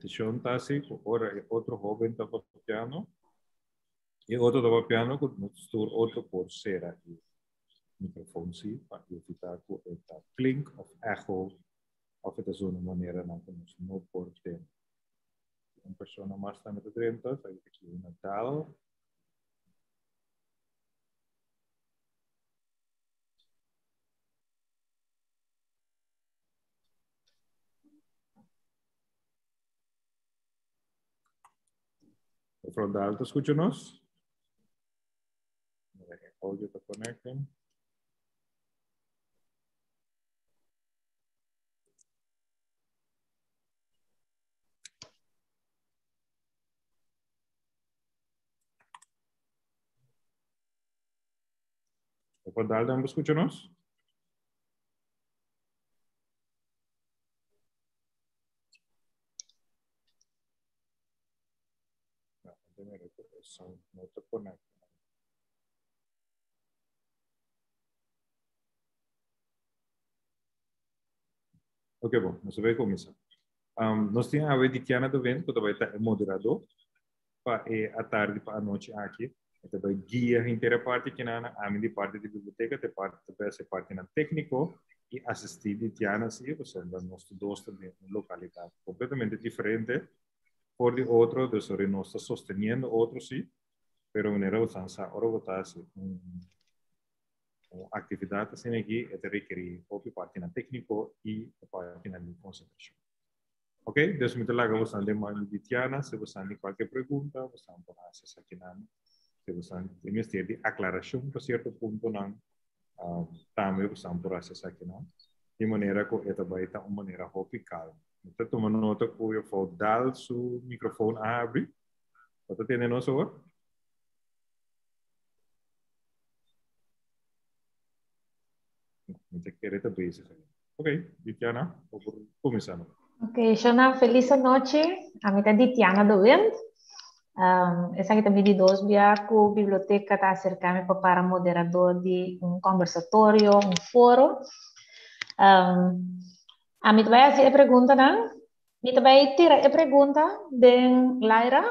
Petishon ta hasi ku ora e otro hóben ta papiano, e otro ta papiano ku nos tur otro por sera e mikrofon si pa evitá ku e ta klink òf echo òf e ta zona maneranan ku nos no por tende. Un persona mas tambe ta drenta, esaki ta Kio Nadal. Mevrouw Daal, ta escucha nos? Audio ta connecting. Mevrouw Daal, dan escucha nos? No ta conecta. Ok, bon, nos ta bay cuminsa. Nos tin awe Ditiana de Wind, cu ta bay ta e moderador pa e atardi pa anochi aki. E ta bay guia henter e parti kinan, ami di parti di biblioteca, te parti ta bay haci partinan tecnico y asisti Ditiana si, pasobra nos tur dos ta den un localidad completamente diferente for di otro, dus ora nos ta sosteniendo otro si, pero manera bo sa ora bo ta haci un Un aktividat asina aki e ta rekerí hopi partinan tékniko i partinan di konsentrashon. Ok, dus mi ta laga bosan den man di Tiana, si bosan tin kualke pregunta, bosan por hasi esakinan. Si bosan tin mester di aklarashon pa sierto puntonan, tambe bosan por hasi esakinan. Di manera ku e ta bai ta un manera hopi kalmu. Mi ta tuma nota ku juffrouw Daal su mikrofon a habri. Bo ta tende nos awor? Mi ta kere ta bezig ahí. Ok, Ditiana, bo por kuminsá no. Ok, Shona, felis anochi. Ami ta Ditiana de Wind. Esaki ta mi di dos bia ku biblioteka ta aserká mi pa para moderador di un konversatorio, un foro. Ami ta bai hasi e preguntanan. Mi ta bai tira e pregunta den laira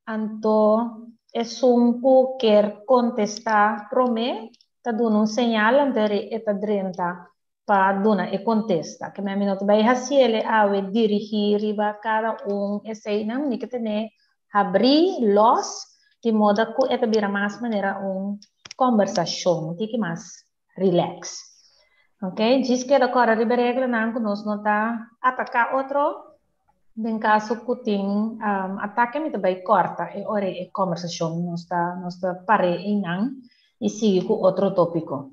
Anto esun ku kier kontestá promé ta duna un señal anto e ta drenta pa duna e kontesta. Ke mi no ta bai hasiel e awe dirigí riba kada un eseinan, mi ke tene habrí, lòs, di moda ku e ta bira mas manera un kòmbersashon, un tiki mas relax. Ok, djis keda kòrda riba e reglanan ku nos no ta ataká otro. Den kaso ku tin atake mi ta bai kòrta e ora e kòmbersashon. Nos ta nos ta par'é einan i sigui ku otro tópiko.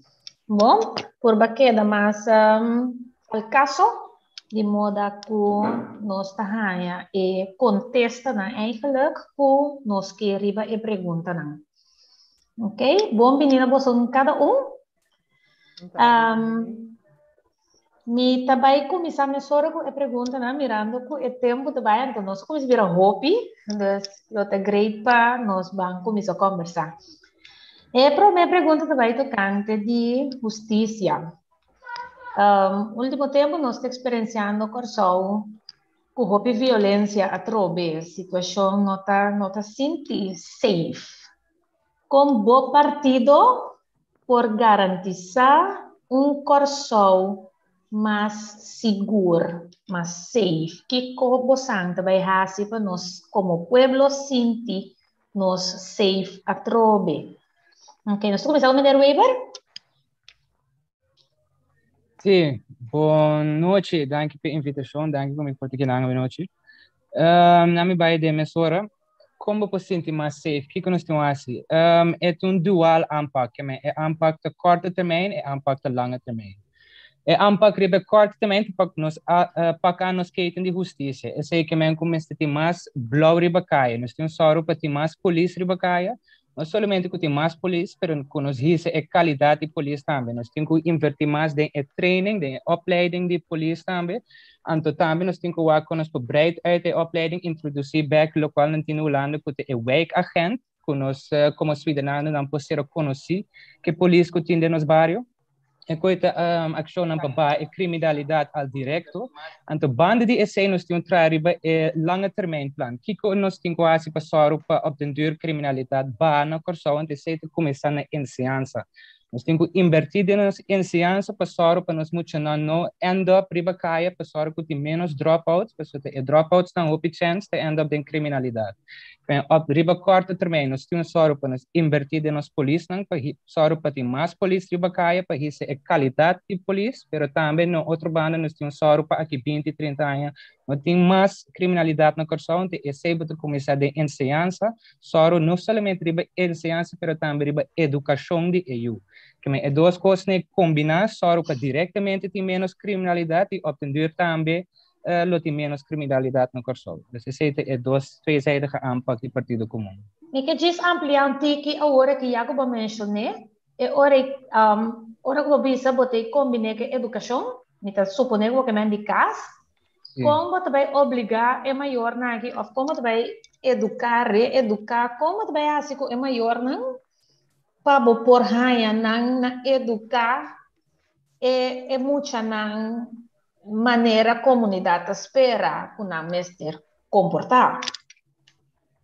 Bon, purba keda mas al kaso di moda ku nos ta haña e kontestanan eigenlijk ku nos ke riba e preguntanan. Ok, bon bini na boso kada un. Mi ta bai kuminsá mesora ku e preguntanan mirando ku e tempu ta bai anto nos a kuminsá bira hopi, dus lo ta great pa nos ban kuminsá kòmbersá. E promé pregunta ta bai tokante di hustisia. Último tempu nos ta eksperensiando Kòrsou ku hopi violensia atrobe, situashon no ta no ta sinti safe. Kon bo partido por garantisá un Kòrsou mas sigur, mas safe? Kiko bosan ta bai hasi pa nos komo pueblo sinti nos safe atrobe? Ok, nos ta kuminsá ku meneer Weber. Sí, bon nochi, danki p'e invitashon, danki ku mi por ta kinan awe nochi. Na mi bai den mesora, kon bo por sinti mas safe? Kiko nos tin hasi? E ta un dual aanpak, ke men e aanpak ta korte termijn, e aanpak ta lange termijn. E aanpak riba e korte termijn ta pa nos paka nos keten di hustisia. Esei ke men ku mester tin mas blou riba kaya, nos tin sòru pa tin mas polis riba kaya, No solamente ku tin mas polis, pero ku nos hisa e kalidat di polis tambe. Nos tin ku invertí mas den e training, den e opleiding di polis tambe. Anto tambe nos tin ku wak kon nos por breid uit e opleiding, introdusí bèk lokual nan tin na Hulanda ku ta e wijkagent, ku nos komo suidadanonan por ser konosí ku e polis ku tin den nos bario. E koi ta um, akshonnan pa baha e kriminalidat al direkto. Anto banda di esei nos tin un traha riba e lange termijn plan. Kiko nos tin ku hasi pa sòru pa op den duur kriminalidat baha na Kòrsou? Anto esei ta kuminsá na enseñansa. Nos tin ku inbertí den nos enseñansa pa sòru pa nos muchanan no end up riba kaya, pa sòru ku tin ménos dropouts, pasobra e dropoutsnan hopi chèns ta end up den kriminalidat. Ben, op riba korte termijn nos tin un sòru pa nos inbertí den nos polisnan, pa sòru pa tin mas polis riba kaya, pa hisa e kalidat di polis, pero tambe na otro banda nos tin un sòru pa aki binti, trinta aña no tin mas kriminalidat na Kòrsou, anto esei bo ta kuminsá den enseñansa, sòru no solamente riba enseñansa pero tambe riba edukashon di e yu. Keme e dos kosnan kombiná sòru pa direktamente tin ménos kriminalidat i op den duur tambe lo tin ménos kriminalidat na Kòrsou. Dus esei ta e dos tweezijdige aanpak di Partido Komun. Mi ke djis ampliá un tiki awor aki ya ku bo menshoné e ora ei, ora ku bo bisa bo ta kombiné ku edukashon, mi ta suponé ku bo ke men di kas, kon bo ta bai obligá e mayornan aki òf kon bo ta bai eduká, reeduká, kon bo ta bai hasi ku e mayornan pa bo por haña nan na eduká e e muchanan manera komunidat ta spera ku nan mester komportá.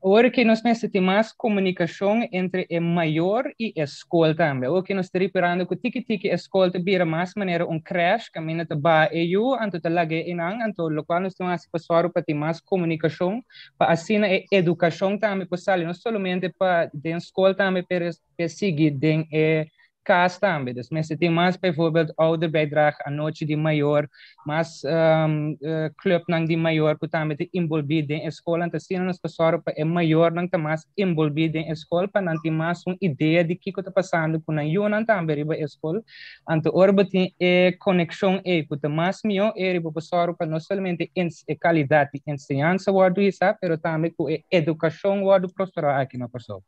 Ora ku nos mester tin mas komunikashon entre e mayor i e skol tambe. Ora ku nos ta riparando ku tiki tiki e skol ta bira mas manera un krèsh kaminda ta baha e yu anto ta lag'é einan, anto lokual nos tin hasi pa sòru pa tin mas komunikashon pa asina e edukashon tambe por sali no solamente pa den skol tambe pero e sigui den e kas tambe. Dus mester tin mas bijvoorbeeld ouderbijdrage anochi di mayor, mas um, uh, clubnan di mayor ku tambe ta involví den e skol. Anto asina nos ta sòru pa e mayornan ta mas involví den e skol pa nan tin mas un idea di kiko ta pasando ku nan yunan tambe riba e skol. Anto ora bo tin e konekshon ei ku ta mas mihó, ei riba bo sòru pa no solamente e kalidat di enseñansa wòrdu hisá, pero tambe ku e edukashon wòrdu prosperá aki na Kòrsou.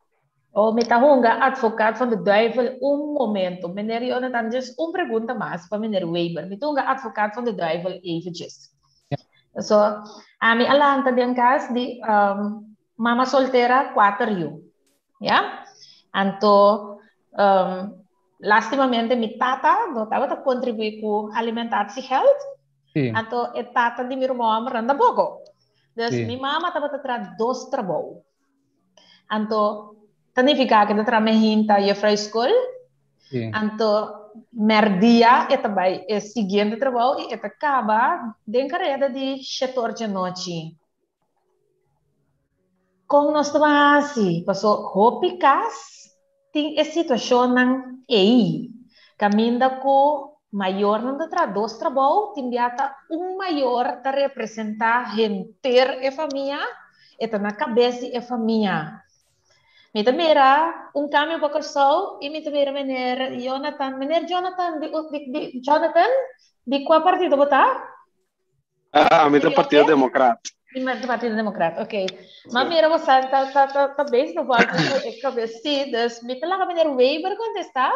Oh, mi ta hunga advocaat van de duivel un momento. Meneer Jonathan, just un pregunta mas pa meneer Weber. Mi ta hunga advocaat van de duivel eventjes. Ja. So, ami a lanta den cas di um, mama soltera cuater yu. Ja? Anto, um, lastimamente mi tata no tabata contribui cu alimentatiegeld. Sí. Anto, e tata di mi ruman homber nan tampoco. Dus sí. mi mama tabata tra dos trabou. Anto, ta nifiká ku e ta traha mehinta juffrouw skol. Sí. Anto, merdia e ta bai e siguiente trabou i e ta kaba den kareda di shetor djanochi. Kon nos ta ban hasi? Paso hopi kas tin e situashonnan ei, kaminda ku mayornan ta traha dos trabou, tin bia ta un mayor ta representá henter e famia, e ta na kabes di e famia. Mi ta mira un kambio pa Kòrsou i mi ta mira meneer Jonathan. Meneer Jonathan, di, di, Jonathan, di kua partido bo ta? Ah, mi ta Partido Democrat. Mi ta Partido Democrat, ok. Maar mira, bo sa, ta, ta, ta, ta bezig nog wel cu e cabeza. Sí, dus mi ta laga meneer Weber contesta.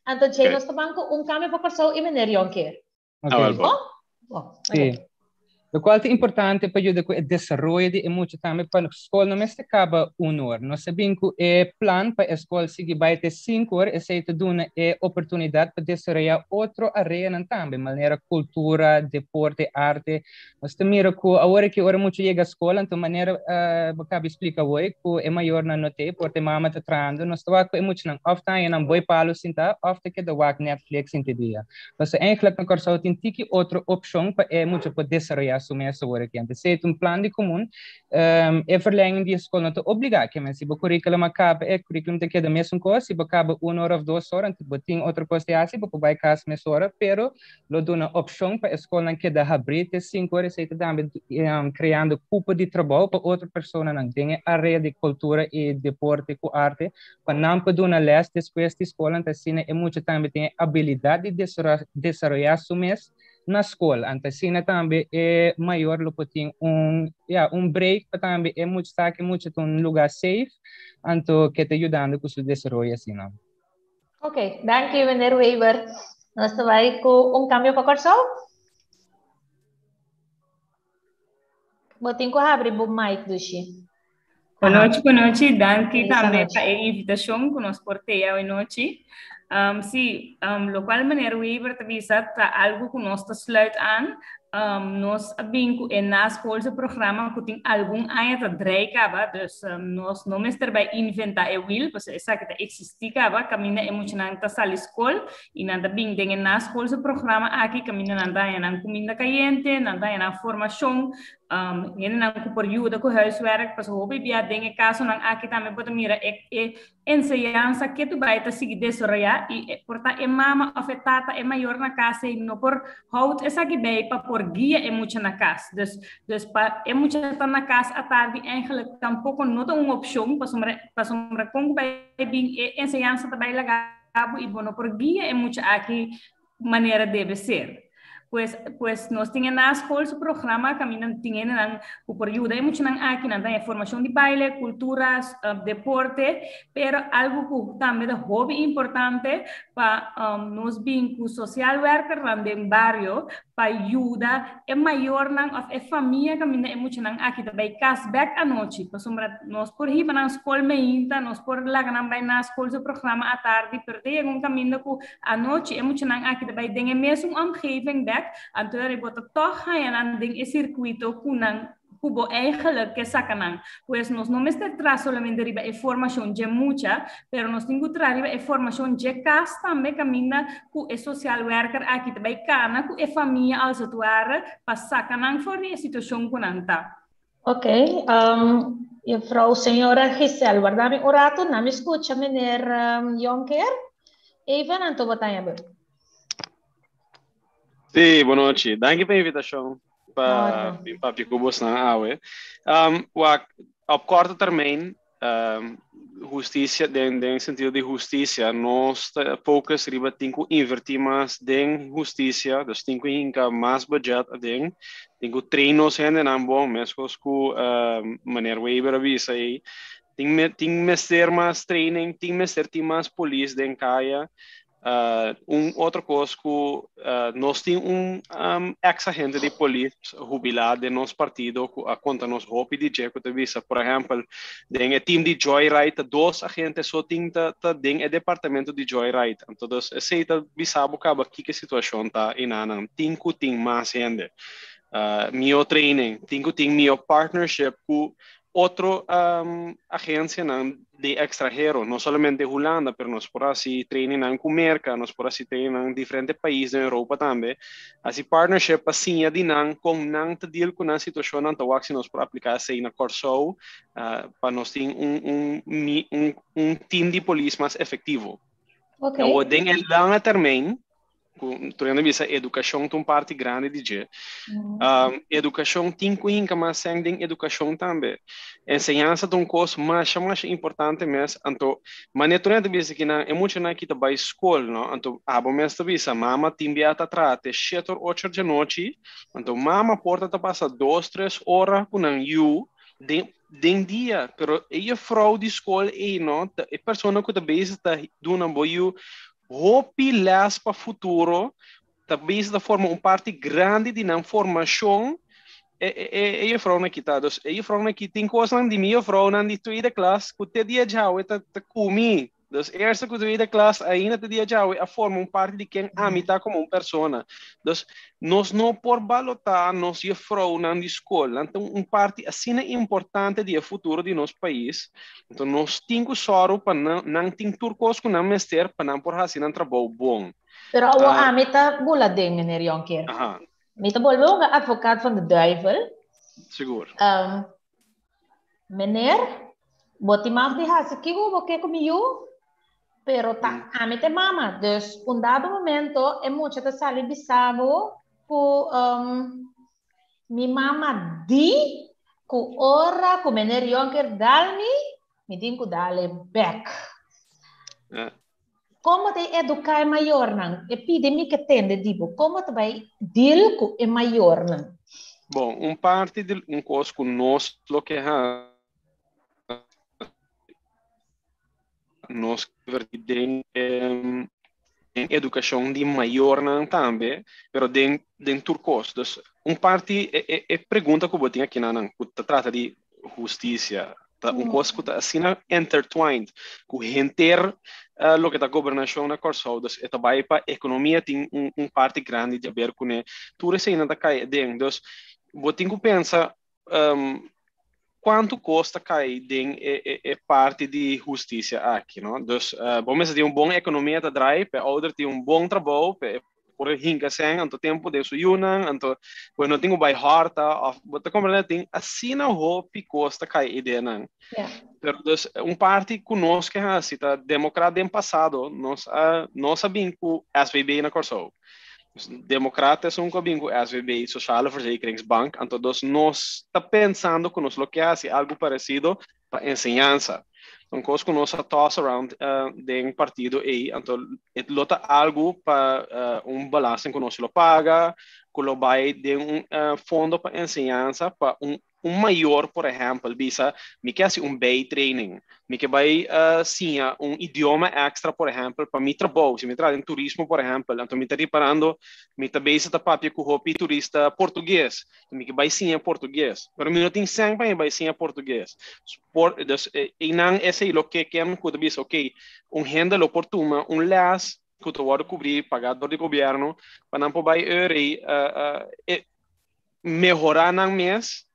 Anto Jay nos ta ban cu un cambio pa Kòrsou i meneer Jonker. Ok. Ah, Bon? Bon, ok. Sí. Locual ta importante pa yuda cu e desaroyo di e mucha tambe pa scol no mester caba un or. Nos a bin cu e plan pa e scol sigui bay te cinco or, esey ta duna e oportunidad pa desaroya otro areanan tambe, manera cultura, deporte, arte. Nos ta mira cu awor aki ora mucha yega scol, anto manera bo caba di splica awoy cu e mayornan no t'ey, por ta e mama ta trahando, nos ta wak cu e muchanan of ta haña nan boy palo sinta of ta keda wak Netflix inti dia. Pasobra eigenlijk na Kòrsou tin tiki otro opshon pa e mucha por desaroyá su mes awor aki. Antes esei ta un plan di komun. E verlenging di e skol no ta obligá. Ke men si bo curriculum a kaba, e curriculum ta keda mesun kos. Si bo kaba un ora òf dos ora, anto bo tin otro kos di hasi, bo por bai kas mesora. Pero lo duna opshon pa e skolnan keda habrí te sinku ora. Esei ta tambe kreando kupo di trabou pa otro personanan den e area di kultura i deporte ku arte. Pa nan por duna les despues di skol, anto asina e mucha tambe tin e abilidat di desaroyá su mes na skol. Anto asina tambe e mayor lo por tin un, ya, un break pa tambe e mucha sa ku e mucha ta un lugá safe, anto ke ta yudando ku su desaroyo asina. Ok, danki meneer Weber. Nos ta bai ku un kambio pa Kòrsou. Bo tin ku habri bo mic, Dushi. Bon nochi, bon nochi. Danki tambe pa e invitashon ku nos por te awe nochi. Sí, locual meneer Weber ta bisa ta algo cu nos ta sluit aan. Nos a bin cu e naschoolse programma cu tin algun aña ta draai caba, dus nos no mester bay inventa e wiel, pasobra esaki ta existi caba, caminda e muchanan ta sali scol y nan ta bin den e naschoolse programma aki, caminda nan ta haña nan cuminda cayente, nan ta haña nan formacion, hendenan cu por yuda cu huiswerk, pasobra hopi bia den e casonan aki tambe bo ta mira e enseñansa ke tu bai ta sigui desaroyá i por ta e mama òf e tata, e mayor na kas ei no por houd esaki bei pa por guia e mucha na kas. Dus, dus pa e mucha ta na kas atardi eigenlijk tampoko no ta un opshon pasobra pasobra kon ku bai bin e enseñansa ta bai laga bo i bo no por guia e mucha aki manera debe ser. Pues, pues nos tin e naschoolse programa kaminda tin hendenan ku por yuda e muchanan aki, nan ta haña formashon di baile, kultura, deporte, pero algu ku tambe ta hopi importante pa nos bin ku sociaal werkernan den bario pa yuda e mayornan òf e famia kaminda e muchanan aki ta bai kas bèk anochi, pasobra nos por hiba nan skol meinta, nos por laga nan bai naschoolse programa atardi, pero ta yega un kaminda ku Anochi e muchanan aki ta bai den e mesun omgeving bek, anto e bo ta tòg haña nan den e sirkuito ku nan ku bo eigenlijk ke saka nan. Pues nos no mester traha solamente riba e formashon dje mucha, pero nos tin ku traha riba e formashon dje kas tambe kaminda ku e sociaal werker aki ta bai kana ku e famia als het ware pa saka nan for di e situashon ku nan ta. Ok, juffrouw señora Giselle, warda mi un rato, na mi scucha meneer Jonker. Even anto bo ta hebben. Sí, bon nochi. Danki pa invitacion pa bin papia ku bosnan awe. Wak, op korte termijn Hustisia, den den sentido di hustisia, nos ta focus riba tin ku invertí mas den hustisia, dus tin ku hinka mas budget aden, tin ku train nos hendenan bon, meskos ku meneer Weber a bisa ei, tin tin mester mas training, tin mester tin mas polis den kaya. Un otro kos ku nos tin un ex agente di polis hubilá den nos partido ku a konta nos hopi di dje ku ta bisa por ehèmpel den e team di Joyride ta dos agente so tin ta ta den e departamento di Joyride. Anto dus esei ta bisa bo kaba kiko e situashon ta enanan. Tin ku tin mas hende. Mihó training, tin ku tin mihó partnership ku otro agencianan di extranhero, no solamente Hulanda, pero nos por haci trainingnan cu Merca, nos por haci trainingnan diferente pais den Europa tambe, haci partnership pa siña di nan con nan ta deal cu nan situacionnan, ta wak si nos por aplica esey na Corsou pa nos tin un team di polis mas efectivo. Awor den e lange termijn, ku tur hende bisa edukashon ta un parti grandi di dje. Edukashon tin ku hinka mas sèn den edukashon tambe. Enseñansa ta un kos masha masha importante mes, anto manera tur hende ta bisa kinan e muchanan aki ta bai skol no, anto abo mes ta bisa mama tin bia ta traha te shete or ocho or djanochi, anto mama por ta ta pasa dos tres ora ku nan yu den den dia, pero e jefrou di skol ei no ta e persona ku ta bezig ta duna bo yu Hopi les pa futuro ta bisa ta forma un parti grandi di nan formashon e e e jufrounan aki ta. Dus e jufrounan aki tin kosnan di mi jufrounan di tweede klas ku te dia djawe ta ta ku mi. Dus eerste ku tweede klas ainda te dia djawe a forma un parti di ken ami ta komo un persona. Dus nos no por balotá nos jufrounan di skol. Nan ta un parti asina importante di e futuro di nos pais. Enton nos tin ku sòru pa nan nan tin tur kos ku nan mester pa nan por hasi nan trabou bon. Pero awor ami ta bula den, meneer Jonker. Mi ta bolbe un advocaat van de duivel. Sigur. Meneer, bo tin mag di hasi kiko bo ke ku mi yu, pero ta ami ta e mama. Dus un dado momento e mucha ta sali bisa bo ku Mi mama di ku ora ku meneer Jonker dal mi, mi tin ku dal e bek. Kon bo ta eduká e mayornan? E pidi mi ke tende di bo. Kon bo ta bai deal ku e mayornan? Bon, un parti di un kos ku nos lo ke hasi, nos invertí den den edukashon di mayornan tambe, pero den den tur kos. Dus un parti e e e pregunta ku bo tin aki nan ku ta trata di hustisia, Ta un kos ku ta asina intertwined ku henter loke ta gobernashon na Kòrsou. Dus e ta bai pa ekonomia tin un parti grandi di haber kuné. Tur eseinan ta kai aden. Dus bo tin ku pensa kuantu kos ta kai den e parti di hustisia aki, no? Dus bo mester tin un bon ekonomia ta drai pa e ouder tin un bon trabou pa e por hinka sèn anto tempu den su yunan, anto bo no tin ku bai hòrta òf bo ta komprendé tin asina hopi kos ta kai ideanan. Pero dus un parti ku nos ke hasi ta demokrat den pasado nos a nos a bin ku SVB na Kòrsou. Demokrat esun ku a bin ku SVB, Sociale Verzekeringsbank, anto dus nos ta pensando ku nos lo ke hasi algu paresido pa enseñansa. Un kos ku nos a toss around den partido ei, anto e lo ta algu pa un belasting ku nos lo paga, ku lo bai den un fondo pa enseñansa pa un un mayor, por ehèmpel, bisa, Mi ke hasi un bijtraining, mi ke bai siña un idioma èkstra, por ehèmpel, pa mi trabou. Si mi traha den turismo, por ehèmpel, anto mi ta riparando, mi ta bezig ta papia ku hopi turista portugues. Mi ke bai siña portugues, pero mi no tin sèn pa mi bai siña portugues. Por, dus, einan esei lo ke ken ku ta bisa, ok, un hende lo por tuma un lès ku ta wòrdu kubrí, pagá dor di gobièrnu, pa nan por bai eur ei mehorá nan mes,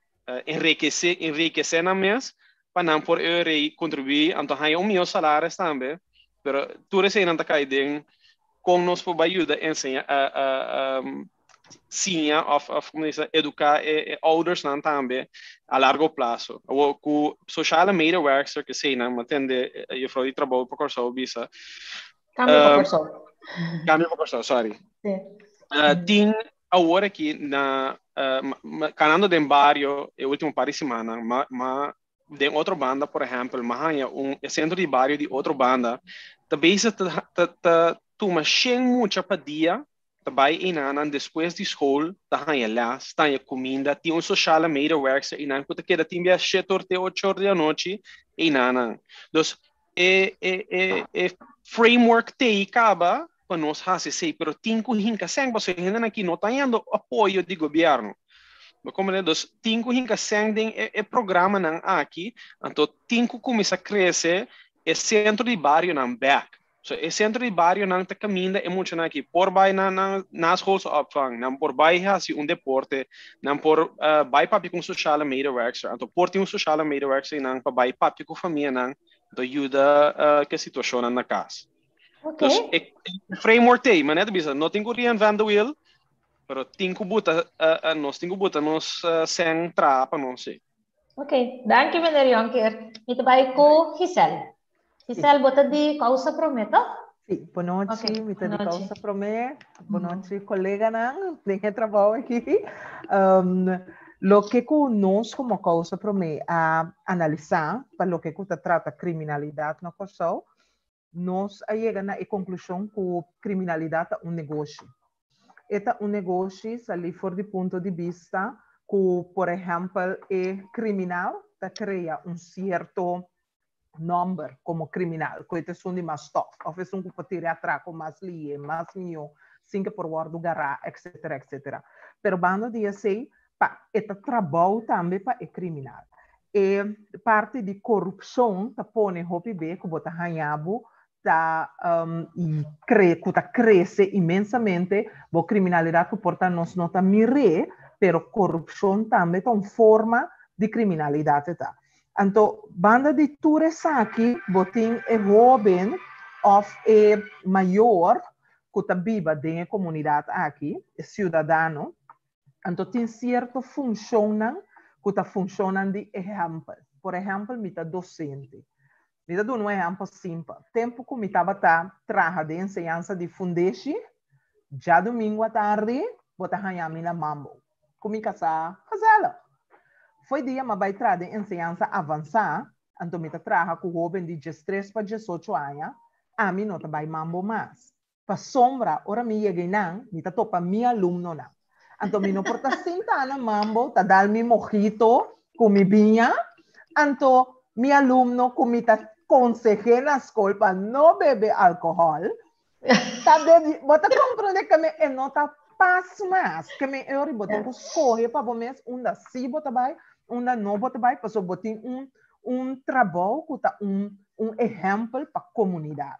enrekesé, enrikesé nan mes, pa nan por eur ei kontribuí, anto haña un mihó salaris tambe, pero tur eseinan ta kai den kon nos por bai yuda enseña, siña of of como dice educa e, e oudersnan tambe a largo plazo. Awo ku sociale medewerkster ke sei nan matende juffrouw di trabou pa Kòrsou bisa. Cambio pa Kòrsou. Cambio pa Kòrsou, sorry. Sí. Tin awor aki na kanando den bario e último par di simannan ma ma den otro banda por ehèmpel ma haña un e sentro di bario di otro banda ta bezig ta ta ta tuma shen mucha pa dia ta bai einanan despues di skol ta haña les, ta haña kuminda, tin un sociale medewerkster einan ku ta keda tin bia shete or te ocho or di anochi einanan. Dus e e e e framework t'ei kaba pa nos hasi esei, pero tin ku hinka sèn pasobra e hendenan aki no ta hañando apoyo di gobièrnu. Bo komprende? Dus tin ku hinka sèn den e e programanan aki, anto tin ku kuminsá krese e sentro di barionan bèk. So e sentro di barionan ta kaminda e muchanan aki por bai na nan naschoolse opvang, nan por bai hasi un deporte, nan por bai papia ku un sociale medewerkster, anto por tin un sociale medewerkster einan pa bai papia ku famianan, anto yuda ku e situashonnan na kas. Dus e framework t'ei, manera ta bisa, no tin ku reinvent the wheel, pero tin ku buta, nos tin ku buta nos sèn traha pa nos ei. Ok, danki meneer Jonker. Mi ta bai ku Giselle. Giselle, bo ta di Causa Promé, toch? Sí, bonochi, okay, mi ta di Causa Promé. Bonochi, coleganan den e trabou aki. Loke ku nos komo Causa Promé a analisá pa loke ku ta trata kriminalidat na Kòrsou, nos a yega na e konklushon ku kriminalidat ta un negoshi. E ta un negoshi salí for di punto di bista ku, por ehèmpel, e kriminal ta krea un sierto nòmber komo kriminal, ku e ta esun di mas tòf, òf esun ku por tira e atrako mas lihe, mas mihó, sin ke por wòrdu gará, etcetera, etcetera. Pero banda di esei, pa e ta trabou tambe pa e kriminal. E parti di korupshon ta pone hopi be ku bo ta haña bo ta kre ku ta krese inmensamente bo kriminalidat ku por ta nos no ta mir'é, pero korupshon tambe ta un forma di kriminalidat e ta. Anto banda di tur esaki bo tin e hóben òf e mayor ku ta biba den e komunidat aki, e siudadano, anto tin sierto funshonnan ku ta funshonnan di ehèmpel. Por ehèmpel mi ta dosente. Mi ta duna un ehèmpel simpel. Tempu ku mi tabata traha den enseñansa di fundeshi, djadumingu atardi bo ta haña mi na mambo. Ku mi kasá gezellig. Fo'i dia m'a bai traha den enseñansa avansá, anto mi ta traha ku hóben di diestres pa diesocho aña, ami no ta bai mambo mas. Pasobra ora mi yega einan, mi ta topa mi alumnonan. Anto mi no por ta sinta na mambo, ta dal mi mojito ku mi biña, anto mi alumno ku mi ta konseh'é na skol pa no bebe alkohòl, Ta bebi, bo ta comprende que me e no ta pas mas, que me e ori bo tin ku scoge pa bo mes unda si bo ta bai, unda no bo ta bai, paso bo tin un. un trabou ku ta un un ehèmpel pa komunidat.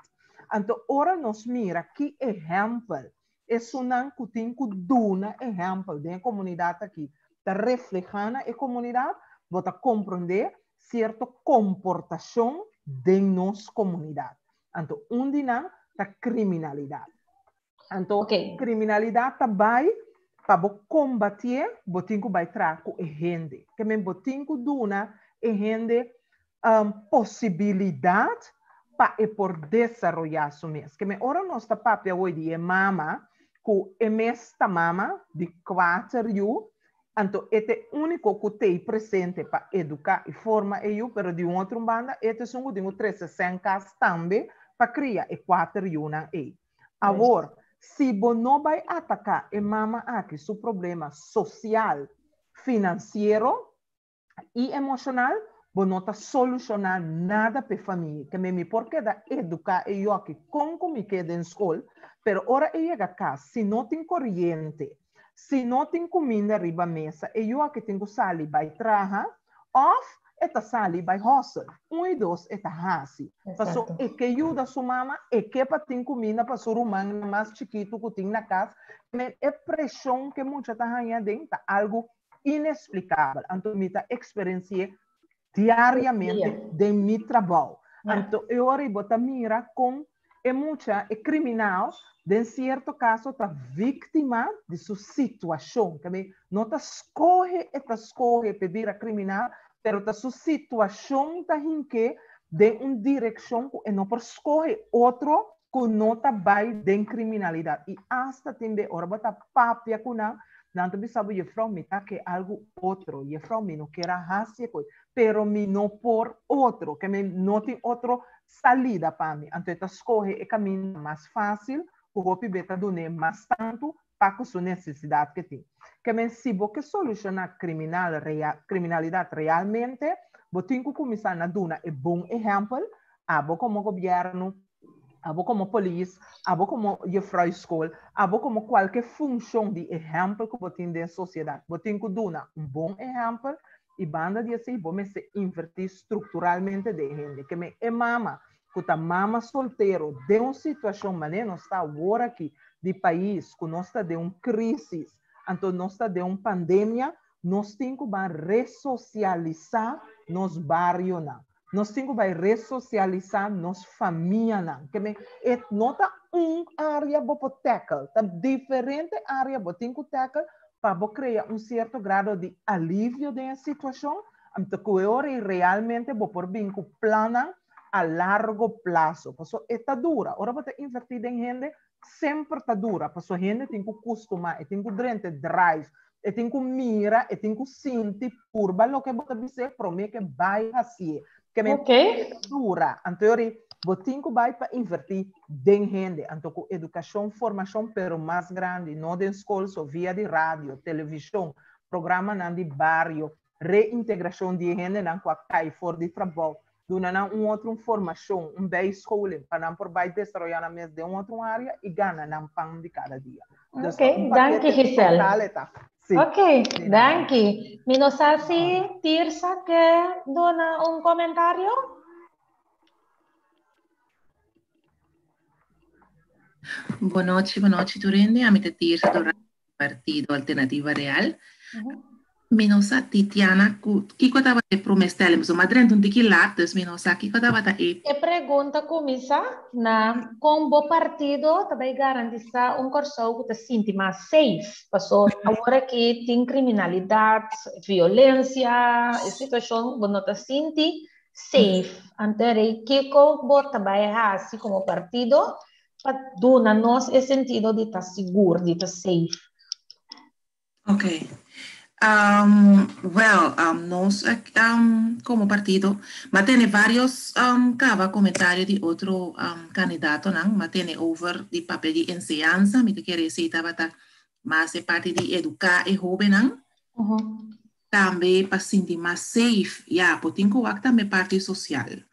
Anto ora nos mira ki ehèmpel esunnan ku tin ku duna ehèmpel den e komunidat aki ta reflehá na e komunidat, bo ta komprondé sierto komportashon den nos komunidat. Anto un di nan ta kriminalidat. Anto kriminalidat ta bai pa bo kombatié bo tin ku bai traha ku e hende. Ke men bo tin ku duna e hende posibilidat pa e por desaroyá su mes. Ke men ora nos ta papia awor di e mama ku e mes ta mama di kuater yu, anto e ta e úniko ku t'ei presente pa eduká i forma e yu, pero di un otro banda e ta esun ku tin ku trese sèn kas tambe pa kria e kuater yunan ei. Awor, si bo no bai ataká e mama aki su problema sosial, finansiero i emoshonal, bo no ta solushoná nada p'e famia. Ke mi por keda eduká e yoki kon ku mi ke den skol, pero ora e yega kas, si no tin koriente, si no tin kuminda riba mesa, e yoki tin ku sali bai traha òf e ta sali bai hòsel. Un i dos e ta hasi. Paso e ke yuda su mama, e ke pa tin kuminda pa su rumannan mas chikitu ku tin na kas. E preshon ku e mucha ta haña aden ta algu inexplicabel. Anto mi ta experiencié diariamente den mi trabou. Anto e ora bo ta mira con e mucha, e criminal, den cierto caso ta victima di su situacion. Ke mi no ta scoge, e ta scoge pe bira criminal, pero ta su situacion ta hinke den un direccion cu e no por scoge otro cu no ta bay den criminalidad. Y hasta tin be ora bo ta papia cu nan, Nan ta bisa bo, Jefrouw, mi ta ke algu otro. Jefrouw, mi no kier a hasi e kos, pero mi no por otro, ke mi no tin otro salida pa mi. Anto e ta skohe e kaminda mas fásil, ku hopi be ta dun'é mas tantu pa ku su nesesidat ke tin. Ke men si bo ke solushoná kriminal rea kriminalidat realmente, bo tin ku kuminsá na duna e bon ehèmpel, abo komo gobièrnu, abo komo polis, abo komo jefrou skol, abo komo kualke funshon di ehèmpel ku bo tin den sosiedat. Bo tin ku duna un bon ehèmpel i banda di esei bo mester invertí strukturalmente den hende. Ke men e mama ku ta mama soltero den un situashon manera nos ta awor aki di pais ku nos ta den un krísis, anto nos ta den un pandemia, nos tin ku ban resosialisá nos barionan. Nos tin ku bai resosialisá nos famianan. Ke men, e no ta un área bo por tackle, ta diferente área bo tin ku tackle pa bo krea un sierto grado di alivio den e situashon, anto ku e ora ei realmente bo por bin ku plannan a largo plaso. Pasobra e ta dura. Ora bo ta invertí den hende, semper ta dura, pasobra hende tin ku kustumá, e tin ku drenta e drive, e tin ku mira, e tin ku sinti, purba loke bo ta bis'é promé ke bai hasié. Ke men e ta dura. Anto yori bo tin ku bai pa invertí den hende, anto ku edukashon, formashon, pero mas grandi, no den skol so, via di radio, televishon, programanan di bario, reintegrashon di e hendenan ku a kai for di trabou, duna nan un otro un formashon, un bijscholing, pa nan por bai desaroyá nan mes den un otro área i gana nan pan di kada dia. Dus Ok, un danki pakete Giselle. total e ta. Sí. Ok, Di nada. danki. Mi no sa si Tirsa ke duna un komentario? Bon nochi, bon nochi tur hende. Ami ta Tirsa Doran Partido Alternativa Real. Mi no sa Titiana ku kiko tabata e prome stelling pasobra mi a drenta un tiki laat dus mi no sa kiko tabata e. E pregunta kuminsá na kon bo partido ta bai garantisá un Kòrsou ku ta sinti mas safe paso awor aki tin kriminalidat, violensia, e situashon bo no ta sinti safe. Anto rei kiko bo ta bai hasi komo partido pa duna nos e sentido di ta sigur, di ta safe. Ok. Um, well, um, nos um, como partido, ma tene varios um, caba comentario di otro um, candidatonan, ma tene over di papel di enseñanza, mi te quiere decir tabata mas e parte di educa e hobennan. Tambe pa sinti mas safe, ya, bo tin ku wak tambe parti sosial.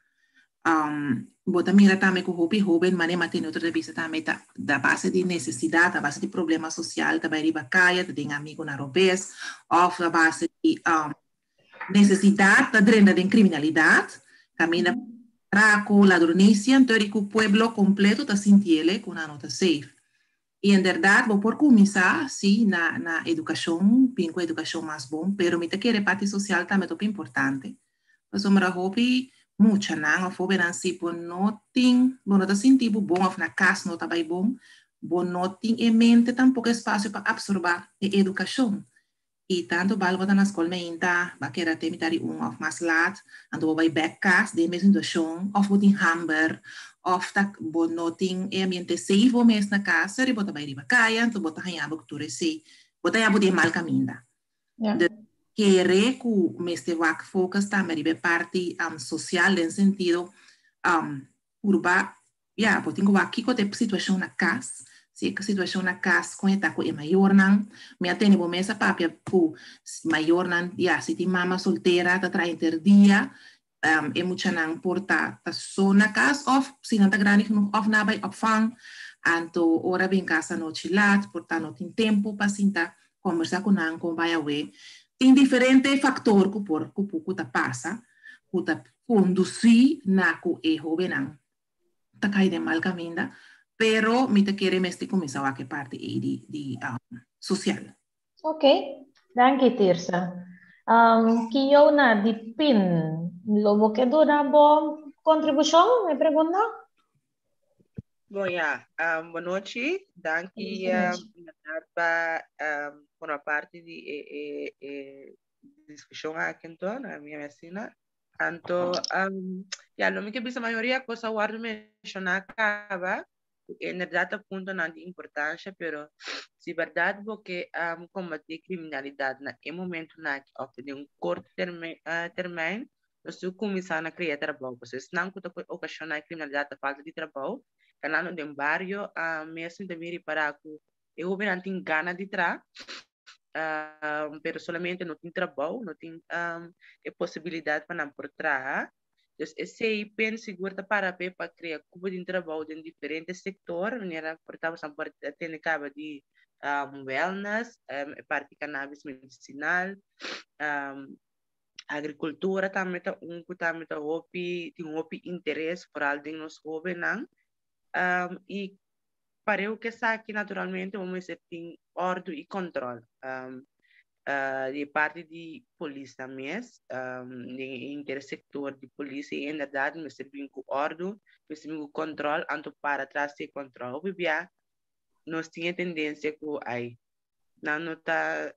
Um, bo ta mira tambe ku hopi hoben, mane ma tene otro ta bisa tambe ta da base di nesesidat, a base di problema sosial, ta bai riba kaya, ta den amigunan robes, òf a base di um, Nesesidat ta drenta den kriminalidat, kaminda atrako, ladronisia, anto di ku pueblo kompleto ta sintiele ku nan no ta safe. I inderdat bo por kuminsá, sí, na na edukashon, bin ku edukashon mas bon, pero mi ta kere parti sosial tambe ta hopi importante. Pasobra hopi muchanan òf hóbennan si bo no tin, bo no ta sinti bo bon òf na kas no ta bai bon, bo no tin e mente tampoko espasio pa apsorbá e edukashon. I tantu bal bo ta na skol meinta, bo a keda te mitad di un òf mas lat, anto bo bai bèk kas den e mes situashon, òf bo tin hamber, òf ta bo no tin e ambiente safe bo mes na kas, seri bo ta bai riba kaya, anto bo ta haña bo ku tur esei. Bo ta haña bo den mal kaminda. Dus kere ku mester wak focus tambe riba e parti sosial den sentido purba Ya, bo tin ku wak kiko ta e situashon na kas. Si e situashon na kas kon e ta ku e mayornan. Mi a tene bo mes a papia ku mayornan, ya, si tin mama soltera ta traha henter dia, e muchanan por ta ta so na kas òf si nan ta grandi genoeg òf nan a bai opvang. Anto ora bin kas anochi lat por ta no tin tempu pa sinta kombersá ku nan kon bai awe. Tin diferente faktor ku por ku ta pasa ku ta kondusí na ku e hóbennan ta kai den mal kaminda, pero mi ta kere mester kuminsá wak e parti ei di di sosial. Ok, danki Tirsa. Kiona di pin, lo bo ke duna bo kontribushon na e pregunta? Bon ya, bon nochi. Danki inderdaad pa forma parti di e e e diskushon aki anto, na mi asina. Anto, um, ya, lo mi ke bisa mayoria kos a wòrdu menshoná kaba, ku inderdat ta puntonan di importansha, pero si bèrdat bo ke um, kombatí kriminalidat na e momentunan aki òf den un korto terme, uh, termijn, nos tin ku kuminsá na krea trabou. Pasobra esnan ku ta okashoná e kriminalidat ta falta di trabou. Kanando den bario, uh, mes mi ta bin ripará ku e hóbennan tin gana di traha, um, pero solamente no tin trabou, no tin um, e posibilidad pa nan por traha. Dus esei pen sigur ta para pe pa crea cupo di trabou den diferente sector, manera por ta bosan por tene caba di um, wellness, um, e parti cannabis medicinal, um, agricultura tambe ta un cu tambe ta hopi, tin hopi interes, vooral den nos hobennan. Um, y Pareu ku esaki naturalmente bo mester tin òrdu i kòntròl di e parti di polisnan mes, den e intersektor di polis i inderdat mester bin ku òrdu, mester bin ku kòntròl anto para tras di e kòntròl. Hopi bia nos tin e tendensia ku ai nan no ta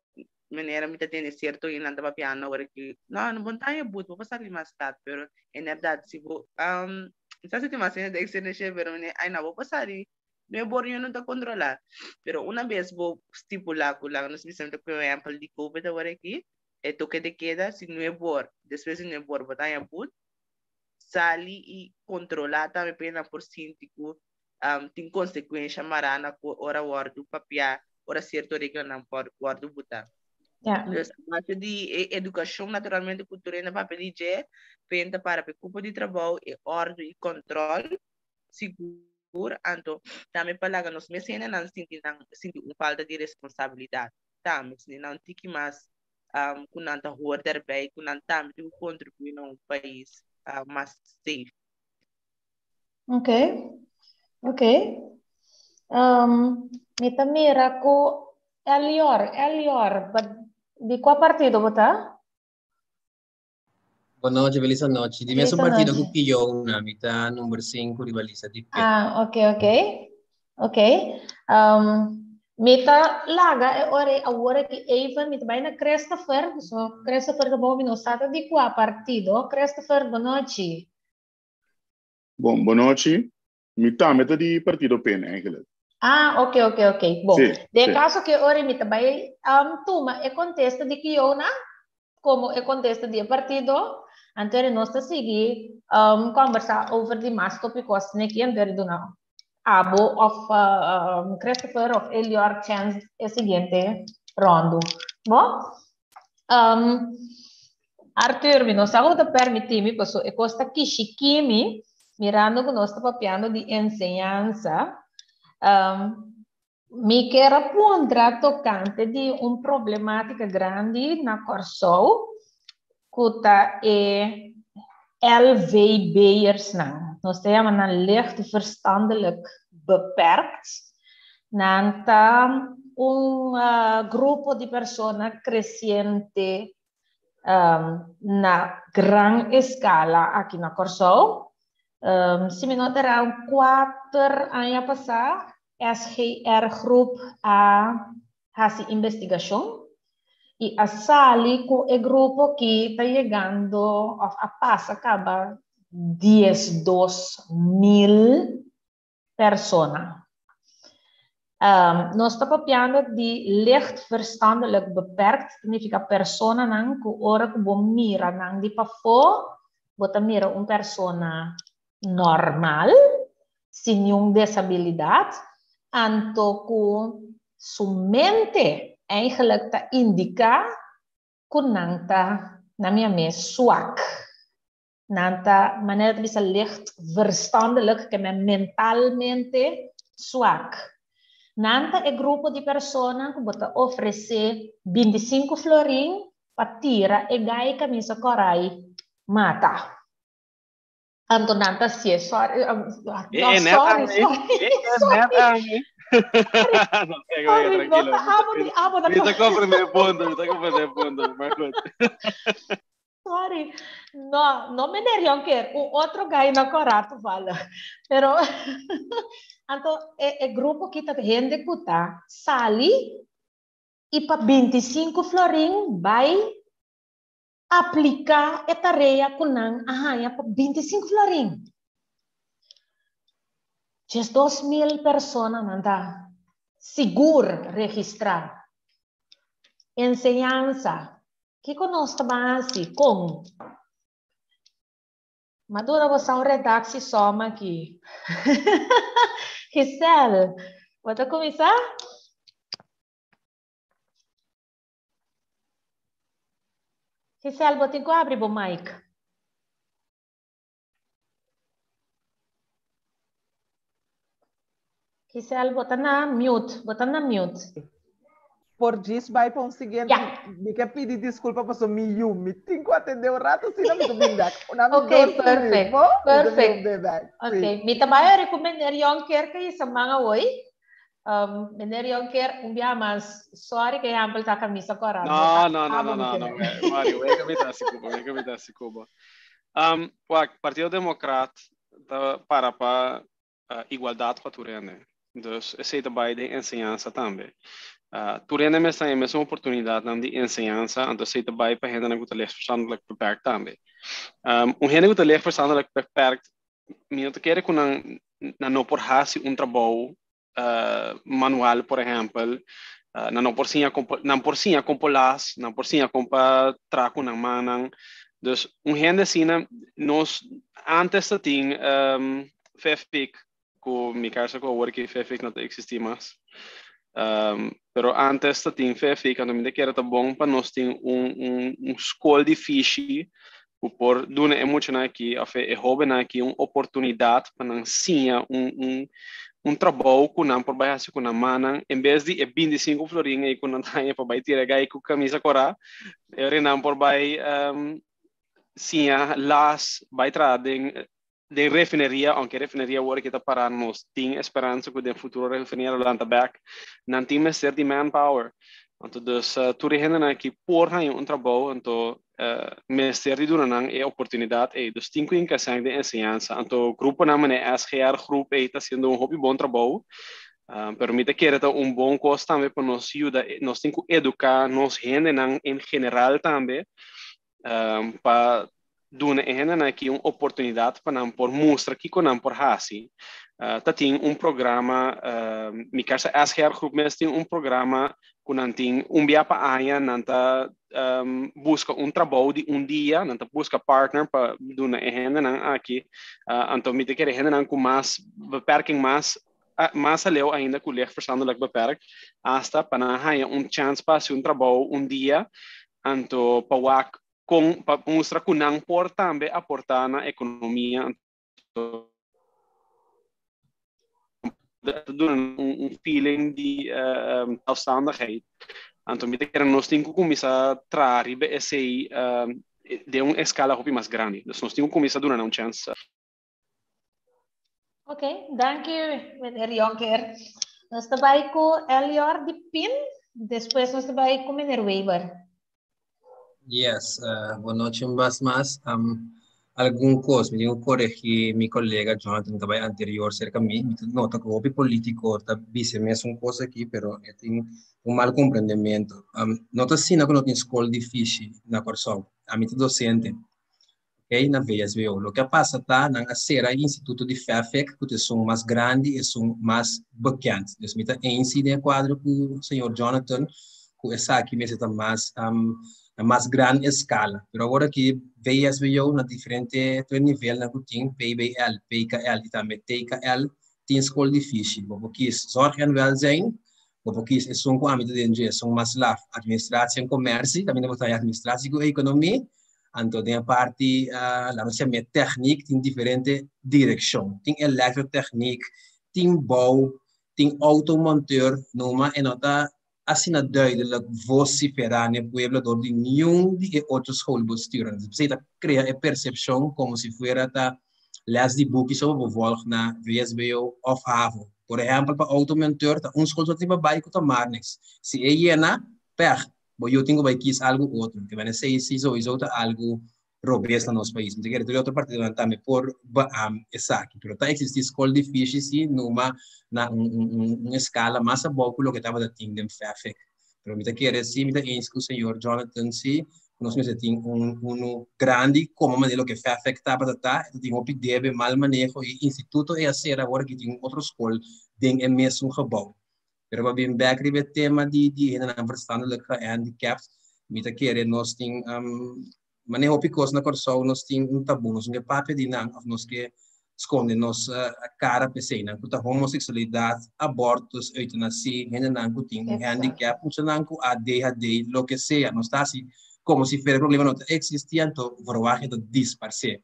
manera mi ta tende sierto i nan ta papiando awor aki no no bo no ta haña but bo por sali mas lat pero en berdad si bo mi sa si tin mas hende ta extende pero mi ai no bo por sali no e bor yo no ta controla pero una bes bo stipula ku laga nos bisa mi ta pone ehempel di covid awor aki e toke de keda si no e bor despues di no e bor bo ta haña but sali i controla tambe pa nan por sinti ku tin konsekuensha mará na ku ora wòrdu papiá, ora sierto reglanan por wòrdu butá. Ja. Dus a base di e edukashon naturalmente ku tur hende papia di dje, penta para pa e kupo di trabou, e òrdu i kòntròl sigur, anto tambe pa laga nos mes hendenan sinti nan sinti un falta di responsabilidat tambe, sinti nan tiki mas ku nan ta hoor daarbij, ku nan tambe tin ku kontribuí na un pais mas safe. Ok, ok. Um, mi ta mira ku Elior, Elior, ba, di kua partido bo ta? Bon nochi, feliz anochi. Di Feliz mesun partido ku anochi. Kiona, mi ta number 5 riba lista di P. Ah, ok, ok. Ok. Um, mi ta laga e ora awor aki even, mi ta bai na Christopher, so Christopher ta bo mi no sa ta di kua partido. Christopher, bon nochi. Bon, bon nochi. Mi tambe ta di partido PEN eigenlijk. Ah, ok, ok, ok. Bon, Sí, den sí. caso que ora mi ta bai um, tuma e contesta di Kiona como e contesta di e partido, anto nos ta sigui um, conversa over di mas tópicos neki anto duna abo of uh, um, Christopher of Elior chance e siguiente rondo. Bon? Um, Arthur, mi no sa ku ta permití mi, paso e kos ta kishikí mi, mirando ku nos ta papiando di enseñansa. Um, mi kier a puntra tokante di un problemátika grandi na Kòrsou. ku ta e LVB'ersnan. Nos ta yama nan licht verstandelijk beperkt. Nan ta un grupo di persona kresiente na gran eskala aki na Kòrsou. Si mi no ta erá un kuater aña pasá SGR Groep a hasi investigashon i a sali ku e grupo ki ta yegando òf a pasa kaba 12.000 persona. Nos ta papiando di licht verstandelijk beperkt, significa personanan ku ora ku bo mira nan di pafó, bo ta mira un persona normal, sin niun desabilidat, anto ku su mente eigenlijk ta indiká ku nan ta na mi mes swak. Nan ta, manera ta bisa licht verstandelijk, ke men mentalmente swak. Nan ta e grupo di persona ku bo ta ofresé 25 florin pa tira e gai kamisa kòrai mata. Anto nan ta hasié, sorry, no, sorry, sorry, sorry. Sorry, no ta abo ni abo na. Mi ta comprende e punto, mi ta comprende e punto, maar goed. Sorry. No, no meneer Jonker, un otro gai na kora toevallig. Pero, anto e, e grupo ki ta hende ku ta sali i pa 25 florin bai apliká e tarea ku nan a haña pa 25 florin. 12.000 persona nan ta sigur registrá. Enseñansa. Kiko nos ta ban hasi? Kon? M'a duna boso un redactie som aki. Giselle, bo ta kuminsá? Giselle, bo tin ku abri bo mic. Giselle, bo ta na mute, bo ta na mute. Por djis bai pa un siguiente, Ja. mi ke pidi disculpa paso mi yu, mi tin ku atende un rato, sino mi ta bin bek. Una mi Ok, dos minuut, perfect, bo? Mi ta bin perfect. un be bek. Ok, Sí. mi ta bai recomendar Jonker ke isa man awoi. Meneer Jonker, un bia mas, sorry ke ehempel ta camisa cora. No, no, no, no, no, no, Mario, wega mi ta hasi cubo, wega mi ta hasi cubo. Wak, Partido Democrat ta para pa igualdad pa tur hende. Dus esei ta bai den enseñansa tambe. Tur hende mester haña e mesun oportunidadnan di enseñansa, anto esei ta bai pa hendenan ku ta lichtverstandelijk beperkt tambe. Un hende ku ta lichtverstandelijk beperkt, mi no ta kere ku nan nan no por hasi un trabou manual, por ehèmpel, nan no por siña kon nan por siña kon por las, nan por siña kon pa traha ku nan mannan. Dus un hende asina nos antes ta tin Fefik ku mi karsa ku awor ki Fefik no ta eksistí mas. Pero antes ta tin Fefik anto mi ta kere ta bon pa nos tin un un un skol di fishi ku por duna e muchanan aki òf e hóbennan aki un oportunidat pa nan siña un un un trabou ku nan por bai hasi ku nan mannan en bes di e 25 florin ei ku nan ta haña pa bai tira gai ku kamisa kòrá e ora nan por bai siña las bai traha den den refineria aunke refineria awor aki ta pará nos tin esperansa ku den futuro refineria lo lanta bèk nan tin mester di manpower anto dus tur e hendenan aki por haña un trabou anto mester di duna nan e oportunidat ei dus tin ku hinka sèn den enseñansa anto gruponan manera SGR groep ei ta hasiendo un hopi bon trabou pero mi ta kere ta un bon kos tambe pa nos yuda nos tin ku eduká nos hendenan en general tambe pa duna e hendenan aki un oportunidat pa nan por mustra kiko nan por hasi. Ta tin un programa, mi kier sa SGR Groep mes tin un programa ku nan tin un bia pa aña nan ta buska un trabou di un dia, nan ta buska partner pa duna e hendenan aki. Anto mi ta kere hendenan ku mas beperking mas mas aleu ainda ku licht verstandelijk beperkt, hasta pa nan haña un chance pa hasi un trabou un dia, anto pa wak kon pa mustra ku nan por tambe aportá na ekonomia, anto ta duna nan un feeling di zelfstandigheid. Anto mi ta kere nos tin ku kuminsá traha riba esei. Den un escala hopi mas grandi. Dus nos tin cu cuminsa duna nan un chance. Ok, danki meneer Jonker. Nos ta bai cu Elior di Pin, despues nos ta bai cu meneer Weber. Yes, bon nochi un bas mas. Algun kos, mi tin ku koregí mi kolega Jonathan ku a bai anterior serka mi. Mi ta nota ku hopi polítiko ta bisa e mesun kos aki, pero e tin un mal komprendementu. No ta asina ku no tin skol difísil na Kòrsou. Ami ta dosente, ok, na VSBO. Loke a pasa ta nan a sera e instituto di FEFEK ku ta esun mas grandi, esun mas bekend. Dus mi ta eens den e kuadro ku señor Jonathan ku esaki mester ta mas na mas gran eskala. Pero awor aki VSBO na diferente tur e nivelnan ku tin, PBL, PKL i tambe TKL, tin skol difísil. Bo por kis Zorg en Welzijn, bo por kis esun ku ami ta den dje, esun mas laf, Administratie en Commercie, kaminda bo ta haña Administratie ku Ekonomie, anto den e parti, laat nos yam'é Techniek, tin diferente direkshon. Tin Elektrotechniek, tin Bouw, tin Automonteur, numa e no ta asina duidelijk vociferá n'e pueblo dor di niun di e otro schoolbestuurnan. P'esei ta krea e persepshon komo si fuera ta les di buki so bo volg na VSBO òf havo. Por ehèmpel pa outomonteur ta un skol so tin pa bai ku ta Marnix. Si e yena, pèg, bo yu tin ku bai kis algu otro. Te mene esei si souiso ta algu robes na nos pais. Mi ta kere tur e otro partidonan tambe por beam esaki. Pero ta existi skol di fishi si numa na un, un, un, un escala mas abou ku loke tabata tin den FEFEK. Pero mi ta kere si, mi ta eens ku señor Jonathan si, ku nos mester tin un unu grandi komo manera loke FEFEK tabata ta. E ta tin hopi debe, mal maneho i instituto e a sera awor aki tin un otro skol den e mesun gebou. Pero pa bin bek riba e tema di di hendenan verstandelijk gehandicapt, mi ta kere nos tin um, maneho hopi kos na Kòrsou nos tin un tabú, nos no ke papia di nan òf nos ke skonde nos uh, kara p'esei nan ku ta homoseksualidat, abortus, eutanasie, hendenan ku tin un handicap, muchanan ku ADHD, loke sea, nos ta hasi komo si fuera e problema no ta eksistí, anto verwagt e ta disparsé.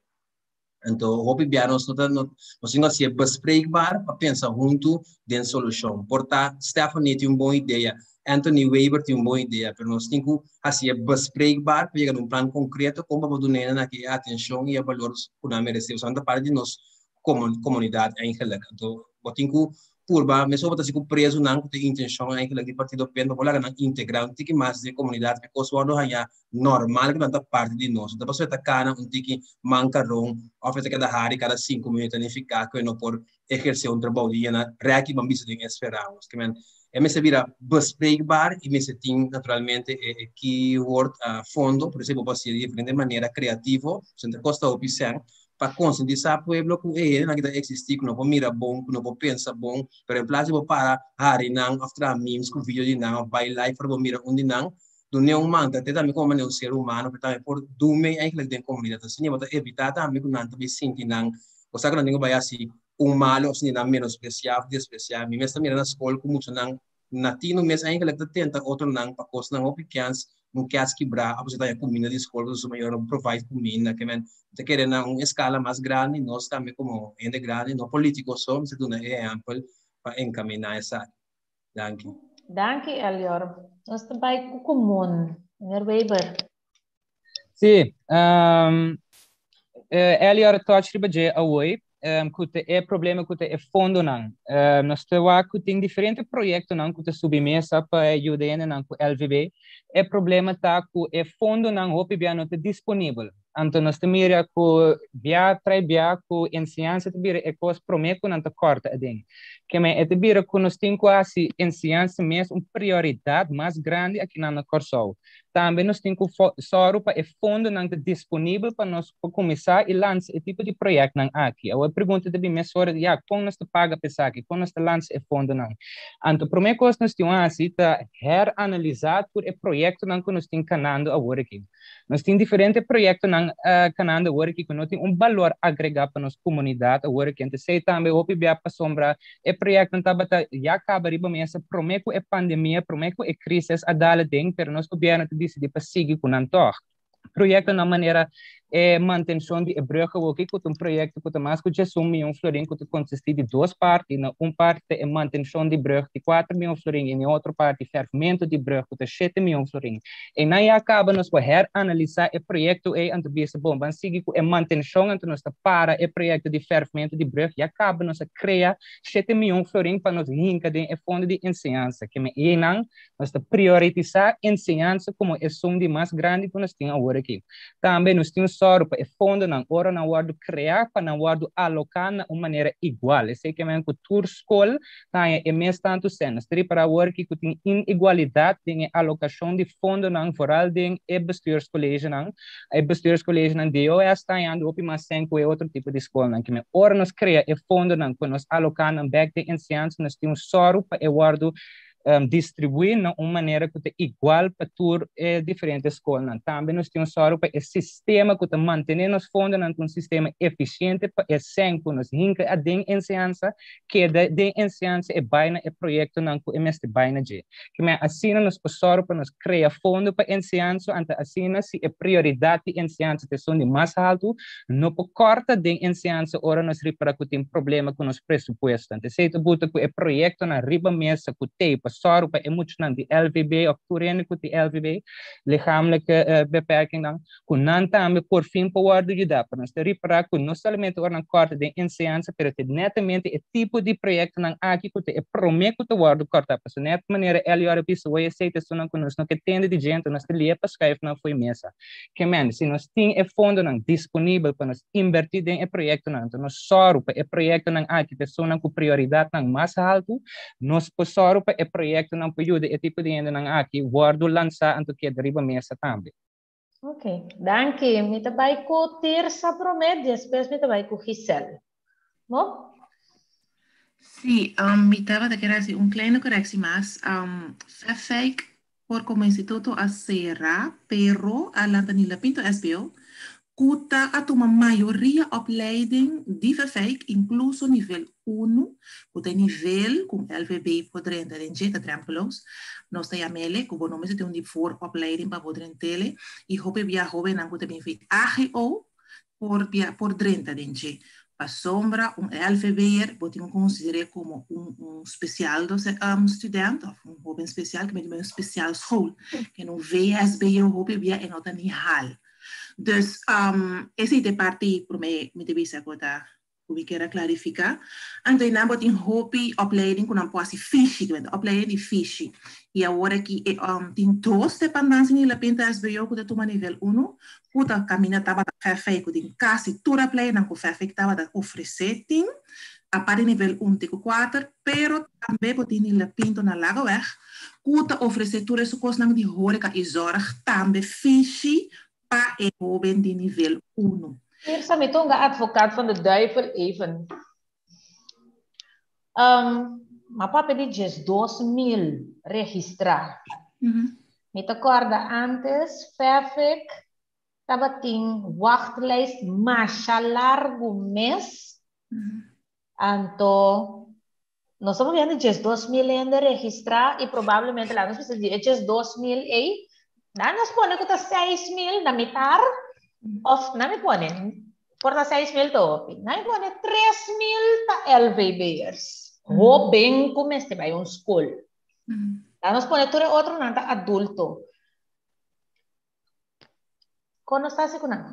Anto hopi bia nos no ta no nos tin ku hasié bespreekbaar pa pensa huntu den solushon. Por ta Stephanie tin un bon idea, Anthony Weber tin un bon idea, pero nos tin ku hasié bespreekbaar pa yega na un plan konkreto kon pa por duna hende aki e atenshon i e balor ku nan meresé. Pasobra nan ta parti di nos komunidat eigenlik. Anto bo tin ku purba mesora bo ta hasi ku prezunan ku tin intenshon eigenlik di partido pen pa por laga nan integrá un tiki mas den e komunidat pa e kos wòrdu haña normal ku nan ta parti di nos. No ta pasobra e ta kana un tiki mankaron òf e ta keda hari kada sinku minüt ta nifiká ku e no por ehersé un trabou di yena rèki ban bisa den Esperamos. Ke men e mester bira bespreekbaar i mester tin naturalmente e keyword fondo, por esei bo por hasié di diferente manera kreativo, pasobra ta kosta hopi sèn, pa konsientisá pueblo ku e hendenan ki ta eksistí, ku no por mira bon, ku no por pensa bon, pero en plas di bo para hari nan òf traha memes ku video di nan òf bai live ora bo mira un di nan, dun'é un manta te tambe komo manera un ser humano ku tambe por dume eigenlijk den komunidat. Asina bo ta evitá tambe ku nan ta bai sinti nan, bo sa ku nan tin ku bai hasi un malo òf sinti nan menospresiá òf despresiá. Mi mes ta mira na skol ku muchanan Natino mes eigenlijk ta tenta otronan pa kosnan hopi kens, un kès kibrá, òf si ta haña kuminda di skol pasobra su mayor no por provide kuminda. Ke men ta kere na un eskala mas grandi, nos tambe komo hende grandi, no polítiko so, mester duna e ehèmpel pa enkaminá esaki. Danki. Danki, Elior. Nos ta bai ku komun. Meneer Weber. Sí, um, Elior touch riba dje awoi, um, ku te e problema ku te e fondonan. Um, nos te wak ku tin diferente proyektonan ku te subi mesa pa yuda hendenan ku LVB. E problema ta ku e fondonan hopi bia no te disponibel. Anto nos ta mira ku bia trai bia ku enseñansa ta bira e kos promé ku nan ta kòrta aden. Ke men e ta bira ku nos tin ku hasi enseñansa mes un prioridat mas grandi akinan na Kòrsou. Tambe nos tin ku sòru pa e fondonan ta disponibel pa nos por kuminsá i lansa e tipo di proyektnan aki. Awor e pregunta ta bin mesora di, ya, kon nos ta paga pa esaki? Kon nos ta lansa e fondonan? Anto promé kos nos tin hasi ta heranalisá tur e proyektonan ku nos tin kanando awor aki. Nos tin diferente proyektonan kanando awor aki ku no tin un balor agregá pa nos komunidat awor aki. Anto esei tambe hopi bia pasobra E proyectonan tabata ya caba riba mesa prome cu e pandemia, prome cu e crisis a dal aden, pero nos gobierno ta dicidi pa sigui cu nan tog. Proyectonan manera E mantenshon di e brug awoki ku ta un proyekto ku ta mas ku 11 mion florin ku ta konsistí di dos parti. Na un parti ta e mantenshon di brug di 4 mion florin i na e otro parti fèrfmentu di brug ku ta 7 mion florin. Einan ya kaba nos por heranalisá e proyekto ei anto bisa bon ban sigui ku e mantenshon anto nos ta para e proyekto di fèrfmentu di brug. Ya kaba nos a krea 7 mion florin pa nos hinka den e fondo di enseñansa. Keme einan Nos ta prioritisá enseñansa komo esun di mas grandi ku nos tin awor aki. Tambe nos tin un sòru pa e fondonan ora nan wòrdu kreá pa nan wòrdu aloká na un manera igual. Esei ke men ku tur skol ta haña e mes tantu sèn. Nos ta ripará awor aki ku tin inigualidat den e alokashon di fondonan vooral den e bestuurskollegenan. E bestuurskollegenan DOS ta hañando hopi mas sèn ku e otro tipo di skolnan. Ke men ora nos krea e fondonan ku nos aloká nan bèk den enseñansa nos tin un sòru pa e wòrdu distribuí na un manera ku ta igual pa tur e diferente skolnan. Tambe nos tin un sòru pa e sistema ku ta mantené nos fondonan ta un sistema efisiente pa e sèn ku nos hinka aden enseñansa keda den enseñansa e bai na e proyektonan ku e mester bai na dje. Kimen asina nos por sòru pa nos krea fondo pa enseñansa anto asina si e prioridat di enseñansa ta esun di mas haltu no por kòrta den enseñansa ora nos ripara ku tin problema ku nos presupuesto. Anto esei ta buta ku e proyektonan riba mesa ku tei pa sòru pa e muchanan di LVB òf tur hende ku tin LVB, lichamelijke beperkingnan, ku nan tambe por fin por wòrdu yudá. Pa nos ta ripará ku no solamente ora nan kòrta den enseñansa, pero ta netamente e tipo di proyektonan aki ku ta e promé ku ta wòrdu kòrtá. Pasobra net manera Elior a bisa, wei esei ta esunnan ku nos no ke tende di djente, nos ta lia pa schuif nan fo'i mesa. Ke men, si nos tin e fondonan disponibel pa nos inbertí den e proyektonan, anto nos sòru pa e proyektonan aki ta esunnan ku prioridatnan mas haltu, nos por sòru pa e proyektonan por yuda e tipo di hendenan aki wòrdu lansá anto keda riba mesa tambe. Ok, danki. Mi ta bai ku Tirsa promé, despues mi ta bai ku Giselle. Bo? Sí, mi tabata kere hasi un kleine koreksie mas. Vefijk por komo instituto a sera, pero a lanta Nila Pinto SBO, ku ta a tuma mayoria opleiding di Vefijk, inkluso nivel unu, ku ta e nivel ku un LVB por drenta den dje, ta drempeloos. Nos ta yam'ele, ku bo no mester tin un di vooropleiding pa bo drent'ele, i hopi bia hobennan ku ta bin fi AGO por bia por drenta den dje. Pasobra un LVB'er bo tin ku konsider'é komo un un spesial student òf un hoben spesial ku mester bai un spesial school. Ke no VSBO hopi bia e no ta ni hal. Dus esei ta e parti promé mi ta bisa ku ta ku mi kier a klarifiká. Anto einan bo tin hopi opleiding ku nan por hasi fishi, ku ta opleiding di fishi. I awor aki e tin dos dependansia di La Pinta SBO ku ta tuma nivel unu, ku ta kaminda tabata FFI ku tin kasi tur opleidingnan ku FFI tabata ofresé tin, apart di nivel un te ku kuater, pero tambe bo tin di La Pinto na Lagoweg ku ta ofresé tur esun kosnan di horeka i zòrg tambe fishi pa e hoben di nivel unu. Tirsa, mi ta un advocaat van de duivel even. M'a papia di 12.000 registrá. Mi ta kòrda antes Fefik tabatin wachtlijst masha largu mes. Anto nos ta papiando di 12.000 hende registrá i probablemente laga nos bisa di e 12.000 ei, laga nos pone ku ta 6.000 na mitar òf na mi pone por ta 6.000 ta hopi, na mi pone 3.000 ta LVB'ers, hoben ku mester bai un skol. Laga nos pone tur e otronan ta adulto. Kon nos ta hasi ku nan?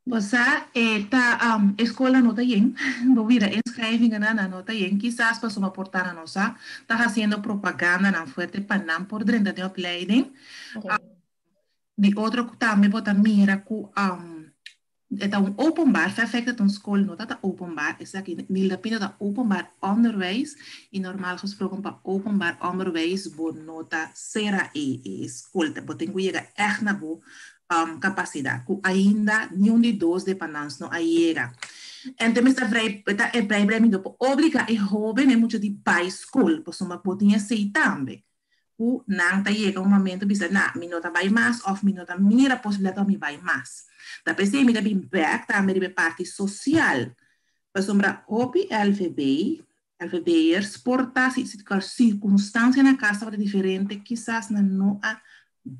Bo sa, e ta, e skolnan no ta yen. Bo mira inschrijvingennan, nan no ta yen. Kisas pasobra por ta nan no sa, ta hasiendo propagandanan fuerte pa nan por drenta den opleiding. Di otro tambe bo ta mira ku E ta un openbaar, Verfect ta un skol no ta ta openbaar, esaki Nilda Pinto ta openbaar onderwijs y normaal gesproken pa openbaar onderwijs bo no ta sera e e skol, bo tin ku yega ègt na bo kapasidat ku ainda niun di dos depandans no a yega. En te mester vrij ta e vrij blij mi no por obliga e hoben e mucha di bai skol pasobra bo tin esei tambe. ku nan ta yega un momento bisa na mi no ta bai mas òf mi no ta mira posibilidat pa mi bai mas. Ta p'esei mi ta bin bèk tambe riba e parti sosial, pasobra hopi LVB, LVB'ers por ta si sirkunstansia na kas tabata diferente kisas nan no a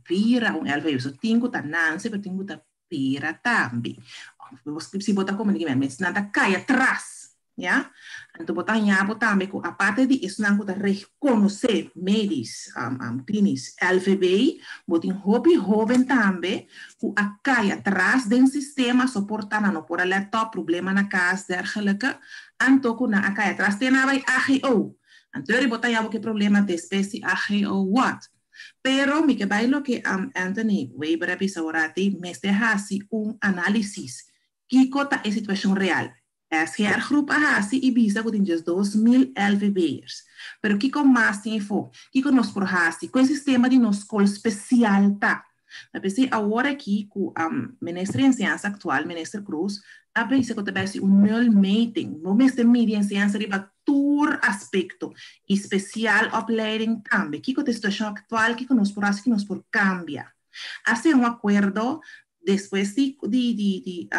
bira un LVB. So tin ku ta nanse pero tin ku ta. Pera tambe. Si bo ta komprendé ki mi nan ta kai atras, ya. Anto bo ta haña bo tambe ku aparte di esnan ku ta rekonosé medisch, klinisch, LVB, bo tin hopi hóben tambe ku a kai atras den sistema, soportá nan no por a lèt òp, problema na kas, dergelijke, anto ku nan a kai atras te nan a bai AGO. Anto bo ta haña bo ku e problema despues di AGO wòt. Pero mi ke bai loke Anthony Weber a bisa orati, mester hasi un análisis. Kiko ta e situashon real? SGR Groep a hasi i bisa ku tin djes 2000 LVB'ers. Pero kiko mas tin efo? Kiko nos por hasi? Kon e sistema di nos skol spesial ta? Ta p'esei awor aki ku Minister di Enseñansa aktual, Minister Croes, a bisa ku ta bai hasi un nulmeting. Bo mester midi enseñansa riba tur aspekto i spesial opleiding tambe. Kiko ta e situashon aktual? Kiko nos por hasi? Kiko nos por kambia? A haci un akuerdo despues di di di di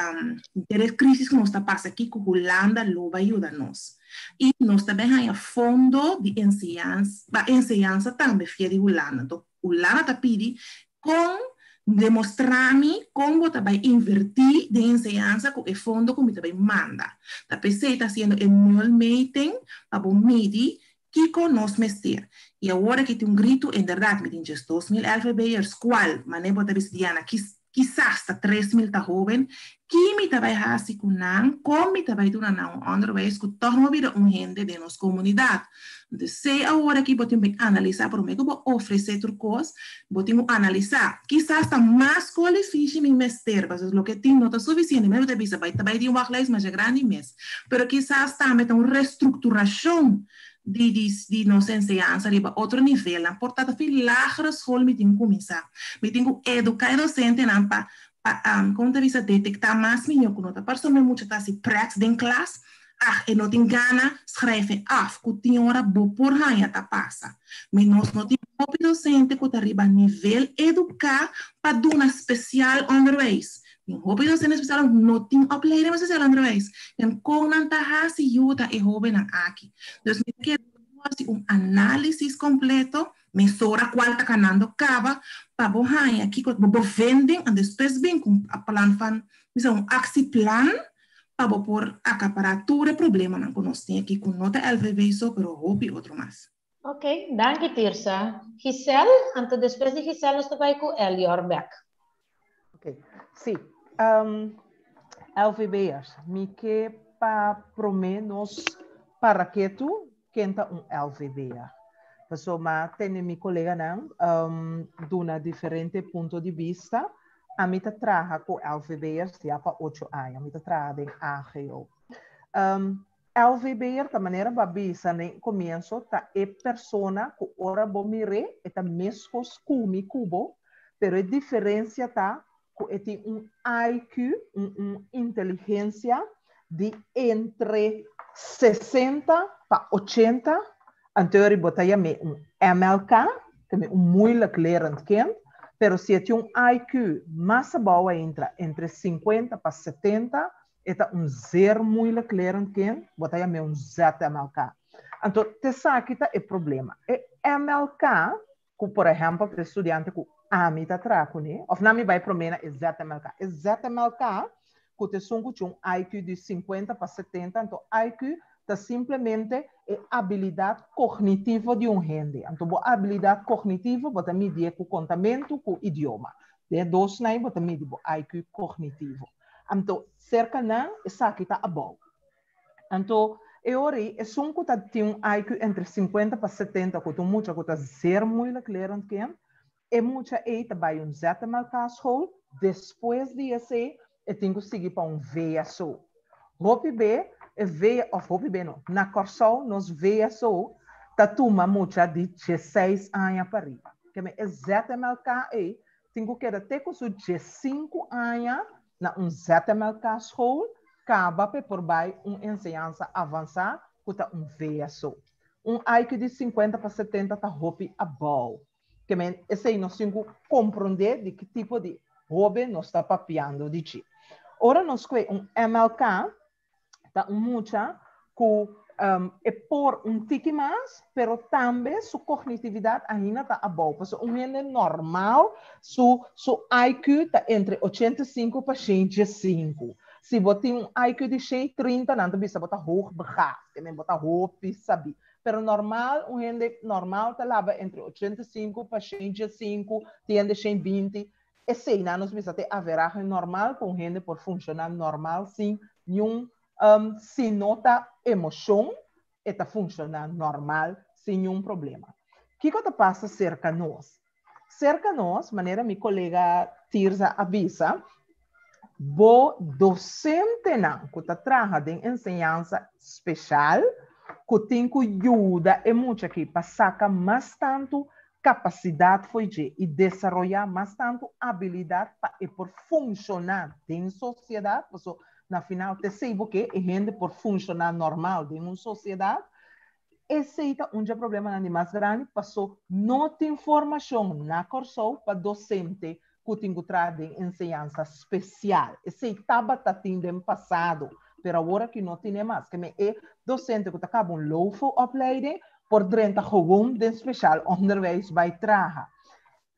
e crisis ku nos ta pasa aki ku Hulanda lo bai yuda nos. I nos ta bin haña fondo di enseñansa pa enseñansa tambe via di Hulanda. Anto Hulanda ta pidi kon demostra mi kon bo ta bai invertí den enseñansa ku e fondo ku mi ta bai manda. Ta p'esei ta hasiendo e nulmeting pa bo midi Kiko nos mester? I awor aki tin un gritu, inderdat, mi tin djes 2000 LVB'ers, kual, manera bo ta bisa Diana, kisas ta 3000 ta hoben, ki mi ta bai hasi ku nan, kon mi ta bai duna nan un onderwijs ku tòg no bira un hende den nos komunidat? Entonces, esei awor aki bo tin bai analisá promé ku bo ofresé tur kos, bo tin ku analisá. Kisas ta mas skol difíshil mi mester, pasobra loke tin no ta sufisiente, mi ta bisa bai ta bai tin wachtlijst masha grandi mes. Pero kisas tambe ta un restrukturashon di di di nos enseñansa riba otro nivelnan. Por ta ta fin lagere school mi tin ku kuminsá. Mi tin ku eduká e dosentenan pa pa kon ta bisa detektá mas mihó ku no ta pasobra e mucha ta hasi prèt den klas, ah e no tin gana, schrijf e af ku tin ora bo por haña ta pasa. Mi nos no tin hopi dosente ku ta riba nivel eduká pa duna spesial onderwijs. Tin hopi docente especial no tin opleiding especial onderwijs. En kon nan ta hasi yuda e hobennan aki. Dus mi ke hasi un análisis kompleto, mesora kual ta kanando kaba, pa bo haña kiko bo bo venden en despues bin ku un plan van, bisa un actieplan pa bo por akapará tur e problemanan ku nos tin aki ku no ta LVB so pero hopi otro mas. Ok, danki Tirsa. Giselle, anto despues di Giselle nos ta bai ku Elior bek. Ok, si. Um, LVB'ers, mi ke pa promé nos para ketu ken ta un LVB'er. Pasobra tene mi koleganan um, duna diferente punto di bista. Ami ta traha ku LVB'ers ya pa 8 aña. Mi ta traha den AGO. Um, LVB'er ta manera bo a bisa na e komienso ta e persona ku ora bo mir'é e ta meskos ku mi ku bo, pero e diferensia ta ku e tin un IQ, un un inteligensia di entre 60 pa 80, anto ori bo ta yam'é un MLK, ta un moeilijk lerend kind, pero si e tin un IQ mas abou ainda, entre 50 pa 70, E ta un zeer moeilijk lerend kind, bo ta yam'é un ZMLK. Anto, t'esaki ta e problema. E MLK, ku por ehèmpel ta e studiante ku ami ta traha kuné, òf nan mi bai promé na e ZMLK. E ZMLK, ku ta esun ku tin un IQ di 50 pa 70, anto IQ ta simplemente e abilidat kognitivo di un hende. Anto bo abilidat kognitivo bo ta midié ku kontamentu ku idioma. Den e dosnan ei bo ta midi bo IQ kognitivo. Anto, serka nan esaki ta abou. Anto, e ora ei, esun ku ta tin un IQ entre 50 pa 70, ku ta un mucha ku ta zeer moeilijk lerend kind, e mucha ei ta bai un ZMLK school, despues di esei e tin ku sigui pa un VSO. Hopi be, e V, of hopi be no, na Kòrsou nos VSO ta tuma mucha di 16 aña pa riba. Keme e ZMLK ei tin ku keda te ku su 15 aña na un ZMLK school kaba p'e por bai un enseñansa avansá ku ta un VSO. Un IQ di 50 pa 70 ta hopi abou. Ke men esei nos tin ku komprondé di ki tipo di hóben nos ta papiando di dje. Ora nos kue un MLK ta un mucha ku E por un tiki mas, pero tambe su kognitividat ainda ta abou. Pasobra un hende normal su su IQ ta entre 85 pa 105. Si bo tin un IQ di 130, nan ta bisa bo ta hoogbegaafd, ke men bo ta hopi sabí. Pero normal, un hende normal ta laba entre 85 pa 105, tin hende 120. Esei nan nos bisa ta e averahe normal ku un hende por funshoná normal sin niun Si no ta emoshon, e ta funshoná normal sin niun problema. Kiko ta pasa serka nos? Serka nos, manera mi kolega Tirza a bisa, bo dosentenan ku ta traha den enseñansa speshal, ku tin ku yuda e mucha aki pa saka mas tantu kapasidat fo'i dje i desaroyá mas tantu abilidat pa e por funshoná den sosiedat, paso na final t'esei bo ke, e hende por funshoná normal den un sosiedat. Esei ta un dje problemanan di mas grandi, paso no tin formashon na Kòrsou pa dosente ku tin ku traha den enseñansa spesial. Esei tabata tin den pasado, pero awor aki no tine mas. Keme e dosente ku ta kaba un LOFO-opleiding por drenta gewoon den speciaal onderwijs bai traha.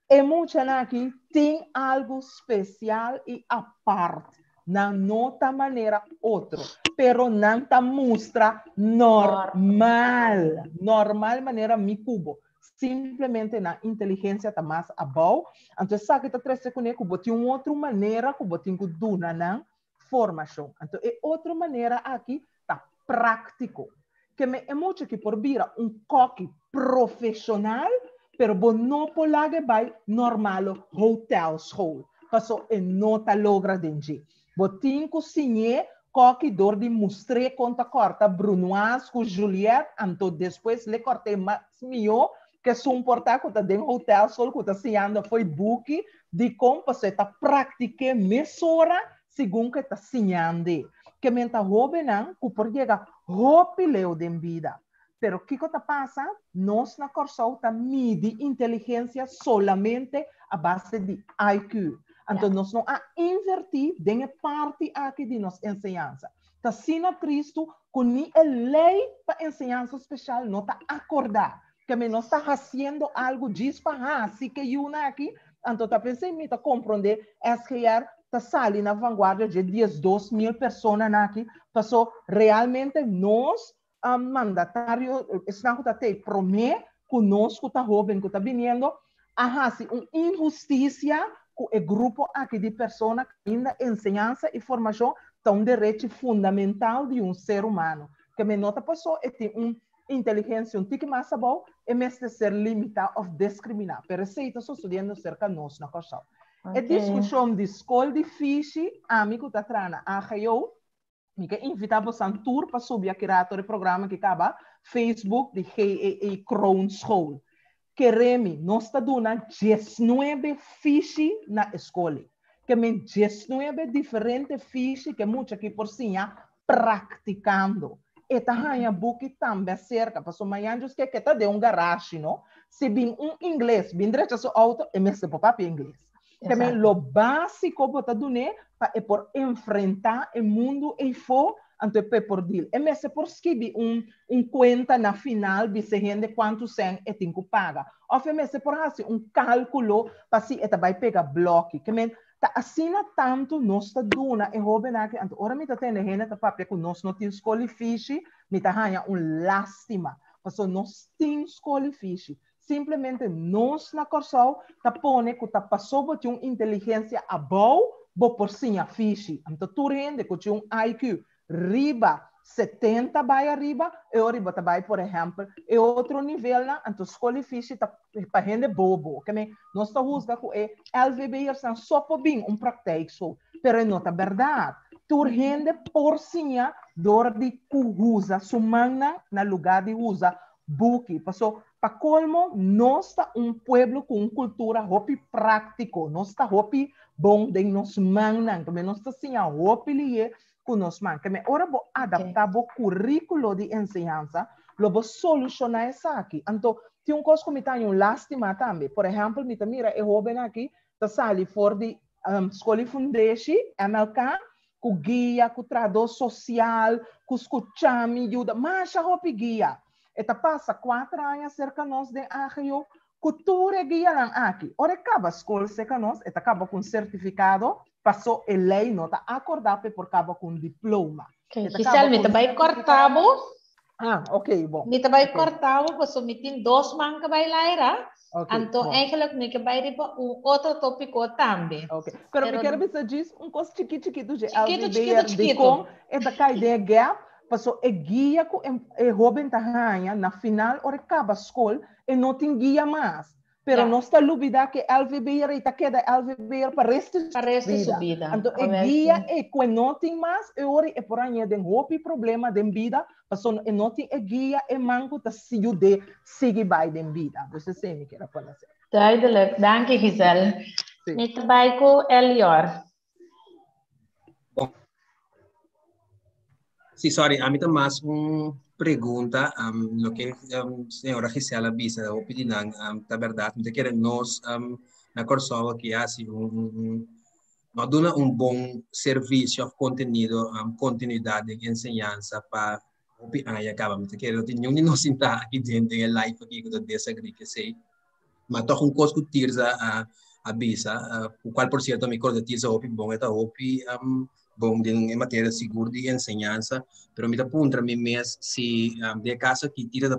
E muchanan aki tin algu spesial i apart. Nan no ta manera otro, pero nan ta mustra normal. Normal manera mi ku bo. Simplemente nan inteligensia ta mas abou. Anto esaki ta trese kuné ku bo tin un otro manera ku bo tin ku duna nan formashon. Anto e otro manera aki ta práktiko. Ke me e mucha ki por bira un kòki profeshonal, pero bo no por laga e bai normale hotelschool, paso e no ta logra den dje. Bo tin ku siñ'é kòki dor di mustr'é kon ta kòrta brunoise ku juliette, anto despues l'e kòrt'é mas mihó ku esun por ta ku ta den hotelschool ku ta siñando fo'i buki dikon, paso e ta praktik'é mesora segun ku e ta siñand'é. Ke men ta hóbennan ku por yega hopi leu den bida. Pero kiko ta pasa? Nos na Kòrsou ta midi inteligensia solamente a base di IQ. Anto nos no a invertí den e parti aki di nos enseñansa. Ta asina tristu ku ni e lei pa enseñansa speshal no ta akordá. Ke men nos ta hasiendo algu djis pa hasi ke yunan aki, anto ta pensei mi ta komprondé SGR ta sali na vanguardia dje 12.000 personanan aki, paso realmente nos mandatario, esnan ku ta tei promé ku nos ku ta hóben ku ta biniendo, a hasi un inhustisia ku e grupo aki di persona kaminda enseñansa i formashon ta un derechi fundamental di un ser humano. Ke men no ta paso e tin un inteligensia un tiki mas abou, e mester ser limitá òf deskriminá. Pero esei ta sosodiendo serka nos na Kòrsou. E diskushon di skol di fishi, ami ku ta traha na AGO, mi ke invitá bosan tur pa subi aki rato e programa ki kaba, Facebook di GEE Kroonschool. Kere mi, nos ta duna 19 fishi na e skol ei. Ke men 19 diferente fishi ke mucha ki por siña praktikando. E ta haña buki tambe aserka, pasobra mañan djus ke ke ta den un garashi, no? Si bin un ingles bin drecha su outo, e mester por papia ingles. Ke men lo básiko bo ta dun'é pa e por enfrentá e mundu eifó, anto e por deal. E mester por skibi un un kuenta na final bisa e hende kuantu sèn e tin ku paga. Òf e mester por hasi un kálkulo pa si e ta bai pega blòki. Ke men Ta asina tantu nos ta duna e hóbennan aki, anto ora mi ta tende hende ta papia ku nos no tin skol i fishi, mi ta haña un lástima, pasobra nos tin skol i fishi. Simplemente nos na Kòrsou ta pone ku ta paso bo tin un inteligensia abou bo por siña fishi. Anto tur hende ku tin un IQ riba 70 bai ariba, e ora bo ta bai, por ehèmpel, e otro nivelnan, anto skol i fishi ta pa hende bobo. Ke men, nos ta husga ku e LVB'ersnan so por bin un praktijkschool, pero e no ta bèrdat. Tur hende por siña dor di ku usa su mannan na lugá di usa buki. Paso, pa kolmo, nos ta un pueblo ku un kultura hopi práktiko. Nos ta hopi bon den nos mannan. Ke men, nos ta siña hopi lihé ku nos man. Ke men ora bo adaptá bo kuríkulo di enseñansa, lo bo solushoná esaki. Anto, tin un kos ku mi ta haña un lástima tambe. Por ehèmpel, mi ta mira e hóben aki ta sali for di Skol di Fundeshi, MLK, Ku guia, ku trahadó sosial, ku skucha mi, yuda. Masha hopi guia. E ta pasa kuater aña serka nos den AGO ku tur e guianan aki. Ora e kaba skol serka nos, e ta kaba ku un sertifikado, paso e lei no ta akordá pa e por kaba ku un diploma. E ta kaba Giselle, mi ta bai kòrta bo. Ah, ok, bon. Mi ta bai kòrta bo paso mi tin dos man ku bai laira. Ok, Anto bon. eigenlijk mi ke bai riba un otro tópiko tambe. Ok, pero mi kier bisa djis un kos chikit chikitu dje Chikitu, chikitu, LVBR chikitu. dikon e ta kai den e gap, paso e guia ku e hóben ta haña na final ora e kaba skol e no tin guia mas. Pero nos ta lubida ku e LVBR ei ta keda LVBR pa resto di Pa resto di su bida. Anto e guia ei ku e no tin mas e ora e por haña den hopi problema den bida pasobra e no tin e guia e man ku ta yud'é sigui bai den bida. Dus esei mi kier a pone asina. Duidelijk. Danki Giselle. Mi ta bai ku Elior. Sí, sorry, a mi ta mas un pregunta, um, loke um, señora Gisela bisa, hopi di nan, um, ta berdad, mi ta kere nos um, na Kòrsou aki hasi un, un, un, no duna un bon servisio of kontenido, um, kontinuidat den enseñansa pa hopi aña kaba. Mi ta kere no tin niun di nos sintá aki den den e live aki ku ta desagrí ku esei. Ma tòg un kos ku Tirza a a bisa, ku kual por sierto mi kòrda Tirza hopi bon, e ta hopi bon den e materia sigur di enseñansa, pero mi ta puntra mi mes si den e kaso aki Tirza ta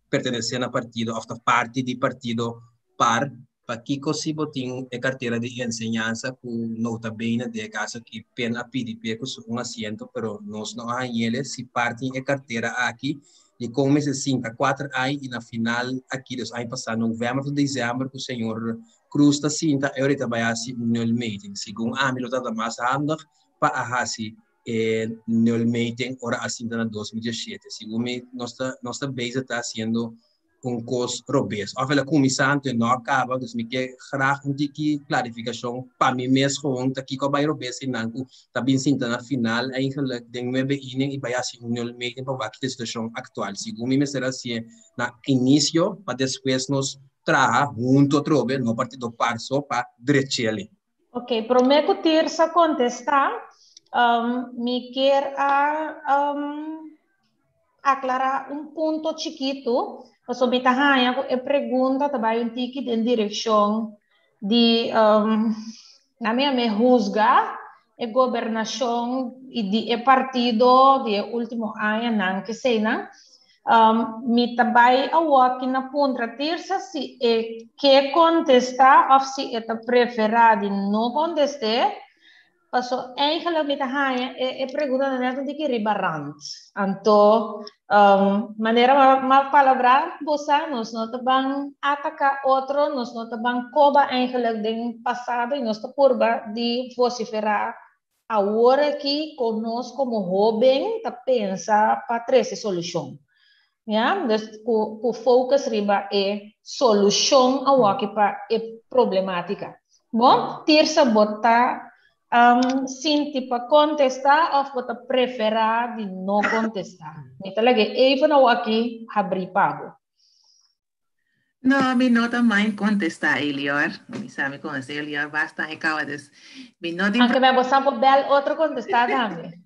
pertenesé na partido òf ta parti di partido par, pakiko si bo tin e kartera di enseñansa ku nota bene den e kaso aki pen a pidi p'e ku su un asiento pero nos no a hañ'el si par tin e kartera aki Dikon mester sinta kuater aña i na final aki dos aña pasá novèmber tot desèmber ku señor Cruz ta sinta e ora e ta bai hasi un nulmeting. Segun ami lo tabata mas handig pa a hasi e nulmeting ora a sinta na 2017. Segun mi nos ta nos ta bezig ta hasiendo un kos robes. Òf el a kuminsá anto e no a kaba, dus mi ke graag un tiki klarifikashon pa mi mes gewoon ta kiko a bai robes einan ku ta bin sinta na final eigenlijk den nuebe inning i bai hasi un nulmeting pa wak ki ta e situashon aktual. Segun mi mester hasié na inisio pa despues nos traha huntu atrobe, no partido par so, pa drech'el. Ok, promé ku Tirsa kontestá, mi kier a aklará un punto chikitu, pasobra mi ta haña ku e pregunta ta bai un tiki den direkshon di na mi a me husga e gobernashon i di e partido di e último añanan keseinan. Mi ta bai awoki na puntra Tirsa si e ke kontestá òf si e ta preferá di no kontest'é, paso eigenlijk mi ta haña e pregunta ta nèt un tiki riba rand. Anto manera m'a palabrá bo sa nos no ta ban ataká otro, nos no ta ban koba eigenlijk den pasado i nos ta purba di vosiferá Awor aki kon nos komo hóben ta pensa pa trese solushon. Ya, dus ku ku focus riba e solushon awoki pa e problematika. Bon, Tirsa bo ta sinti pa kontestá òf bo ta preferá di no kontestá? Mi ta laga e even awoki habrí pa bo. No, mi no ta mind contesta Elior. Mi sa mi conoce Elior basta e caba dus mi no tin Aunque me bo sa por bel otro contesta tambe.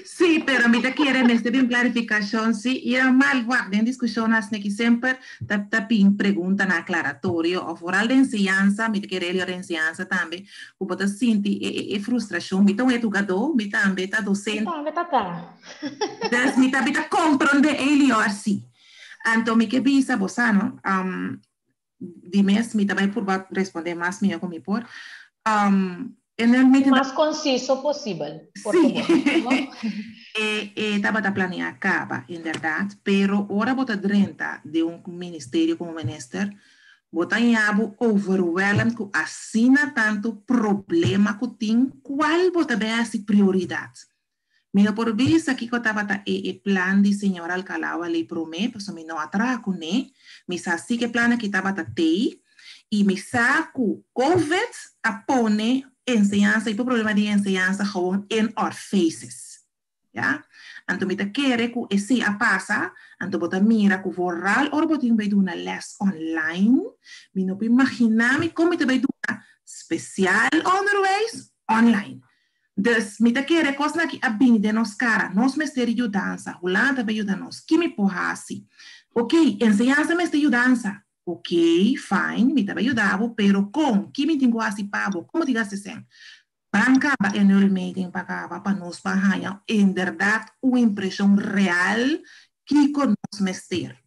Sí, pero mi ta kere mester bin clarificacion sí. I era mal wak den discusion asina ki semper ta ta bin preguntanan aclaratorio of vooral den enseñansa, mi ta kere Elior den enseñansa tambe, ku bo ta sinti e e e frustracion. Mi ta un educador, mi tambe ta Mi docente. tambe ta ta. Dus mi ta mi ta comprende Elior sí. Anto mi ke bisa bo sa no, di mes mi ta bai purba respondé mas mihó ku mi por. E normalmente ta. Mas konsiso posibel, por Sí. favor, no? E e tabata planeá kaba, inderdat, pero ora bo ta drenta den un ministerio komo minister, bo ta haña bo overwhelmed ku asina tantu problema ku tin, kual bo ta bai hasi prioridat? Mi no por bisa kiko tabata e e plan di señor Alcalá Waley promé, pasobra mi no a traha kuné. Mi sa si ku e plan aki tabata tei i mi sa ku Covid a pone enseñansa i por problema di enseñansa gewoon in our faces. Ya. Anto mi ta kere ku esei a pasa, anto bo ta mira ku vooral ora bo tin bai duna les online, mi no por imaginá mi kon mi ta bai duna spesiaal onderwijs online. Dus mi ta kere kosnan aki a bini den nos kara. Nos mester di yudansa. Hulanda ta yuda nos. Ki mi por hasi? Ok, enseñansa mester yudansa. Ok, fine, mi ta bai yuda bo, pero kon? Ki mi tin ku hasi pa bo? Kon bo tin ku hasi esei? Ban kaba e nulmeting pa kaba pa nos ban haña inderdat un impreshon real kiko nos mester.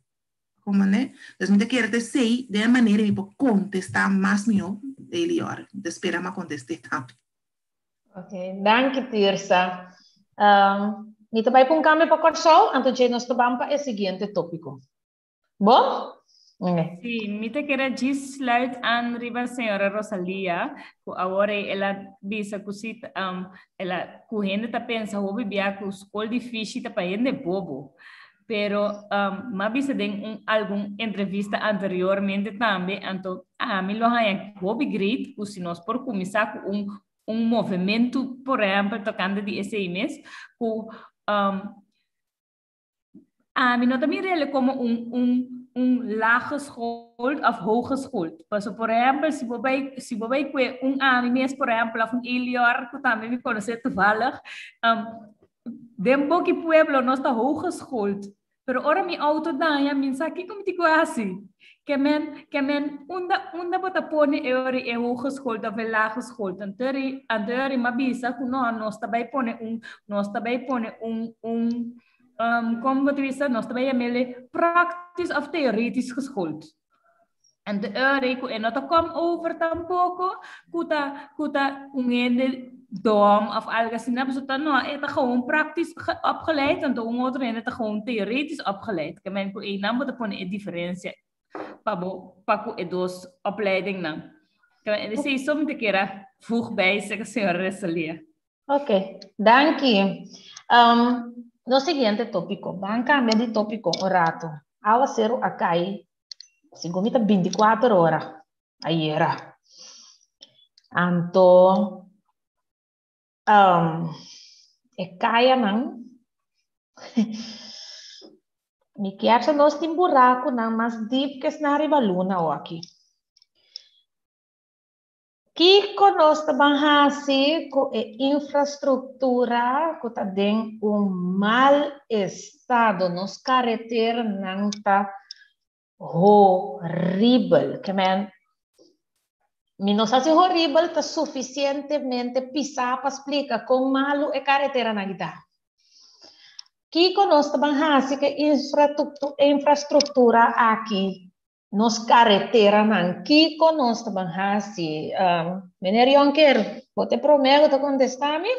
Komprendé? Dus mi ta kere ta esei den e manera mi por kontestá mas mihó, Elior. Mi ta spera mi a kontest'é tambe. Ok, danki Tirsa. Um, mi ta bai pa un kambio pa Kòrsou, anto dje nos ta ban pa e siguiente tópiko. Bon? Okay. Sí, mi te kere djis sluit aan riba señora Rosalia, ku awor ei el a bisa ku si um, el a, ku hende ta pensa hopi bia ku skol di fishi ta pa hende bobo. Pero um, m'a bisa den un algun entrevista anteriormente tambe, anto ami lo haña hopi great ku si nos por kuminsá ku un un movementu, por ehèmpel, tokante di esei mes, ku um, ami no ta mir'el komo un un un laaggeschoold of hooggeschoold. Paso, por ehèmpel, si bo bai si bo bai kue un ami mes, por ehèmpel, of un Elior, ku tambe mi konosé toevallig, um, Den boki pueblo nos ta hooggeschoold, pero ora mi auto daña mi sa kiko mi tin ku hasi. Ke men, ke men, unda, unda bo ta pone e ora e hooggeschoold of e laaggeschoold? Anto eri, anto eri m'a bisa ku no, nos ta bai pone un, nos ta bai pone un, un, um, kon bo ta bisa, nos ta bai yam'el praktisch of theoretisch geschoold. Anto eri ku e no ta kom over tampoko ku ta ku ta un hende dom of algo asina, pasobra ta no, e ta gewoon praktisch opgeleid, anto un otro hende ta gewoon theoretisch opgeleid. Ke men ku einan bo ta pone e diferensia pa bo pa ku e dos opleidingnan. Ke men esei so mi ta kera voeg bij, sega señora Rosalia. Ok, danki. Um, nos siguiente tópiko. Ban kambia di tópiko un rato. Awaseru a kai, segun mi ta 24 ora ayera. Anto, um, e kayanan, mi kier sa nos tin burakunan mas diep ke esnan riba luna awaki. Kiko nos ta ban hasi ku e infrastruktura ku ta den un mal estado? Nos kareteranan ta horibel. Ke men, mi no sa si horibel ta sufisientemente pisá pa splika kon malu e kareteranan ta. Kiko nos ta ban hasi ku e infrastruktura aki? Nos kareteranan, kiko nos ta ban hasi? Meneer Jonker, bo ta e promé ku ta kontestá mi?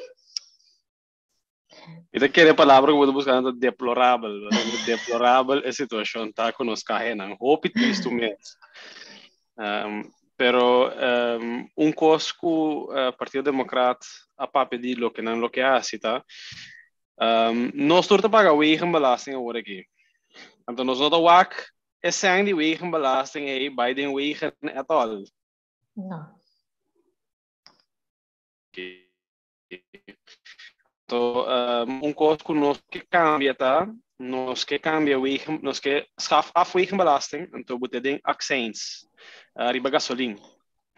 Mi ta kere e palabra ku bo ta buskando ta deplorabel. Deplorabel e situashon ta ku nos kahenan. Hopi tristu mes. Pero un kos ku Partido Demokrat a papia di loke nan lo ke hasi ta, nos tur ta paga wegenbelasting awor aki. Anto nos no ta wak E sèn di wegenbelasting ei bai den wegen et al. No. Anto, un kos ku nos ke kambia ta, nos ke kambia wegen, nos ke schaf af wegenbelasting, anto bo ta den accijns riba gasolin.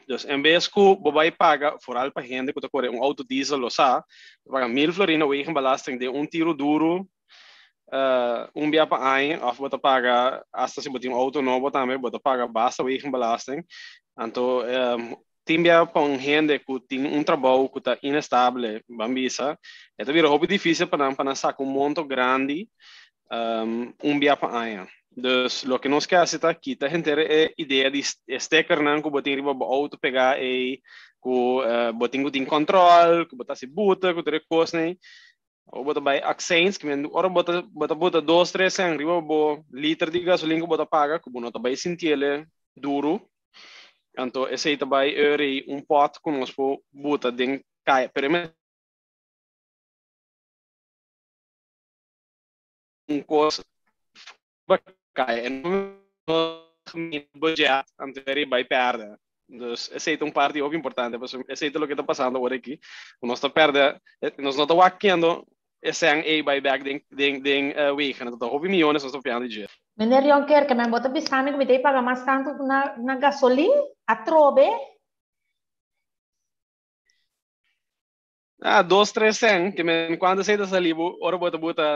Dus en bes ku bo bai paga, foral pa hende ku ta kore un auto diesel lo sa, bo paga mil florin na wegenbelasting den un tiro duru un bia pa aña of bo ta paga hasta si bo tin un auto nobo tambe bo ta paga basta wegenbelasting. Anto tin bia pa un hende ku tin un trabou ku ta inestable, ban bisa, e ta bira hopi dificil pa nan pa nan saka un monto grandi un bia pa aña. Dus loke nos ke hasi ta kita henter e idea di e stickernan ku bo tin riba bo auto pegá ei, ku bo tin ku tin control, ku bo ta hasi bute, ku tur e kosnan ei. O bo ta bai accijns, ki men ora bo ta bo ta bota dos tres cent riba bo liter di gasolin ku bo ta paga, ku bo no ta bai sintiele duru. Anto esei ta bai eur un pot ku nos por buta den kaya. Pero e un kos ba kaya. E no budget anto eri bai perde. Dus esei ta un parti hopi importante, pasobra esei ta loke ta pasando ora aki. Nos ta perde, nos no ta wak kendo e sèn ei bai bèk den den den wegen. Anto ta hopi miyones nos ta papiando di dje. Meneer Jonker, ke men bo ta bisa mi ku mi ta paga mas tantu na na gasolin atrobe? Ah, dos, tres cent, ke men kuantu esei ta sali bo, ora bo ta buta,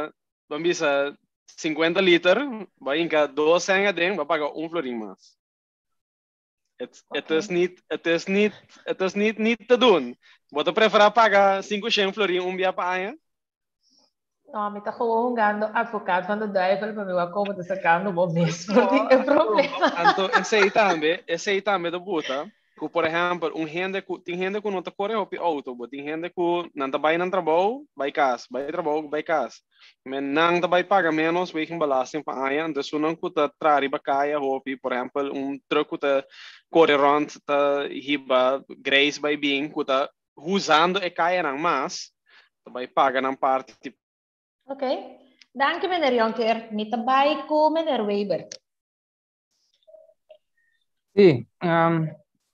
ban bisa, 50 liter, bo a hinka dos cent aden, bo a paga un florin mas. Het, het is niet, het is niet, het is niet, niet te doen. Bo ta prefera paga 500 florin un bia pa aña? No, mi ta gewoon hungando advocaat van de duivel, pa mi wak como ta sacando bo mes for di e problema. Anto esei tambe, esei tambe ta buta ku por ehempel un hende ku tin hende ku no ta kore hopi auto, bo tin hende ku nan ta bai nan trabou, bai kas, bai trabou, bai kas. Men nan ta bai paga menos wegenbelasting pa aña, anto esunnan ku ta traha riba kaya hopi, por ehempel un truck ku ta kore rond ta hiba greis bai bin ku ta usando e kayanan mas, ta bai paga nan parti. Ok. Danki meneer Jonker. Mi ta bai ku meneer Weber. Sí, um,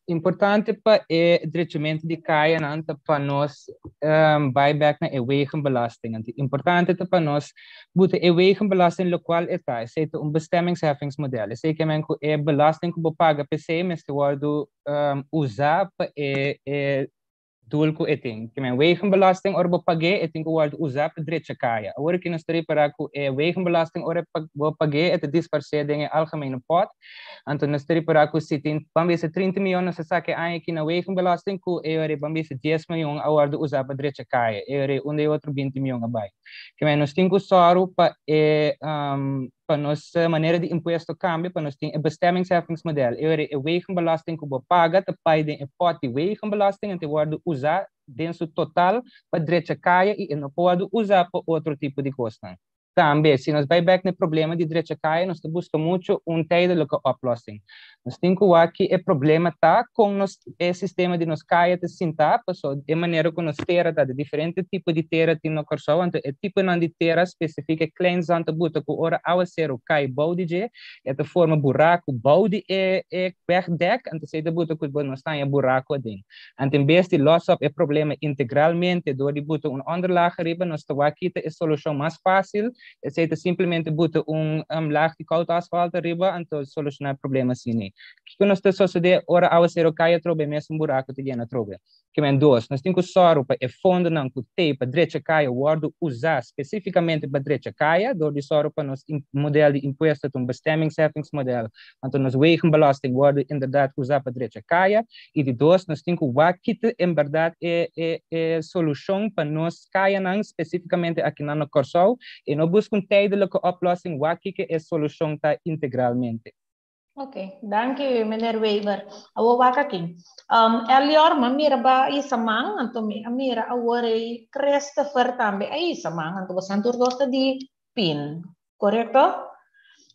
importante pa e drechamentu di kayanan ta pa nos um, bai bek na e wegenbelasting. Anto importante ta pa nos buta e wegenbelasting lokual e ta. Esei ta un bestemmingsheffingsmodel. Esei ke men ku e belasting ku bo paga p'esei mester wòrdu um, usá pa e, e doel ku e tin. Ke men wegenbelasting ora bo pag'é e tin ku wòrdu usá pa drecha kaya. Awor aki nos ta ripará ku e wegenbelasting ora bo pag'é e ta disparsé den e algemene pòt. Anto nos ta ripará ku si tin ban bisa 30 miyon nos a saka e aña aki na wegenbelasting ku e ora ban bisa 10 miyon a wòrdu usá pa drecha kaya. E ora unda e otro 20 miyon a bai. Ke men nos tin ku sòru pa e um, pa nos manera di impuesto cambia, pa nos tin e bestemmingsheffingsmodel. E ora e wegenbelasting cu bo paga ta pai den e pot di wegenbelasting en te wordo usa den su total pa drecha caya y e no por wordo usa pa otro tipo di cosnan. Tambe, si nos bai bek na e problema di drecha caya, nos ta busca mucho un tijdelijke oplossing. Nos tin ku wak ki e problema ta kon nos e sistema di nos kaya ta sintá, paso e manera ku nos tera ta, di diferente tipo di tera tin na Kòrsou, anto e tiponan di tera spesifik e kleinzand ta buta ku ora awaseru kai bou di dje, e ta forma buraku bou di e e wegdek, anto esei ta buta ku bo nos ta haña buraku aden. Anto en bes di los op e problema integralmente dor di buta un onderlaag ariba, nos ta wak kita e solushon mas fásil Esei ta simplemente buta un um, laag di koud asfalt ariba, anto solushoná e problema asina. Kiko nos ta sosodé ora awasero kai atrobe e mesun buraku ta yena atrobe? Ke men dos, nos tin ku sòru pa e fondonan ku tei pa drecha kaya wòrdu usá spesifikamente pa drecha kaya, dor di sòru pa nos model di impuesto ta un bestemmingsheffingsmodel, anto nos wegenbelasting wòrdu inderdat usá pa drecha kaya. I di dos, nos tin ku wak kita en bèrdat e e e solushon pa nos kayanan, spesífikamente akinan na Kòrsou, i no buska un tijdelijke oplossing wak kiko e solushon ta integralmente. Ok, danki meneer Weber. Awor wak aki. Um, Elior, ma mira ba isa man, anto mi a mira awor ei Christopher tambe a isa man, anto bosan tur dos ta di pin, korekto?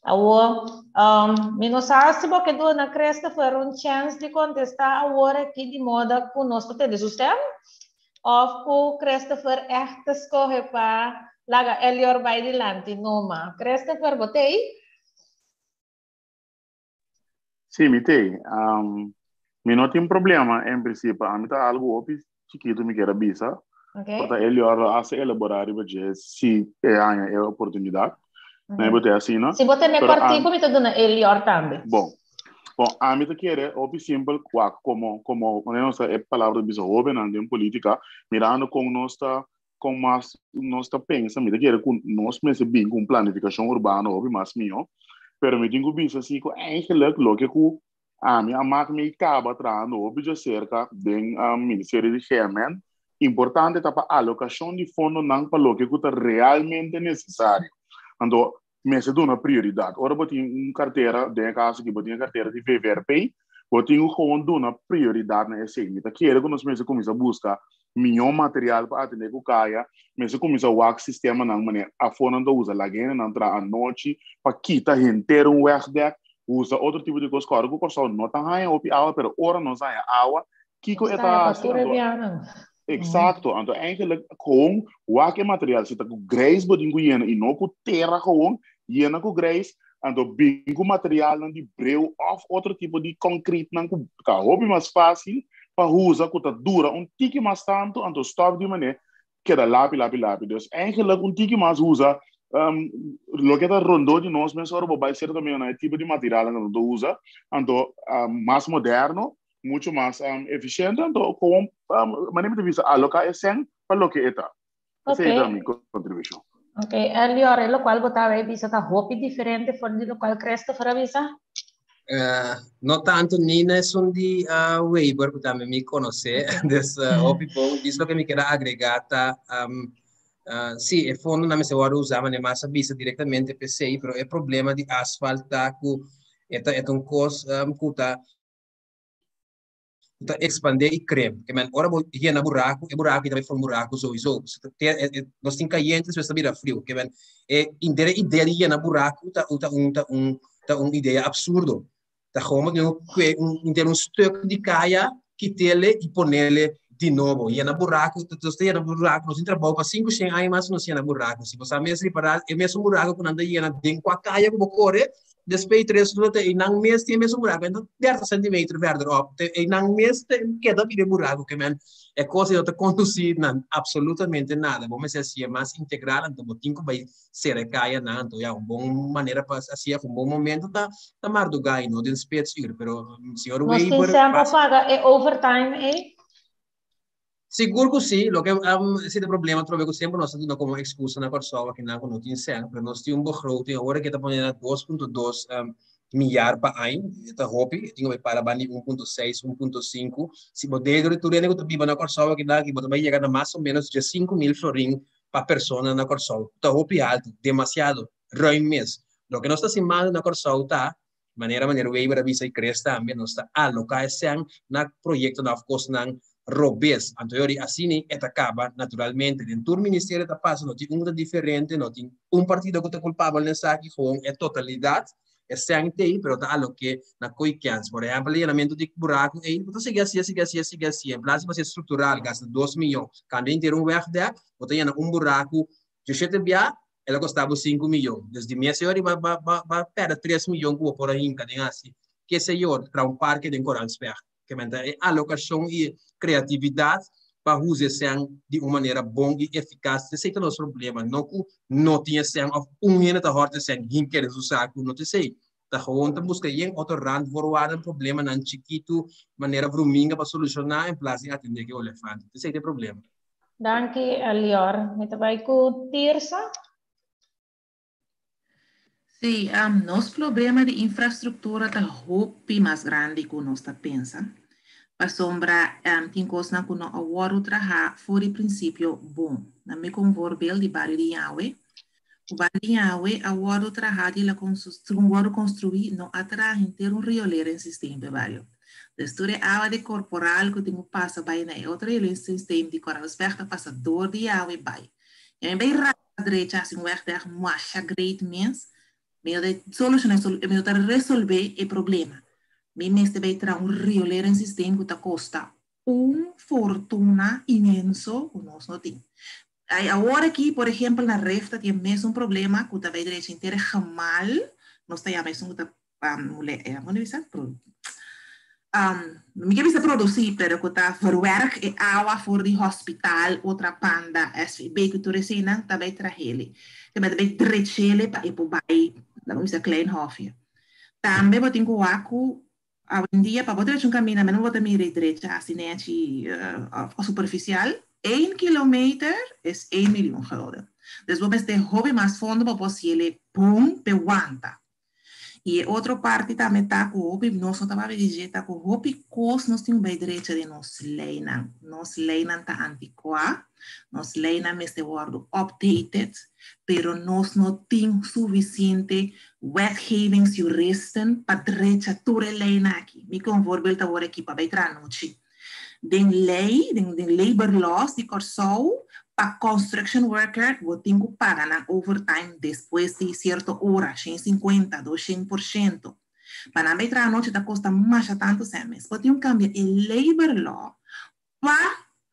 Awor, um, mi no sa si bo ke duna Christopher un chèns di kontestá awor aki di moda ku nos ta tende su stèm, Of ku Christopher ègt ta skohe pa laga Elior bai dilanti numa. Christopher, bo t'ei? Sí, mi t'ei. Um, mi no tin problema en principio. Ami ta algo hopi chikitu mi kier a bisa. Okay. Por ta Elior lo hace elabora riba dje si e haña e oportunidad. Nee, bo t'ei asina. Si bo tene Pero kòrtiku, mi ta duna Elior tambe. Bon. Bon, ami ta kere hopi simpel wak komo komo manera nos ta e palabra ta bisa hobennan den politika, mirando kon nos ta kon mas nos ta pensa, mi ta kere ku nos mester bin ku un planifikashon urbano hopi mas mihó, pero mi tin ku bisa si ku eigenlijk loke ku ami a mak mi kaba trahando hopi djaserka den ministerio di GMN, importante ta pa alokashon di fondonan pa loke ku ta realmente nesesario. Anto mester duna prioridat. Ora bo tin un kartera, den e kaso aki bo tin e kartera di VVRP, bo tin ku gewoon duna prioridat na esei. Mi ta kere ku nos mester kuminsá buska mihó material pa atendé ku kaya, mester kuminsá wak sistemanan manera afó nan ta usa, laga hendenan traha anochi pa kita henter un wegdek, usa otro tipo di kos. Kòrda ku Kòrsou no ta haña hopi awa, pero ora nos haña awa, kiko e ta hasi? Exacto, anto eigenlijk gewoon wak e material, si ta ku grijs bo tin ku yena i no ku tera gewoon, yena ku grijs, anto bin ku materialnan di breu of otro tipo di concretenan ku ta hopi mas fácil pa usa ku ta dura un tiki mas tantu, anto stop di manera keda lapi lapi lapi. Dus eigenlijk un tiki mas usa um, loke ta rondó di nos mes ora bo bai serka también e tipo di materialnan ku nan ta usa, anto um, mas moderno, mucho mas um, eficiente, anto gewoon, um, manera mi ta bisa, aloca e sen. pa loke e ta. Esei ta mi kontribushon. Ok, Elior, e lokual bo ta bisa ta hopi diferente for di lokual Christopher a bisa? No tanto, Nina esun di Weber ku tambe mi konosé, dus hopi bon. Dis loke mi kier a agregá ta, sí, e fondonan mester wòrdu usá manera mas a bisa direktamente p'esei, pero e problema di asfalt ta ku e ta e ta un kos ku ta ta expande y krem. Ke men ora bo yena buraku, e buraku ta bai forma buraku sowieso. Nos tin kayente despues ta bira friu. Ke men e inter e idea di yena buraku ta ta un ta un ta un idea absurdo. Ta gewoon bo tin ku un inter un stuk di kaya kitele y ponele di nobo. Yena buraku, nos ta yena buraku, nos tin trabou pa sinku shen aña mas nos yena buraku. Si bo sa mes ripara e mesun buraku ku nan ta yena den kua kaya ku bo kore, Despues tres luna te einan mes tin e mesun buraku, enton derta centimeter verderop te einan mes te keda bira e buraku ke men e kos ei no ta kondusí na absolutamente nada. Bo mester hasié mas integral, anto bo tin ku bai sera e kayanan, anto ya un bon manera pa hasié òf un bon momento ta ta mardugá i no den spitsuur, pero señor Nos tin Weber sèn pa paga e overtime ei? Sigur ku si, loke si ta problema atrobe ku semper nos ta duna komo ekskusa na Kòrsou akinan ku no tin sèn, pero nos tin un begroting awor ke ta pone na 2.2 miar pa aña, e ta hopi, e tin ku bai para banda di 1.6, 1.5, si bo debe tur hende ku ta biba na Kòrsou akinan aki bo ta bai yega na mas o menos 15,000 florin pa persona na Kòrsou, ta hopi altu, demasiado, ruim mes. Loke nos ta hasi mal na Kòrsou ta Manera Meneer Weber a bisa y Chris tambe, nos ta aloca e cen na proyectonan of cosnan robes. Anto yori asini e ta caba naturalmente. Den tur ministerio ta pasa, no tin un cu ta diferente, no tin un partido cu ta culpabel na esaki, gewoon e totalidad, e cen t'ey, pero ta aloke na coy kens. Por ehempel, e yenamento di buraco ey, bo ta sigui hacié, sigui hacié, sigui hacié. En plaats di bo hacié structural, gasta 2 miyon, cambia henter un wegdek, bo ta yena un buraco 17 bia, el a kosta bo 5 miyon. Dus di mes ora ba, ba, ba, ba perde 3 miyon ku bo por a hinka den hasi, ke seyor, traha un parke den Koransweg. Ke men ta e alokashon i kreatividat pa usa e sèn di un manera bon i efikas. Esei ta nos problema, no ku no tin e sèn òf un hende ta hòrta e sèn hinka den su saku, no ta esei. Ta gewoon ta buska yen otro randvoorwaarden, problemanan chikitu manera vruminga pa solushoná en plas di atendé ku e olefante. Esei ta e problema. Danki, Elior. Mi ta bai ku Tirsa. Sí, nos problema di infrastruktura ta hopi mas grandi ku nos ta pensa. Pasobra tin kosnan ku no a wòrdu trahá for di prinsipio bon. Na mi kon voorbeeld di bario di Yahwe. Ku bario di Yahwe a wòrdu trahá di la wòrdu konstruí no a traha henter un rioleringssysteem pa e bario. Dus tur e awa di korporal ku tin ku pasa bai na e otro rioleringssysteem di Koraalsberg ta pasa dor di Yahwe bai. I mi bai rasa drecha hasi un wegdek masha great mes. Mi no ta solushoná e mi no ta resolvé e problema. Mi mester bai traha un rioleringssysteem ku ta kosta un fortuna inmenso ku nos no tin. Ai awor aki, por ehempel, na Ref ta tin e mesun problema ku ta bai drecha henter e gemaal, nos ta yama esun ku ta mule, kon ta bisa? Mi ke bisa produsí, pero ku ta verwerk e awa for di hospital, otra panda, SVB, ku tur eseinan ta bai trahele. Ta bai drechele pa e por bai, laga mi bisa, Klein Hofje. Tambe bo tin ku wak ku awendia pa bo drecha un kaminda, menos bo ta mira e drecha asi nechi of superficial, één kilometer es één miljoen gulden. Dus bo mester hopi mas fondo pa bo hasiele bon p'e wanta. I e otro parti tambe ta ku hopi nos no ta papia di dje ta ku hopi kos nos tin ku bai drecha den nos leinan. Nos leinan ta antikuá, nos leinan mester wòrdu updated, pero nos no tin sufisiente wetgevingsjuristen pa drecha tur e leinan aki. Mi kon voorbeeld awor aki pa bai traha anochi. Den lei, den den labor laws di Kòrsou, pa construction worker bo tin ku paga nan overtime despues di sierto ora, 150, 200%. Pa nan bai traha anochi ta kosta masha tantu sèn mes. Bo tin ku kambia e labor law pa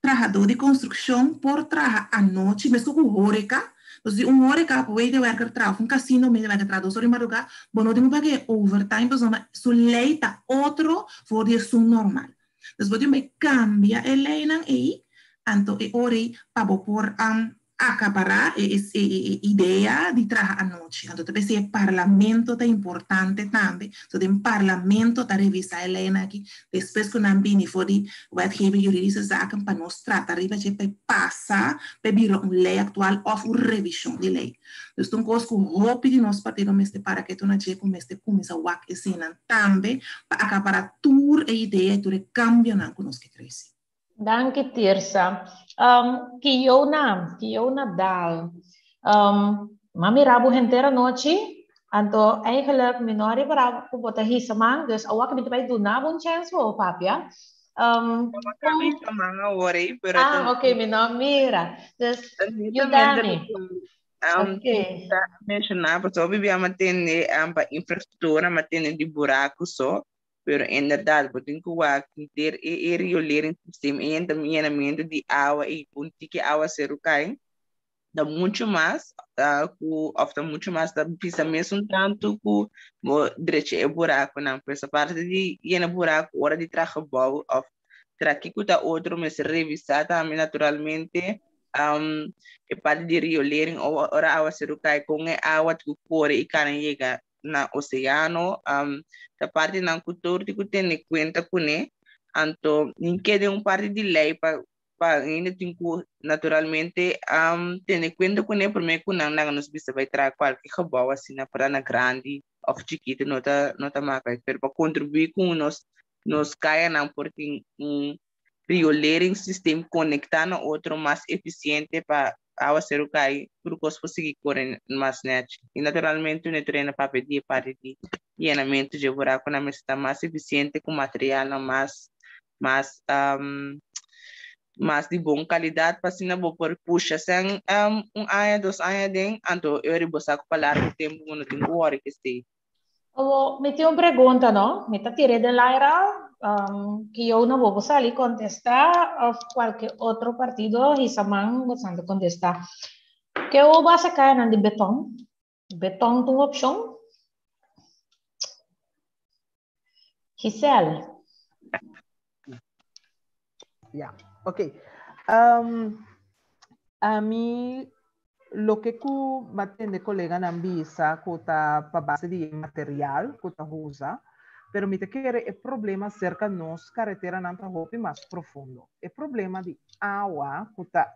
trahadó di konstrukshon por traha anochi, meskos ku horeka. Nos di un horeka por medewerker traha of un kasino medewerker traha dos ora di madrugá, bo no tin ku paga e overtime pasobra su lei ta otro for di esun normal. Dus bo tin bai kambia e leinan ei, anto e ora ei pa bo por. Acapará e e idea di traha anochi. Anto ta p'esei e parlamento ta importante tambe. So den parlamento ta revisá e leynan aki despues ku nan bini for di Wetgeving Juridische Zaken pa nos trata riba dje pa e pasa pa e bira un ley aktual òf un revishon di ley. Dus ta un kos ku hopi di nos partido mester para ketu na dje ku mester kuminsá wak eseinan tambe pa akapará tur e idea i tur e kambionan ku nos ke trese. Danki Tirsa. Um, Kiona, Kiona Daal. Um, ma mira bo henter anochi, anto eigenlijk mi no a repará ku bo ta hisa man, dus awor mi ta bai duna bo un chance bo papia. Um, kom... man awor, eh, pero ah, ok, mi no mira. Dus, yudami. Um, okay. Mencionar, pasobra bibia matende um, pa infraestructura, matende di buraco so, Pero inderdaad, bo tin ku wak henter e e rioleringssysteem e yenamentu di awa ei ku un tiki awaseru kai, ta muchu mas ku òf ta muchu mas ta pisa mesun tantu ku bo drecha e burakunan. Pues aparte di yena buraku ora di traha gebou òf traha kiko ta otro mester revisá tambe naturalmente e parti di riolering ora awaseru kai kon e awa tin ku kore i kana yega na oseano, ta partinan ku tur tin ku tene kuenta kuné, anto nin keda un parti di lei pa pa hende tin ku naturalmente tene kuenta kuné promé ku nan laga nos bisa bai traha kualke gebou asina por na grandi òf chikitu no ta no ta maka pero pa kontribuí ku nos nos kayanan por tin un rioleringssysteem konektá na otro mas efisiente pa awaseru kai tur kos por sigui kore mas nèchi. I naturalmente un e trena papia di e parti di yenamentu dje burakunan mester ta mas efisiente ku materialnan mas mas mas di bon kalidat pa asina bo por pusha sèn un aña dos aña aden anto e ora bo sa ku pa largu tempu bo no tin ku wòri ku esei. Awo, mi tin un pregunta, no? Mi ta tir'é den laira, um, ki yo no bobo sali contesta of cualke otro partido hisa man bosnan ta contesta. Ke o basa kayanan di beton? Beton ta un opcion? Giselle. Ja, oké. Um, ami loke ku m'a tende koleganan bisa ku ta pa base di e material ku ta usa, pero mi ta kere e problema serka nos kareteranan ta hopi mas profundo. E problema di awa ku ta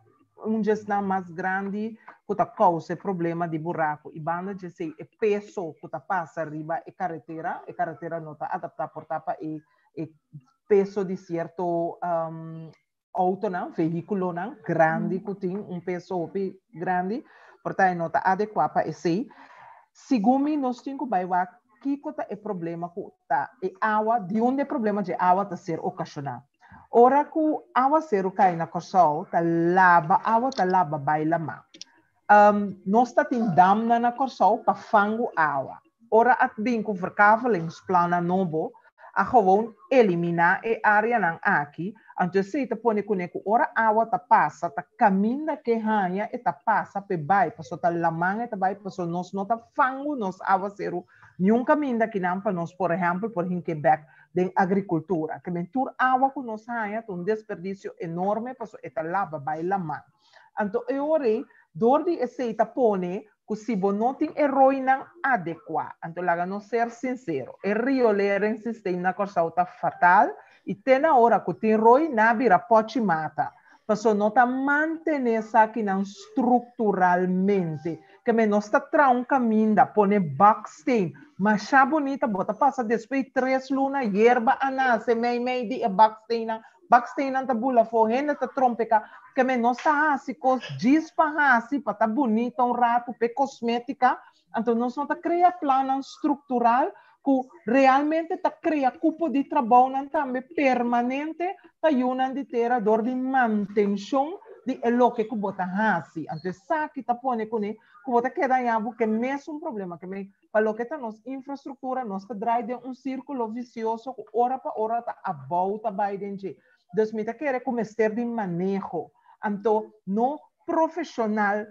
un djesnan mas grandi ku ta kousa e problema di buraku i banda djesei e peso ku ta pasa riba e karetera, e karetera no ta adaptá por ta pa e e peso di sierto um, autonan, vehículonan grandi ku tin un peso hopi grandi, por ta e no ta adekuá pa esei. Segun mi nos tin ku bai wak kiko ta e problema ku ta e awa, di unda e problema dje awa ta ser okashoná. Ora ku awaseru kai na Kòrsou ta laba awa ta laba bai lamá. Um, nos ta tin damnan na Kòrsou pa fangu awa. Ora a bin ku verkavelingsplannen nobo, a gewoon eliminá e áreanan aki, anto esei ta pone kuné ku ora awa ta pasa, ta kaminda ke haña e ta pasa p'e bai, paso ta laman e ta bai, paso nos no ta fangu nos awaseru niun kaminda kinan pa nos, por ehèmpel, por hink'é bèk den agrikultura. Ke men tur awa ku nos haña ta un desperdisio enorme paso e ta laba bai laman. Anto e ora ei, dor di esei ta pone ku si bo no tin e roinan adekuá, anto laga nos ser sinsero, e rioleringssysteem na Kòrsou ta fatal i te na ora ku tin roi nan a bira pòchi mata, paso no ta mantené esakinan strukturalmente. Ke men nos ta traha un kaminda, pone baksteen, masha bunita, bo ta pasa despues di tres luna yerba a nase meimei di e baksteennan, Baksteennan ta bula afó, hende ta trompeká. Ke men nos ta hasi kos djis pa hasi, pa ta bunita un ratu, p'e kosmétika. Anto nos no ta krea plannan struktural ku realmente ta krea kupo di trabounan tambe permanente pa yunan di tera dor di mantenshon di e loke ku bo ta hasi. Anto esaki ta pone kuné ku bo ta keda haña bo ku e mesun problema. Ke men Pa loke ta nos infrastruktura, nos ta drai den un sírkulo visioso ku ora pa ora ta abou ta bai den dje. Dus mi ta kere ku mester di maneho. Anto no profeshonal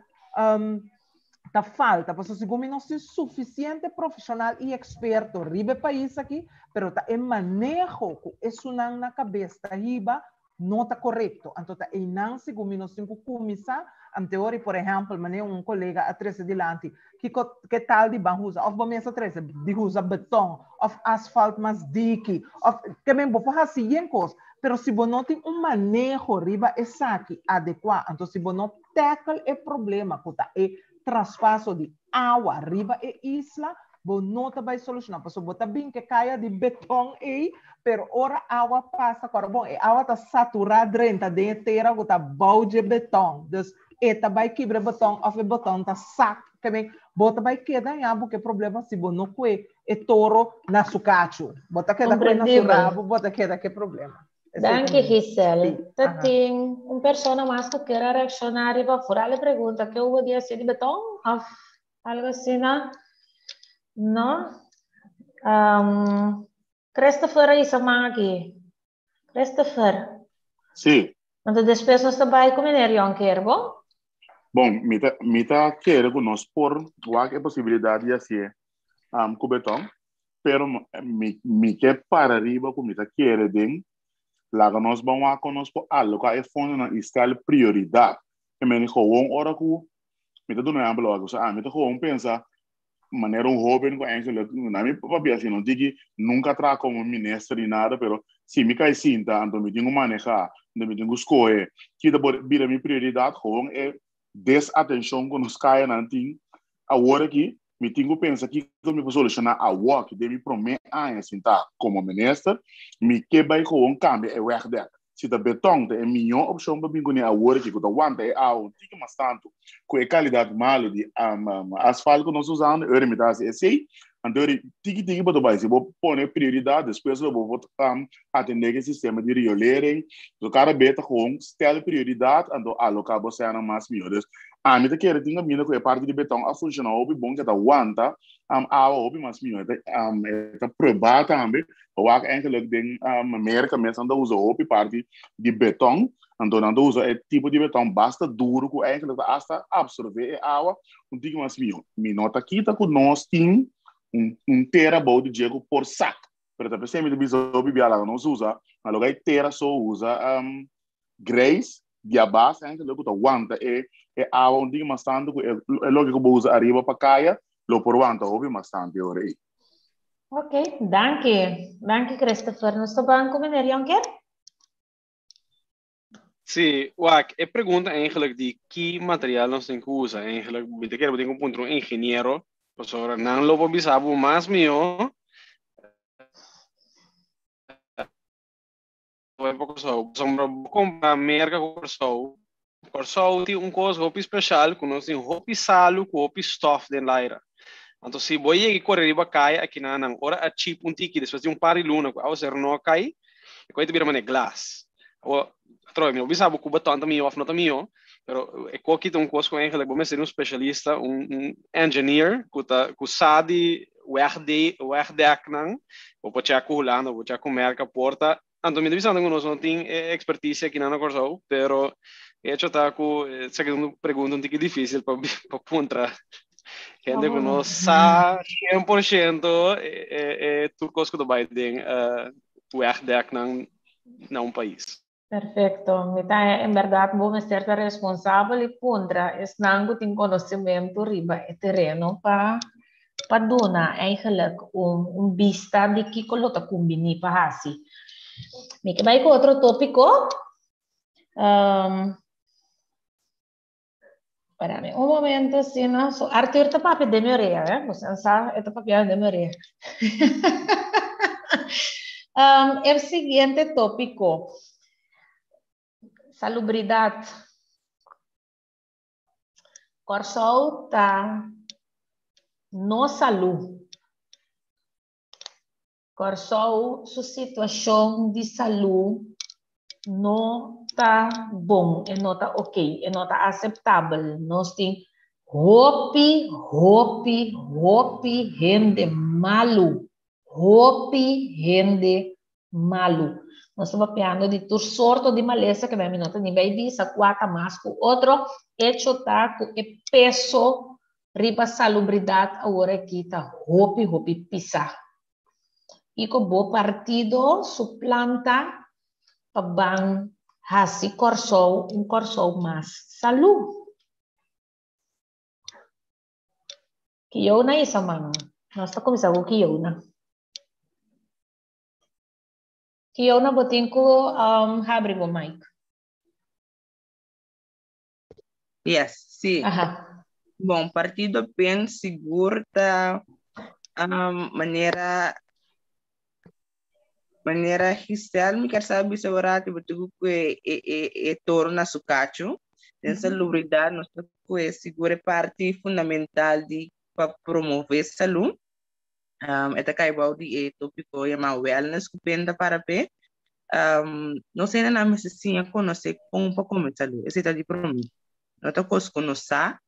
ta falta, pasobra segun mi nos tin sufisiente profeshonal i eksperto riba e pais aki, pero ta e maneho ku esunnan na kabes ta hiba. no ta korekto. Anto ta einan segun mi nos tin ku kuminsá. Anteori, por ehèmpel, manera un kolega a trese dilanti, kiko ke tal di ban usa? Òf bo mes a trese di usa beton, òf asfalt mas diki, òf ke men bo por hasi yen kos. Pero si bo no tin un maneho riba esaki adekuá, anto si bo no tackle e problema ku ta e traspaso di awa riba e isla, bo no ta bai solushoná, pasobra bo ta bin ke kaya di beton ei, pero ora awa pasa, kòrda bon, e awa ta saturá drenta den e tera ku ta bou dje beton, dus e ta bai kibra e beton òf e beton ta sak, ke men bo ta bai keda ya bo ke problema si bo no kue e toro na su kachu, bo ta keda kue na su rabu, bo ta keda ke problema. Danki Giselle. Ta tin un persona mas ku kier a reakshoná riba foral e pregunta ke hubo di hasi di beton òf algo asina? No? Um, Christopher a hisa man aki. Christopher. Sí. Anto despues nos ta bai ku meneer Jonker, bon? Bon, mi ta, mi ta kere ku nos por wak e posibilidat di hasié um, ku beton, pero mi, mi ke para riba ku mi ta kere den laga nos ban wak kon nos por aloká e fondonan i stel prioridat. E meni gewoon ora ku mi ta duna ehèmpel awor, ah, mi ta gewoon pensa manera un hoben ku eigenlijk, na mi papia asina, no diki nunka traha komo minister ni nada, pero si mi kai sinta, anto mi tin ku manehá, anto mi tin ku skohe ki ta por bira mi prioridat, gewoon e desatenshon ku nos kayanan tin awor aki, mi tin ku pensa kiko mi por solushoná awor aki den mi promé aña sintá komo minister, mi ke bai gewoon kambia e wegdek. Si ta beton ta e mihó opshon pa bin kuné awor aki ku ta wanta e awa un tiki mas tantu ku e kalidat malu di asfalt ku nos ta usando, ora mi ta hasi esei, anto ora tiki tiki bo ta bai. Si bo pone prioridat despues lo bo por atendé ku e sistema di riolering. So kada bes ta gewoon stel prioridat anto aloká bo sènan mas mihó. Dus ami ta kere tin kaminda ku e parti di beton a funshoná hopi bon ke ta wanta awa hopi mas mihó. E ta pruebá tambe. Bo wak eigenlijk den Merka mes nan ta usa hopi parti di beton, anto nan ta usa e tipo di beton basta duru ku eigenlijk ta asta absorbe e awa un tiki mas mihó. Mi no ta kita ku nos tin un un tera bou di dje ku por sak, pero ta p'esei mi ta bisa hopi bia laga nos usa, na loke e tera so usa greis di abas eigenlijk ku ta wanta e e awa un tiki mas tantu ku e loke ku bo usa ariba pa kaya lo por wanta hopi mas tantu e ora ei. Ok, danki. Danki Christopher. Nos ta ban ku meneer Jonker? Sí, wak, e pregunta eigenlijk di ki material nos tin ku usa, eigenlijk, mi ta kere bo tin ku puntra un ingeniero, pasobra nan lo por bisa bo mas mihó pa Kòrsou. Pasobra bo kompara Merka ku Kòrsou, Kòrsou tin un kos hopi speshal ku nos tin hopi salu ku hopi stòf den laira. Anto si bo yega i kore riba kaya akinanan, ora a chip un tiki despues di un par di luna ku awaser no a kai, e koi ta bira manera glas. Awor, atrobe mi no bisa bo ku baton ta mihó òf no ta mihó, pero e koki ta un kos ku eigenlijk bo mester di un speshalista, un un engineer ku ta ku sa di wegde wegdeknan, bo por chèk ku Hulanda, bo por chèk ku Merka, por ta Anto mi ta bisando ku nos no tin e ekspertisia akinan na Kòrsou, pero e hecho ta ku esaki ta un pregunta un tiki difísil pa pa puntra hende ku no sa 100% e e tur kos ku ta bai den wegdeknan na un pais. Perfecto. Mi ta en berdad bo mester ta responsabel y puntra esnan cu tin conocimento riba e tereno pa pa duna eigenlijk un un bista di kico lo ta cumbini pa haci. Mi ke bai cu otro topico. Um, Parame un momento asina. So Arthur ta papia den mi orea, eh? Bo sa, e ta papia den mi orea. um, el siguiente tópico. Salubridad. Kòrsou ta no salú. Kòrsou su situashon di salú no ta bon, e no ta oké, e no ta aseptabel. Nos tin hopi, hopi, hopi hende malu. Hopi hende malu. Nos ta papiando di tur sorto di malesa ke mi no ta ni bai bisa kua ta mas ku otro. Echo ta ku e peso riba salubridat awor aki ta hopi hopi pisá. Kiko bo partido su plan ta pa ban hasi Kòrsou un Kòrsou mas salú? Kiona isa man. Nos ta kuminsá ku Kiona. Kiona, bo tin ku um, habri bo mic. Yes, sí. Aha. Bon, partido PEN sigur ta um, manera manera Giselle mi quer saber bisa ora ti botugu ku e, e, e, e toro na su cacho. Den salubridad nos ta ku e sigur e parti fundamental di pa promove salud. Um, e ta kai bou di e tópiko yamá wellness ku PEN ta para p'e. Um, nos hendenan mester siña konosé kon pa kome salú. Esei ta di promé. No ta kos ku nos sa,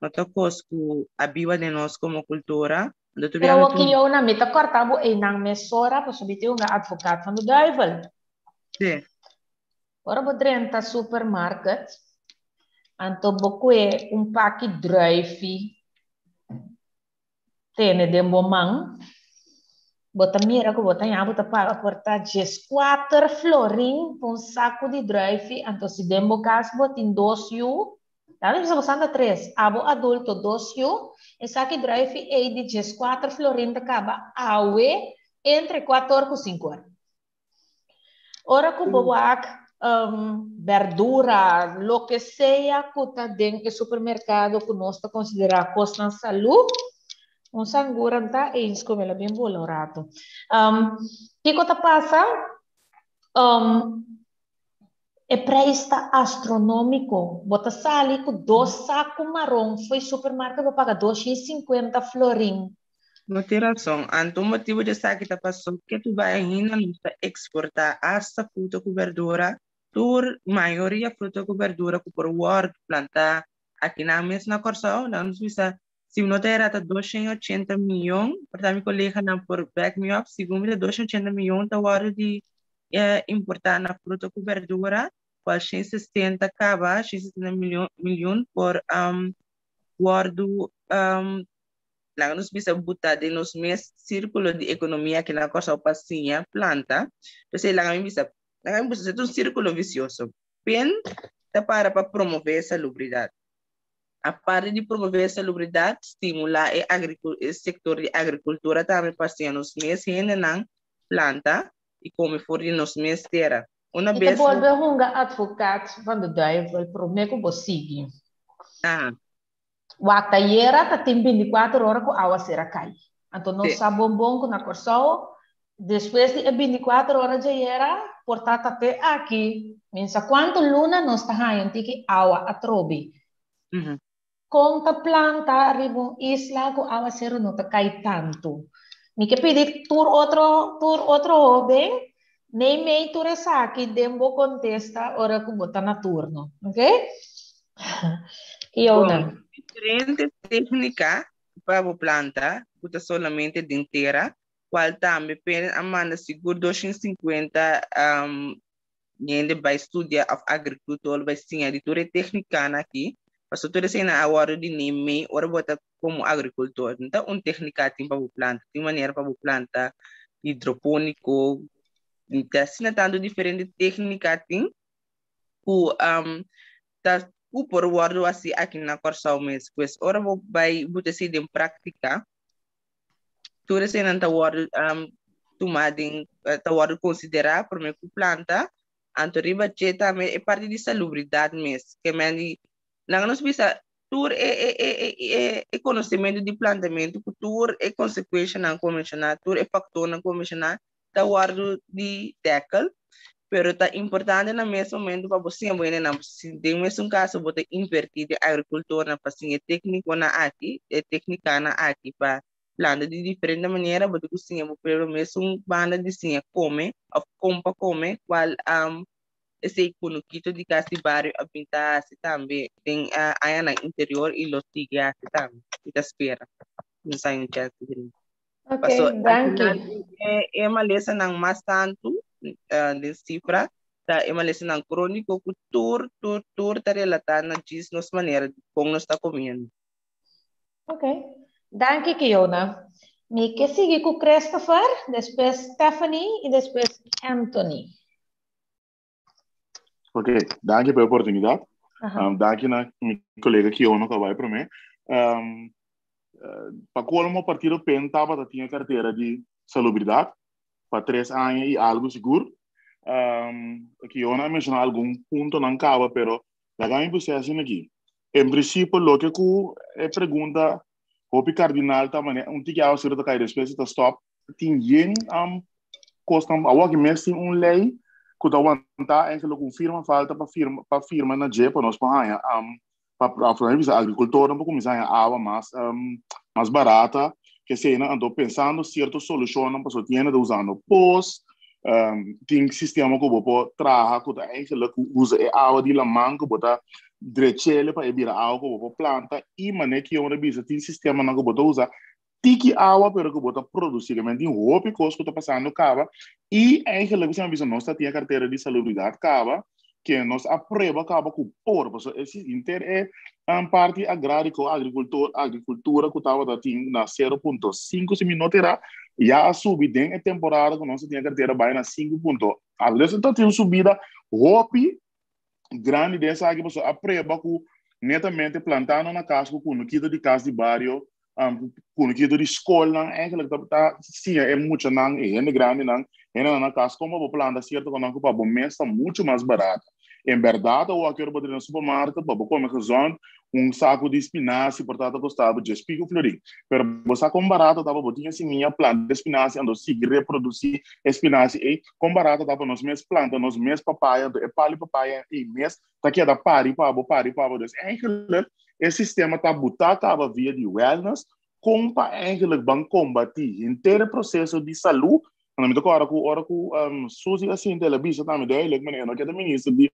no ta kos ku a biba den nos komo kultura. Anto tur Pero biaha tu... Kiona, mi ta kòrta bo einan mesora pasobra mi tin un advokaat van de duivel. Sí. Ora bo drenta supermarket, anto bo kue un paki druifi tene den bo man, bo ta mira ku bo ta ña bo ta paga por ta 14 florin pa un saku di druifi, anto si den bo kas bo tin dos yu, ya mi bisa bo santa tres, abo adulto dos yu, e saki druifi ei di 14 florin ta kaba awe entre kuator ku sinku or. Ora ku bo wak berdura, loke sea ku ta den e supermerkado ku nos ta konsiderá kosnan salú, un sangura ta eens ku mel a bin bula un ratu. Kiko ta pasa? E preis ta astronómiko. Bo ta sali ku dos saku maron fo'i supermarket bo paga 250 florin. Bo tin rason. Anto un motibu di esaki ta paso ke tu bai ainda nos ta eksportá asta fruta ku berdura, tur mayoria fruta ku berdura ku por wòrdu plantá aki nan mes na Kòrsou. Nan nos bisa si mi no ta erá ta 280 miyon, por ta mi koleganan por back me up, segun mi ta 280 miyon ta wòrdu di importá na fruta ku berdura, kual 160 kaba, 160 milyon por wòrdu Laga nos bisa buta den nos mes sírkulo di ekonomia aki na Kòrsou pa siña planta. P'esei laga mi bisa, laga mi bisa, ta un sírkulo visioso. Pen ta para pa promové salubridat. Aparte di promové salubridat, stimulá e e sektor di agrikultura tambe pa siña nos mes hendenan planta i kome for di nos mes tera. Una Mi ta bes bolbe hunga advocaat van de duivel promé ku bo sigui. Aha. Wak tayera ta tin 24 ora ku awa ser a kai. Anto nos sa bon bon ku na Kòrsou despues di e 24 ora djayera por ta ta te aki minsa kuantu luna nos ta haña un tiki awa atrobe. Kon ta planta riba un isla ku awaseru no ta kai tantu? Mi ke pidi tur otro tur otro hoben neimei tur esaki den bo kontesta ora ku bo ta na turno, oke? Kiona. Bon, diferente técnica pa bo planta ku ta solamente den tera, kual tambe penen a manda sigur 250 um, hende bai studia of agricultor bai siña di tur e técnicanan aki, pasobra tur eseinan a wòrdu di neemei ora bo ta komo agricultor. No ta un técnica tin pa bo planta, tin manera pa bo planta hidropónico, ta asina tantu diferente técnica tin ku um, ta ku por wòrdu hasi aki na Kòrsou mes. Pues ora bo bai buta esei den práktika, tur eseinan ta wòrdu um, tumá den, ta wòrdu konsiderá promé ku planta. Anto riba dje tambe e parti di salubridat mes. Ke men di, laga nos bisa tur e e e e e e konosementu di plantamentu ku tur e konsekuenshanan ku bo menshoná, tur e faktornan ku bo menshoná, ta wòrdu di tackle, pero ta importante na mes momento pa bo siña bo hendenan, si den mesun kaso bo ta invertí den agrikultornan pa siña e téknikonan aki, e téknikanan aki pa planta di diferente manera, bo tin ku siña bo pueblo mesun banda di siña kome òf kon pa kome, kual esei kunukito di kas di bario a bin ta hasi tambe den añanan interior i lo sigui hasi tambe, mi ta spera, mi sa un chèns di brinda. Ok, Paso, al danki. final, e, e malesanan mas tantu uh, den sifra ta e malesanan króniko ku tur, tur, tur ta relatá na djis nos manera di kon nos ta komiendo. Ok, danki Kiona. Mi ke sigui ku Christopher, despues Stephanie i despues Anthony. Ok, danki pa e oportunidat. Danki na mi kolega Kiono ku a bai promé. Pa kolmo partido pen tabata tin e kartera di salubridat pa tres aña i algu sigur. Kiona a menshoná algun puntonan kaba, pero laga mi pus'é asina aki. En prinsipio loke ku e pregunta hopi kardinal ta manera un tiki awa sero ta kai despues i ta stòp. Tin yen kosnan awor aki mes tin un lei ku ta wantá eigenlijk un firma falta pa firma pa firma na dje pa nos por haña pa pa bisa agrikultornan por kuminsá haña awa mas mas barata ke eseinan anto pensando sierto solushonnan pasobra tin hende ta usando pos tin sistema ku bo por traha ku ta eigenlijk usa e awa di laman ku bo ta drech'el pa e bira awa ku bo por planta i manera ki yomber a bisa tin sistemanan ku bo ta usa tiki awa pero ku bo ta produsí. Ke men tin hopi kos ku ta pasando kaba i eigenlijk mi bisa nos ta tin e kartera di salubridat kaba ke nos a prueba kaba ku por pasobra e henter e parti agrariko agrikultor agrikultura ku tabata tin na 0.5 si mi no ta era ya a subi den e temporada ku nos a tin e kartera bai na 5 punto algo. Entonces ta tin un subida hopi grandi den esaki pasobra a prueba ku netamente plantando na kas ku kunukito di kas di bario, kunukito di skolnan eigenlijk ta ta siña e muchanan, e hende grandinan, hendenan na kas kon pa bo planta sierto konan ku pa bo mes ta muchu mas barato. En bèrdat awor aki ora bo ta den supermarket pa bo kome gezond un saku di spinazi por ta ta kosta bo djes pico florin. Pero bo sa kon barato ta pa bo tin e simia planta e spinazi anto sigui reprodusí e spinazi ei. Kon barato ta pa nos mes planta nos mes papaya anto e palo di papaya ei mes ta keda pari pa bo, pari pa bo. Dus eigenlijk e sistema ta butá kaba via di wellness kon pa eigenlijk ban kombatí henter e proseso di salú. Anto mi ta kòrda ku ora ku Suzy a sinti el a bisa tambe duidelijk, mane e no ke ta minister di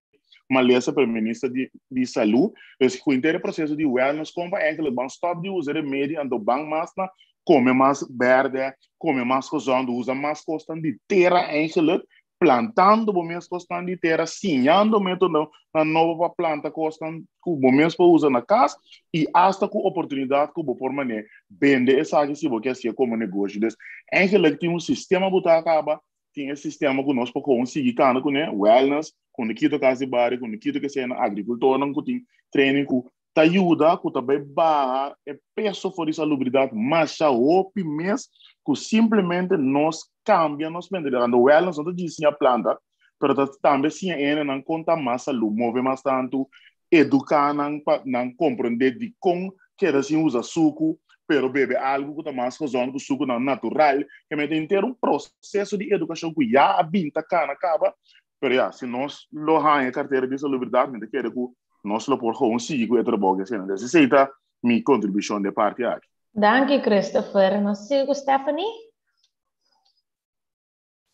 malesa pero minister di di salú. Dus ku henter e proseso di wellness kon pa eigenlijk ban stòp di usa remedi anto ban mas na kome mas bèrdè, kome mas gezond, usa mas kosnan di tera eigenlijk plantando bo mes kosnan di tera, siñando métodonan nobo pa planta kosnan ku bo mes por usa na kas i asta ku oportunidat ku bo por manera bende esaki si bo ke hasié komo negoshi. Dus eigenlijk tin un sistema ku ta kaba, tin e sistema ku nos por kon sigui kanda kuné, wellness, ku no kita kas di bario, ku no kita ke sea na agrikultornan ku tin training ku ta yuda ku ta bai baha e peso for di salubridat masha hopi mes ku simplemente nos kambia nos mentalidat. Anto wellness no ta djis siña planta, pero ta tambe siña hendenan kon ta mas salú, move mas tantu, eduká nan pa nan komprendé dikon keda sin usa suku, pero bebe algu ku ta mas gezond ku sukunan natural. Ke mester henter un proseso di edukashon ku ya a bin ta kana kaba, Pero ya, si nos lo haña e kartera di salubridat, mi ta kere ku nos lo por gewoon sigui ku e trabou ku e hasiendo. Entonces esei ta mi kontribushon di e parti aki. Danki Christopher. Nos sigui ku Stephanie.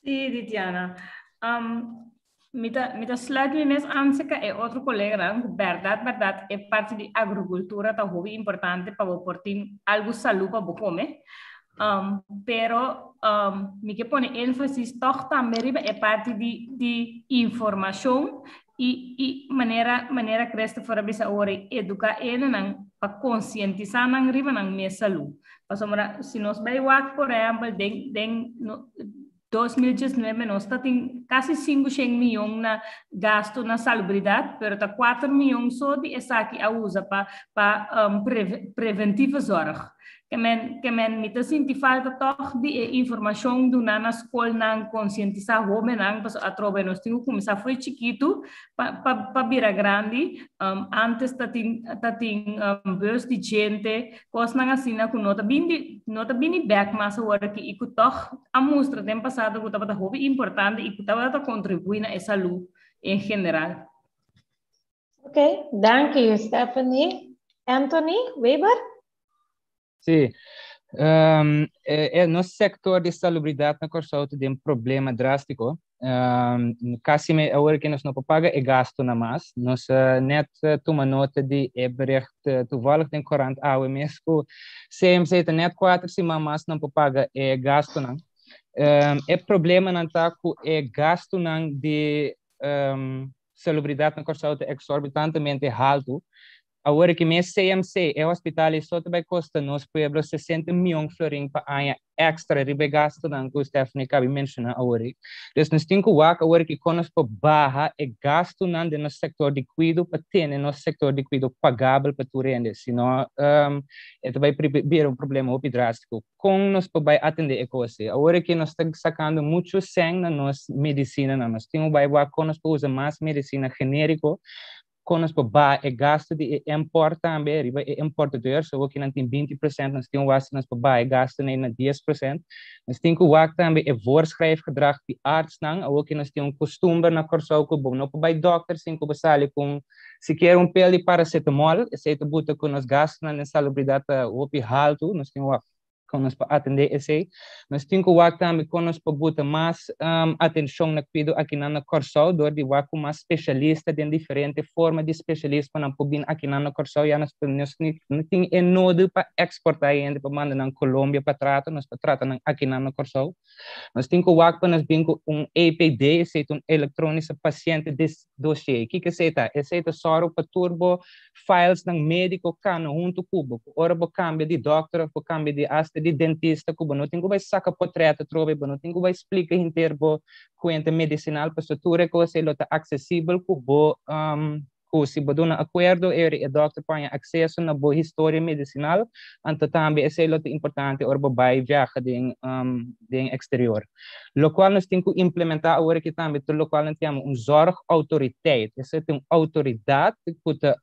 Sí, Ditiana. Um, mi ta, mi ta sluit mi mes aan cerca e otro coleganan, ku berdad, berdad, e parti di agricultura ta hopi importante pa bo por tin algo salú pa bo come. Um, pero um, mi ke pone énfasis toch tambe riba e parti di, di informashon i, i manera, manera Christopher a bisa ora, eduká enenan pa konsientisá nan riba nan mes salú. Pasobra si nos bai wak, por ehèmpel, den, den no, 2019 nos ta tin kasi 500 miyon na gasto na salubridat, pero ta 4 miyon so di esaki a usa pa, pa um, pre, preventieve zorg. Ke men, ke men mi ta sinti falta tòg di e informashon duna na skolnan, konsientisá hóbennan, pasobra atrobe nos tin ku kuminsá fo'i chikitu pa, pa, pa bira grandi. Um, antes ta tin, ta tin um, bus di djente, kosnan asina ku no ta bin di, no ta bini bèk mas awor aki i ku tòg a mustra den pasado ku tabata hopi importante i ku tabata kontribuí na e salú en general. Ok, danki Stephanie. Anthony Weber? Sí. Um, e, e, nos sector de salubridad na Kòrsou ta den problema drástiko. Um, kasi me awor que nos no por paga e gasto na mas. Nos uh, net uh, tuma nota di e bericht uh, toevallig den korant awe mes ku CMC ta net 4 siman mas no por paga e gastonan. Um, e problemanan ta ku e gastonan di um, salubridat na Kòrsou ta eksorbitantemente haltu. Awor ku mes CMC, e hospital so ta bai kosta nos pueblo 60 mion florin pa aña extra riba e gastonan ku Stephanie a kaba di menshoná awor. Dus nos tin ku wak awor ku kon nos por baha e gastonan den nos sektor di kuido pa tene nos sektor di kuido pagabel pa tur hende. Sino e ta bai bira un problema hopi drástiko. Kon nos por bai atendé e kos ei? Awor ku nos ta sakando muchu sèn na nos medisinanan. Nos tin ku bai wak kon nos por usa mas medisina genériko, kon nos por baha e gasto di e import tambe riba e importador, so ku nan tin 20%, nos tin wak si nos por baha e gasto na 10%. Nos tin ku wak tambe e voorschrijfgedrag di artsnan, awor ku nos tin un kustumber na Kòrsou ku bo no por bai dòkter sin ku bo sali ku sikiera un pel di paracetamol, esei ta buta ku nos gastonan den salubridat ta hopi haltu, nos tin wak kon nos por atendé esei. Nos tin ku wak tambe kon nos por buta mas atenshon na kuido akinan na Kòrsou dor di wak ku mas spesialista den diferente forma di spesialismonan por bin akinan na Kòrsou. Ya nos nos no tin e nodo pa eksportá hende pa manda nan Colombia pa trata, nos por trata nan akinan na Kòrsou. Nos tin ku wak pa nos bin ku un EPD, esei ta un elektronische patiënte dossier. Kiko esei ta? Esei ta sòru pa tur bo filesnan médiko kana huntu ku bo. Ku ora bo kambia di dòkter òf bo kambia di asta di dentista ku bo no tin ku bai saka potrèt atrobe, bo no tin ku bai splika henter bo kuenta medisinal pasobra tur e kos ei lo ta aksesibel ku bo ku si bo duna akuerdo eri e dòkter por haña akseso na bo historia medisinal, anto tambe esei lo ta importante ora bo bai viaha den den eksterior. Lokual nos tin ku implementá awor aki tambe ta lokual nan ta yama un zorgautoriteit. Esei ta un outoridat ku ta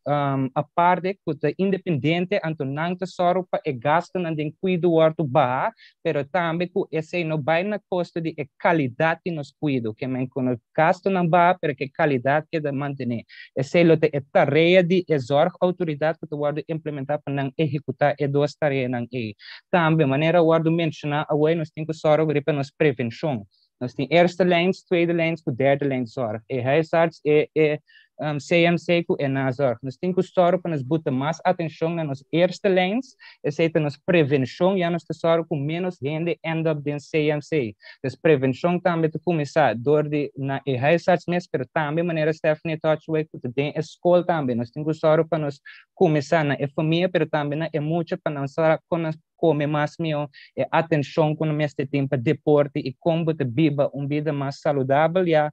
aparte, ku ta independente, anto nan ta sòru pa e gastunan den kuido wòrdu baha, pero tambe ku esei no bai na kosto di e kalidat di nos kuido. Ke men ku nos gastunan baha, pero ku e kalidat keda mantené. Esei lo ta e tarea di e zorgautoridat ku ta wòrdu implementá pa nan ehekutá e dos tareanan ei. Tambe, manera a wòrdu menshoná awor, nos tin ku sòru riba nos prevenshon. Nos tin eerste lijns, tweede lijns ku derde lijns zorg. E huisarts, e e CMC ku e nazorg. Nos tin ku sòru pa nos buta mas atenshon na nos eerste lijns, esei ta nos prevenshon, ya nos ta sòru ku ménos hende end up den CMC. Dus prevenshon tambe ta kuminsá dor di na e huisarts mes, pero tambe manera Stephanie touch awor ku ta den e skol tambe. Nos tin ku sòru pa nos kuminsá na e famia pero tambe na e mucha pa nan sa kon nan kome mas mihó, e atenshon ku nan mester tin pa deporte i kon bo ta biba un bida mas saludabel ya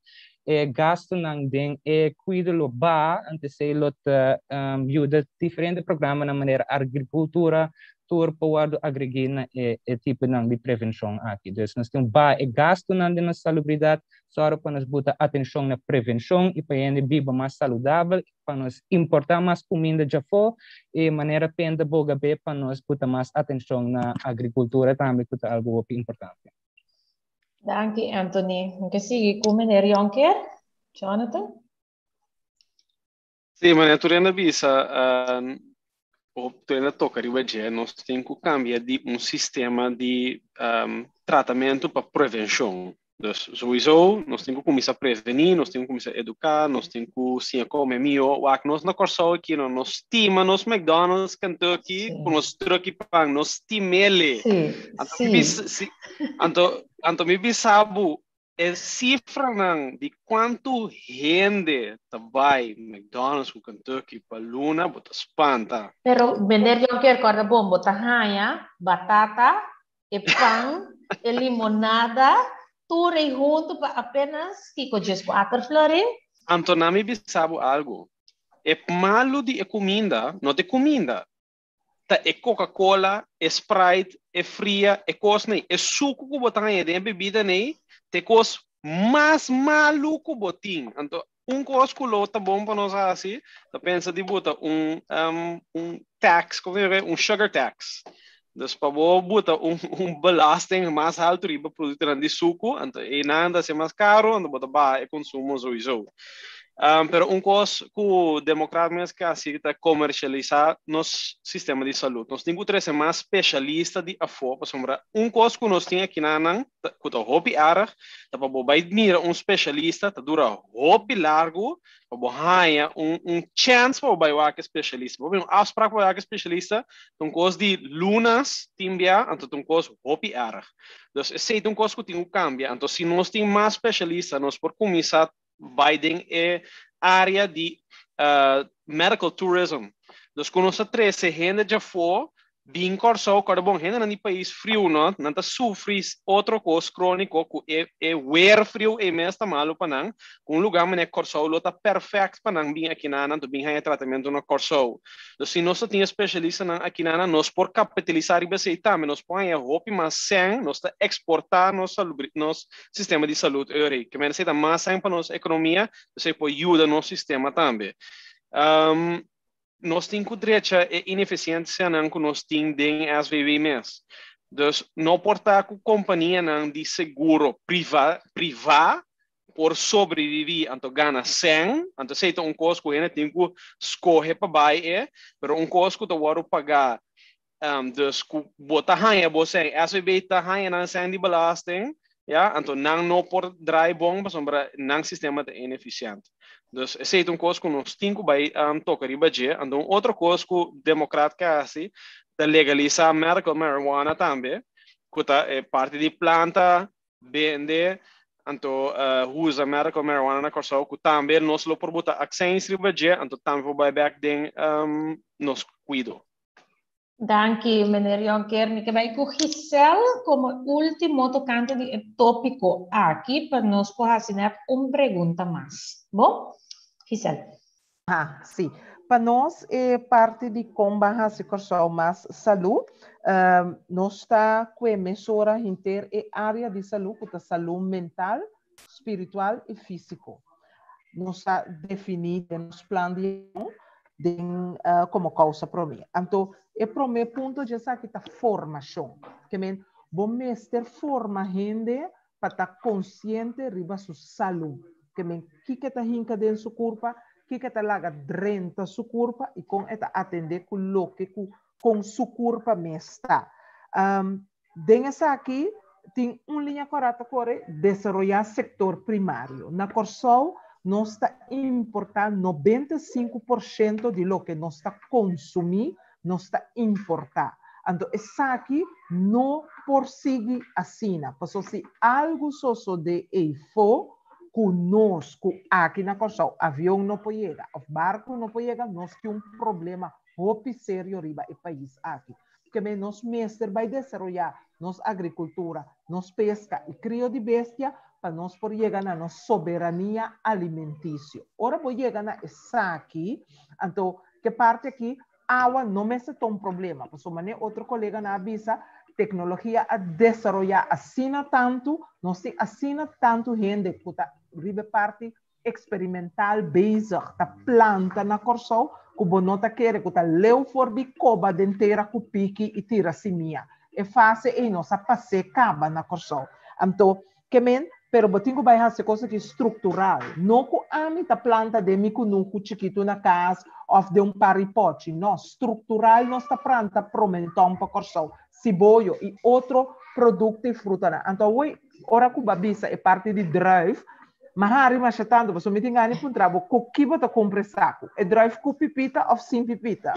e gastunan den e kuido lo baha, anto esei lo ta yuda diferente programanan manera agrikultura tur por wòrdu agregí na e e tiponan di prevenshon aki. Dus nos tin baha e gastunan den nos salubridat, sòru pa nos buta atenshon na prevenshon i pa hende biba mas saludabel pa nos importá mas kuminda djafó i manera penta boga be pa nos buta mas atenshon na agrikultura tambe ku ta algu hopi importante. Danki Anthony. Mi ke sigui ku meneer Jonker. Jonathan? Sí, meneer tur hende a bisa, tur hende a toka riba dje, nos tin ku kambia di un sistema di tratamentu pa prevenshon. Dus sowieso, nos tin ku kuminsá prevení, nos tin ku kuminsá eduká, nos tin ku siña kome mihó. Wak, nos na Kòrsou aki, no, nos stima nos McDonald's, Kentucky, ku nos truck i pan, nos stim'ele. Anto mi bisa, si, anto, anto mi bisa bo, e sifranan di kuantu hende ta bai McDonald's ku Kentucky pa luna, bo ta spanta. Pero, meneer Jonker, kòrda bon, bo ta haña batata, e pan, e limonada, tur ei huntu pa apenas kiko 14 florin. Anto na mi bisa bo algu. E malu di e kuminda no ta e kuminda, ta e Coca-Cola, e Sprite, e fria, e kosnan ei. E suku ku bo ta haña den e bebida ei ta e kos mas malu ku bo tin. Anto un kos ku lo ta bon pa nos hasi ta pensa di buta un un tax, komo se yama, un sugar tax. Dus pa bo buta un un belasting mas haltu riba produktonan di suku, anto einan ta hasi mas karu, anto bo ta baha e konsumo souiso. Pero un kos ku demokrat mes ke hasi ta komershalisa nos sistema di salud. Nos tin ku trese mas speshalista di afó, pasobra un kos ku nos tin akinanan ku ta hopi erg ta pa bo bai mira un specialista ta dura hopi largu pa bo haña un un chance pa bo bai wak e specialista. Bo un afspraak pa bai wak e specialista ta un kos di lunas tin bia, anto ta un kos hopi erg. Dus esei ta un kos ku tin ku kambia. Anto si nos tin mas specialista nos por kuminsá bai den e área di medical tourism. Dus ku nos ta trese hende djafó bin Kòrsou, kòrda bon, hendenan di pais friu no, nan ta sufri otro kos króniko ku e e wer friu ei mes ta malu pa nan, ku un lugá manera Kòrsou lo ta pèrfèkt pa nan bin akinan, anto bin haña tratamentu na Kòrsou. Dus si nos ta tin e spesialistanan akinan, nos por kapitalisá riba esei tambe, nos por haña hopi mas sèn, nos ta eksportá nos salubri nos sistema di salud euri. Ke mester esei ta mas sèn pa nos ekonomia, esei por yuda nos sistema tambe. Nos tin ku drecha e inefisiensianan ku nos tin den SVB mes. Dus no por ta ku kompanianan di seguro priva privá por sobreviví anto gana sèn, anto esei ta un kos ku hende tin ku skohe pa bai e, pero un kos ku ta wòrdu pagá dus ku bo ta haña bo sèn, SVB ta haña nan sèn di belasting, ya, anto nan no por draai bon pasobra nan sistema ta inefisiente. Dus esei ta un kos ku nos tin ku bai toka riba dje. Anto un otro kos ku Demokrat ke hasi ta legalisá medical marijuana tambe, ku ta e parti di planta bende anto usa medical marijuana na Kòrsou ku tambe nos lo por buta aksens riba dje anto tambe por bai bèk den nos kuido. Danki meneer Jonker. Mi ke bai ku Giselle komo último tokante di e tópiko aki pa nos por hasi nèt un pregunta mas. Bon? Giselle. Ha, sí. Pa nos e parti di kon ban hasi Kòrsou mas salú, nos ta kue mesora henter e área di salú ku ta salú mental, spiritual i físiko. Nos a definí den nos plan di akshon den komo kousa promé. Anto e promé punto dje esaki ta formashon. Ke men bo mester forma hende pa ta konsiente riba su salú. Ke men kiko e ta hinka den su kurpa, kiko e ta laga drenta su kurpa i kon e ta atendé ku loke ku kon su kurpa mes ta. Den esaki tin un liña kòrá ta kore, desaroyá sektor primario. Na Kòrsou nos ta importá 95% di loke nos ta konsumí nos ta importá. Anto esaki no por sigui asina, paso si algu sosodé eifó ku nos ku aki na Kòrsou avion no por yega òf barku no por yega, nos tin un problema hopi serio riba e pais aki. Keme nos mester bai desaroyá nos agrikultura, nos peska i krio di bestia pa nos por yega na nos soberania alimentisio. Ora bo yega na esaki, anto Ke parti aki awa no mester ta un problema, pasobra manera otro koleganan a bisa, teknologia a desaroyá asina tantu, nos tin asina tantu hende ku ta riba e parti eksperimental bezig ta planta na Kòrsou ku bo no ta kere ku ta leu for di koba den tera ku piki i tira simia. E fase ei nos a pas'é kaba na Kòrsou. Anto Ke men, pero bo tin ku bai hasi kos aki struktural. No ku ami ta planta den mi kunuku chikitu na kas òf den un par di pòchi. No, struktural nos ta pranta promentòn pa Kòrsou, siboyo i otro produkto i frutanan. Anto awor ora ku bo a bisa e parti di druif, mi a hari masha tantu pasobra mi tin gana di puntra bo ku ki bo ta kumpra e saku, e druif ku pipita òf sin pipita?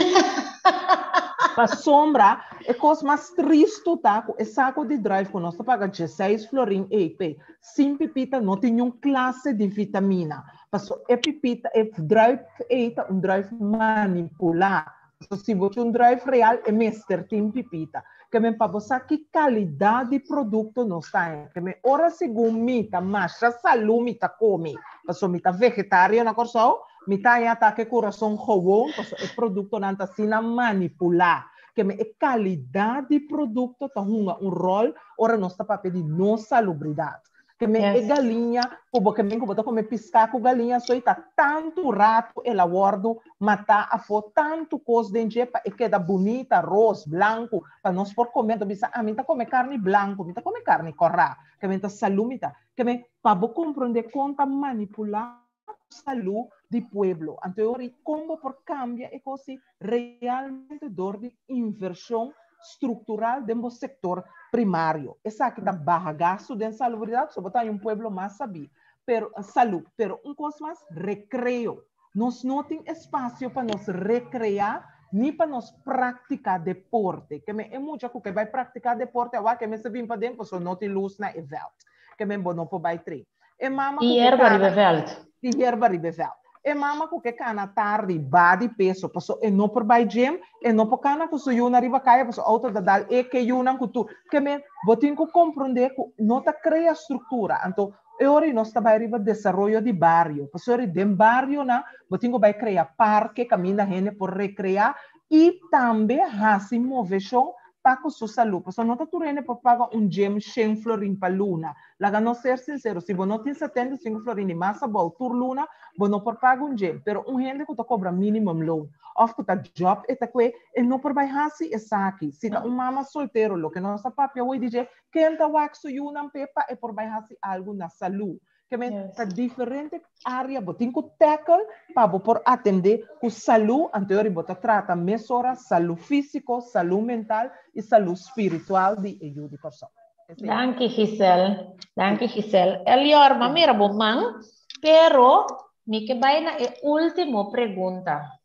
Pasobra e kos mas tristu ta ku e sako di druif ku nos ta paga dieseis florin ei p'e sin pipita no tin niun klase di vitamina. Paso e pipita, e druif ei ta un druif manipulá. Paso si bo tin un druif real e mester tin pipita. Ke men pa bo sa ki kalidat di produkto nos ta haña. Ke men ora segun mi ta masha salú mi ta kome, paso mi ta vegetario na Kòrsou, Mi ta haña atake kurason gewoon pasobra e produktonan ta asina manipulá. Ke men e kalidat di produkto ta hunga un ròl ora nos ta papia di nos salubridat. Ke men e galiña ku bo ke men ku bo ta kome piská ku galiña so i ta tantu ratu el a wòrdu matá afó, tantu kos den dje pa e keda bunita, ros, blanku, pa nos por kome. Anto bisa, ah, mi ta kome karni blanku, mi ta kome karni kòrá. Ke men ta salú mi ta. Ke men pa bo komprondé kon ta manipulá salú di pueblo. Anto e ora ei kon bo por kambia e kos si realmente dor di invershon struktural den bo sektor primario. Esaki ta baha gastu den salubridat, so bo ta haña un pueblo mas sabí, pero salú. Pero un kos mas, rekreo. Nos no tin espasio pa nos rekreá ni pa nos praktiká deporte. Ke men e mucha ku ke bai praktiká deporte awa ke mester bin paden pasobra no tin lus na e vèlt. Ke men bo no por bai train. E mama ku yerba riba veld. Di yerba riba veld. E mama ku ke kana tardi ba di peso paso e no por bai gym, e no por kana ku su yunan riba kaya paso outo ta dal e ke yunan ku tur. Ke men bo tin ku komprondé ku no ta krea struktura. Anto e ora ei nos ta bai riba desaroyo di bario. Pasobra den barionan bo tin ku bai krea parke kaminda hende por rekreá i tambe hasi moveshon pa ku su salú. Pasobra no ta tur hende por paga un gym shen florin pa luna. Laga nos ser sinsero, si bo no tin 75 florin di mas abou tur luna, bo no por paga un gym. Pero un hende ku ta kobra minimum loon òf ku ta job e ta kue, e no por bai hasi esaki. Si ta un mama soltero, loke nos a papia awor di dje, ken ta wak su yunan p'e pa e por bai hasi algu na salú? Ke men ta diferente área bo tin ku tackle pa bo por atendé ku salú, anto yori bo ta trata mesora salú físiko, salú mental i salú spiritual di e yu di Kòrsou. Danki Giselle, danki Giselle. Elior, m'a mira bo man, pero mi ke bai na e último pregunta.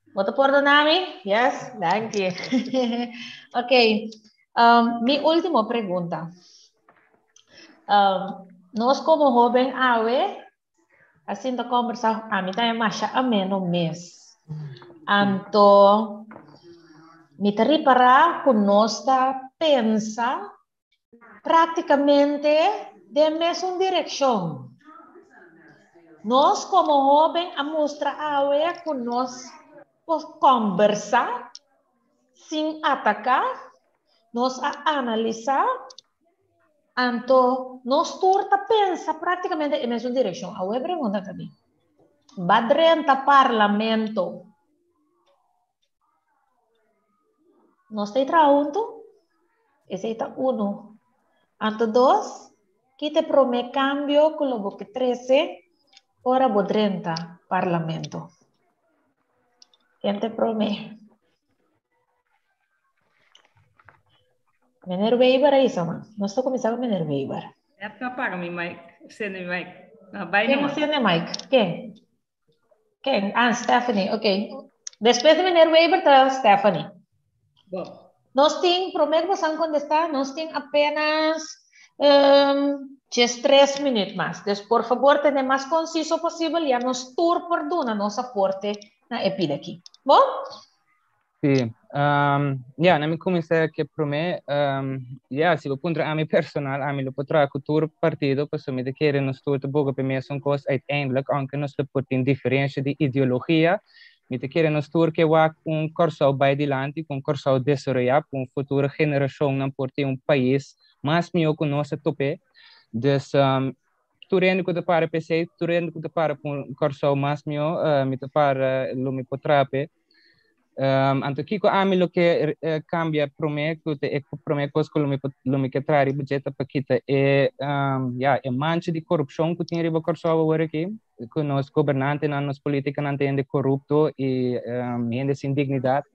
Bo ta pordona mi? Yes, danki. Ok, um, mi último pregunta. Um, nos como joven awe, así ta conversa, a mi también masha ameno mes. Anto, mi ta ripará ku nos ta pensa prácticamente den mesun direccion. Nos como hoben a mustra awe cu nos por conversa sin ataca, nos a analisa, anto nos tur ta pensa prácticamente e mesun direccion. Awe e pregunta ta bin, Ba drenta parlamento? Nos ta traha huntu? Esei ta uno. Anto dos, ki ta e promé kambio ku lo bo ke trese ora bo drenta parlamento? Ken ta e promé? Meneer Weber a isa man. Nos ta kuminsá ku meneer Weber. Net no apaga mi mic, sende mi mic. No, bai Ken nomás. sende mic? Ken? Ken? Ah, Stephanie, ok. Despues di meneer Weber ta Stephanie. Bon. Nos tin, promé ku bosan kontestá, nos tin apenas um, djes tres minuut mas. Dus por fabor tene mas konsiso posibel, ya nos tur por duna nos aporte na e pida aki. Bon? Sí, um, ja, na mi kuminsá ke promé, um, ja, si bo puntra ami personal, ami lo por traha ku tur partido, pasobra mi ta kere nos tur ta boga pa e mesun kos uiteindelijk, aunke nos lo por tin diferensha di ideologia, mi ta kere nos tur ke wak un Kòrsou bai dilanti, ku un Kòrsou desaroyá, ku un futuro generashonnan por tin un pais mas mihó ku nos a top'é. Dus, um, tur hende ku ta para pa esei, tur hende ku ta para pa un Kòrsou mas mihó, mi ta para lo mi por traha p'e. Um, anto kiko ami lo ke eh, cambia prome ku te e prome kos ku lo mi lo mi ke traha riba dje ta pa kita e um, ja, e mancha di korupshon ku tin riba Kòrsou awor aki, ku nos gobernantenan, nos politikanan ta hende korupto i um, hende sin dignidat.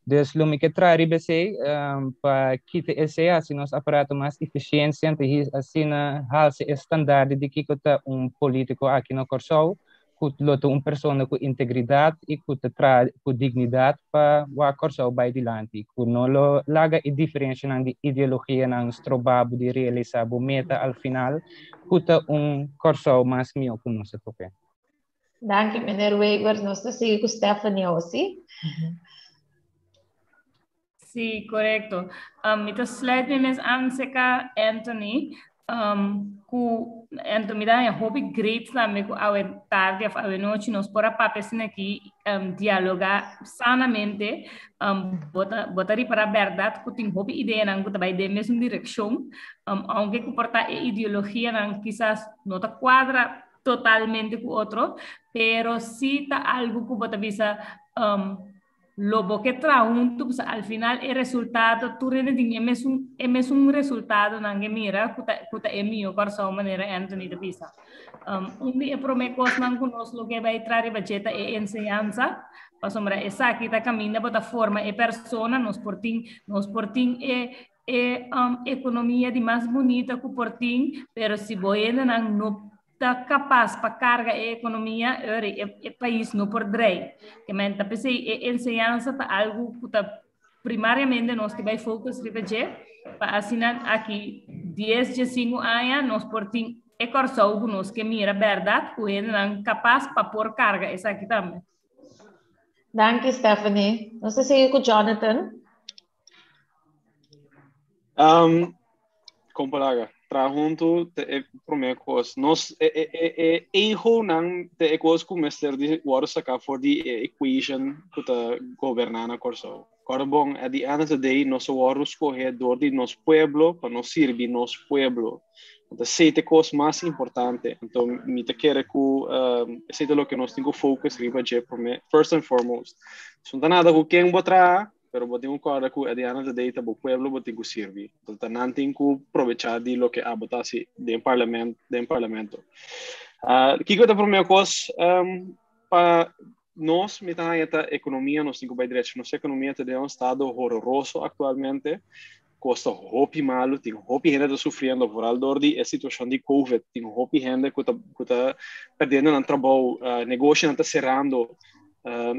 Dus lo mi ke traha riba esei um, pa kita esei, hasi nos aparato mas efisiensia, asina halsa e standaard di kiko ta un politiko aki na Kòrsou. ku lo ta un persona ku integridat i ku ta traha ku dignidat pa wak Kòrsou bai dilanti, ku no lo laga e diferenshanan di ideologianan stroba bo di realisá bo meta al final, ku ta un Kòrsou mas mihó ku nos a tope. Danki meneer Weber. Nos ta sigui ku Stephanie awo, si? Sí, korekto. Um, mi ta sluit mi mes aan seka Anthony. Um, ku Anthony mi da hopi great tambe ku awe tarde of awe nochi nos por a papia asina aki um, dialoga sanamente. Um, bota, bota ripara berdad ku tin hopi ideanan ku ta bai den mesun direkshon. Um, aunke ku por ta e ideologianan kisas no ta kuadra totalmente ku otro, pero sí ta algu ku bo ta bisa um, Lo bo ke traha huntu, pasobra al final e resultado tur hende tin e mesun e mesun resultadonan ke mira ku ta ku ta e mihó Kòrsou manera Anthony ta bisa. Um, un di e promé kosnan ku nos lo ke bai traha riba dje ta e enseñansa, pasobra esaki ta kaminda bo ta forma e persona, nos por tin nos por tin e e um, ekonomia di mas bunita ku por tin, pero si bo hendenan no ta kapas pa karga e ekonomia, ori e, e pais no por drei. Ke men ta p'esei e enseñansa ta algu ku ta primariamente nos ke bai focus riba dje, pa asina aki 10, 15 aña nos por tin E Kòrsou ku nos ke mira bèrdat ku hendenan kapas pa por karga esaki tambe. Danki Stephanie. Nos ta sigui ku Jonathan. Um, kon palaga? Traha huntu te e promé kos. Nos e e e e egonan te e kos ku mester di wòrdu saká for di e equation ku ta goberná na Kòrsou. Kòrda bon, at the end of the day nos a wòrdu skohé dor di nos pueblo pa nos sirbi nos pueblo. Anto esei ta e kos mas importante. Anto mi ta kere ku esei ta loke nos tin ku focus riba dje promé, first and foremost. So no ta nada ku ken bo traha, pero bo tin ku kòrda ku at the end of the day ta bo pueblo bo tin ku sirbi. Anto ta nan tin ku probechá di loke abo ta hasi den parlement, den parlamento. Kiko ta promé kos pa Nos, mi ta haña ta ekonomia nos tin ku bai drecha. Nos ekonomia ta den un estado hororoso aktualmente. Kos ta hopi malu, tin hopi hende ta sufriendo, vooral dor di e situashon di Covid. Tin hopi hende ku ta ku ta perdiendo nan trabou, negoshonan ta serando.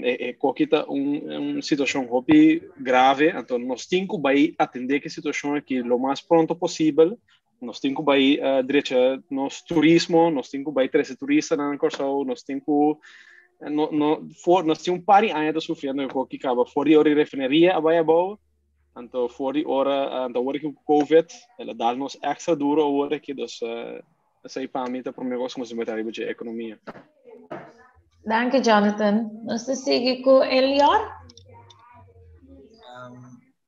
E e koki ta un un situashon hopi grave, anto nos tin ku bai atendé ku e situashon aki lo mas pronto posibel. Nos tin ku bai drecha nos turismo, nos tin ku bai trese turistanan na Kòrsou, nos tin ku no no for nos tin un par di aña ta sufriendo ku koki kaba for di ora di refineria a bai abou, anto for di ora anto awor ku covid el a dal nos extra duro awor aki, dus esei pa mi ta prome kos ku nos tin meta riba dje ekonomia. Danki Jonathan. Nos ta sigui ku Elior.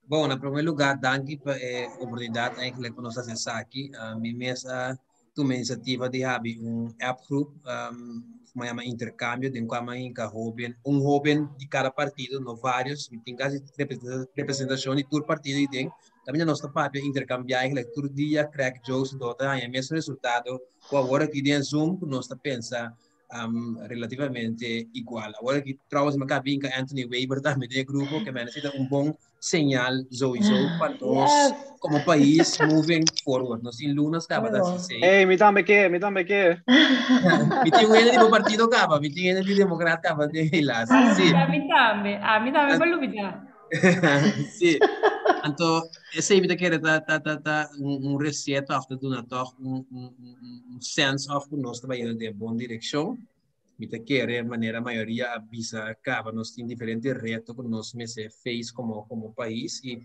Bon, na promé lugá, danki pa e oportunidat eigenlijk pa nos hasi esaki. Mi mes a tuma e inisiativa di habi un app groep, ku mi a yama Interkambio, den kua mi a hinka hóben, un hóben di kada partido, no vários, mi tin kasi representashon di tur partido ei den. Kaminda nos ta papia interkambiá eigenlijk tur dia, crack jokes, anto ta haña e mesun resultado ku awor aki den Zoom ku nos ta pensa relativamente igual. Awor aki trouwens me ka binka Anthony Weber tambe den e grupo, ke men ta un bon señal sowieso pa nos yes. como país moving forward. Nos tin lunas kaba ta así. Hey, mi tambe ke, mi tambe ke. Mi tin un hende di bo partido kaba, mi tin hende di Democrat kaba de helaas. Sí. A mi tambe, a mi tambe pa lubida. Sí. Anto, esei mi ta kere ta, ta, ta, ta un, un receta of ta duna toch un, un, un, un sense of ku nos ta bayendo den bon direkshon. Mi ta kere manera mayoria a bisa kaba nos tin diferente reto ku nos mester face komo, komo pais i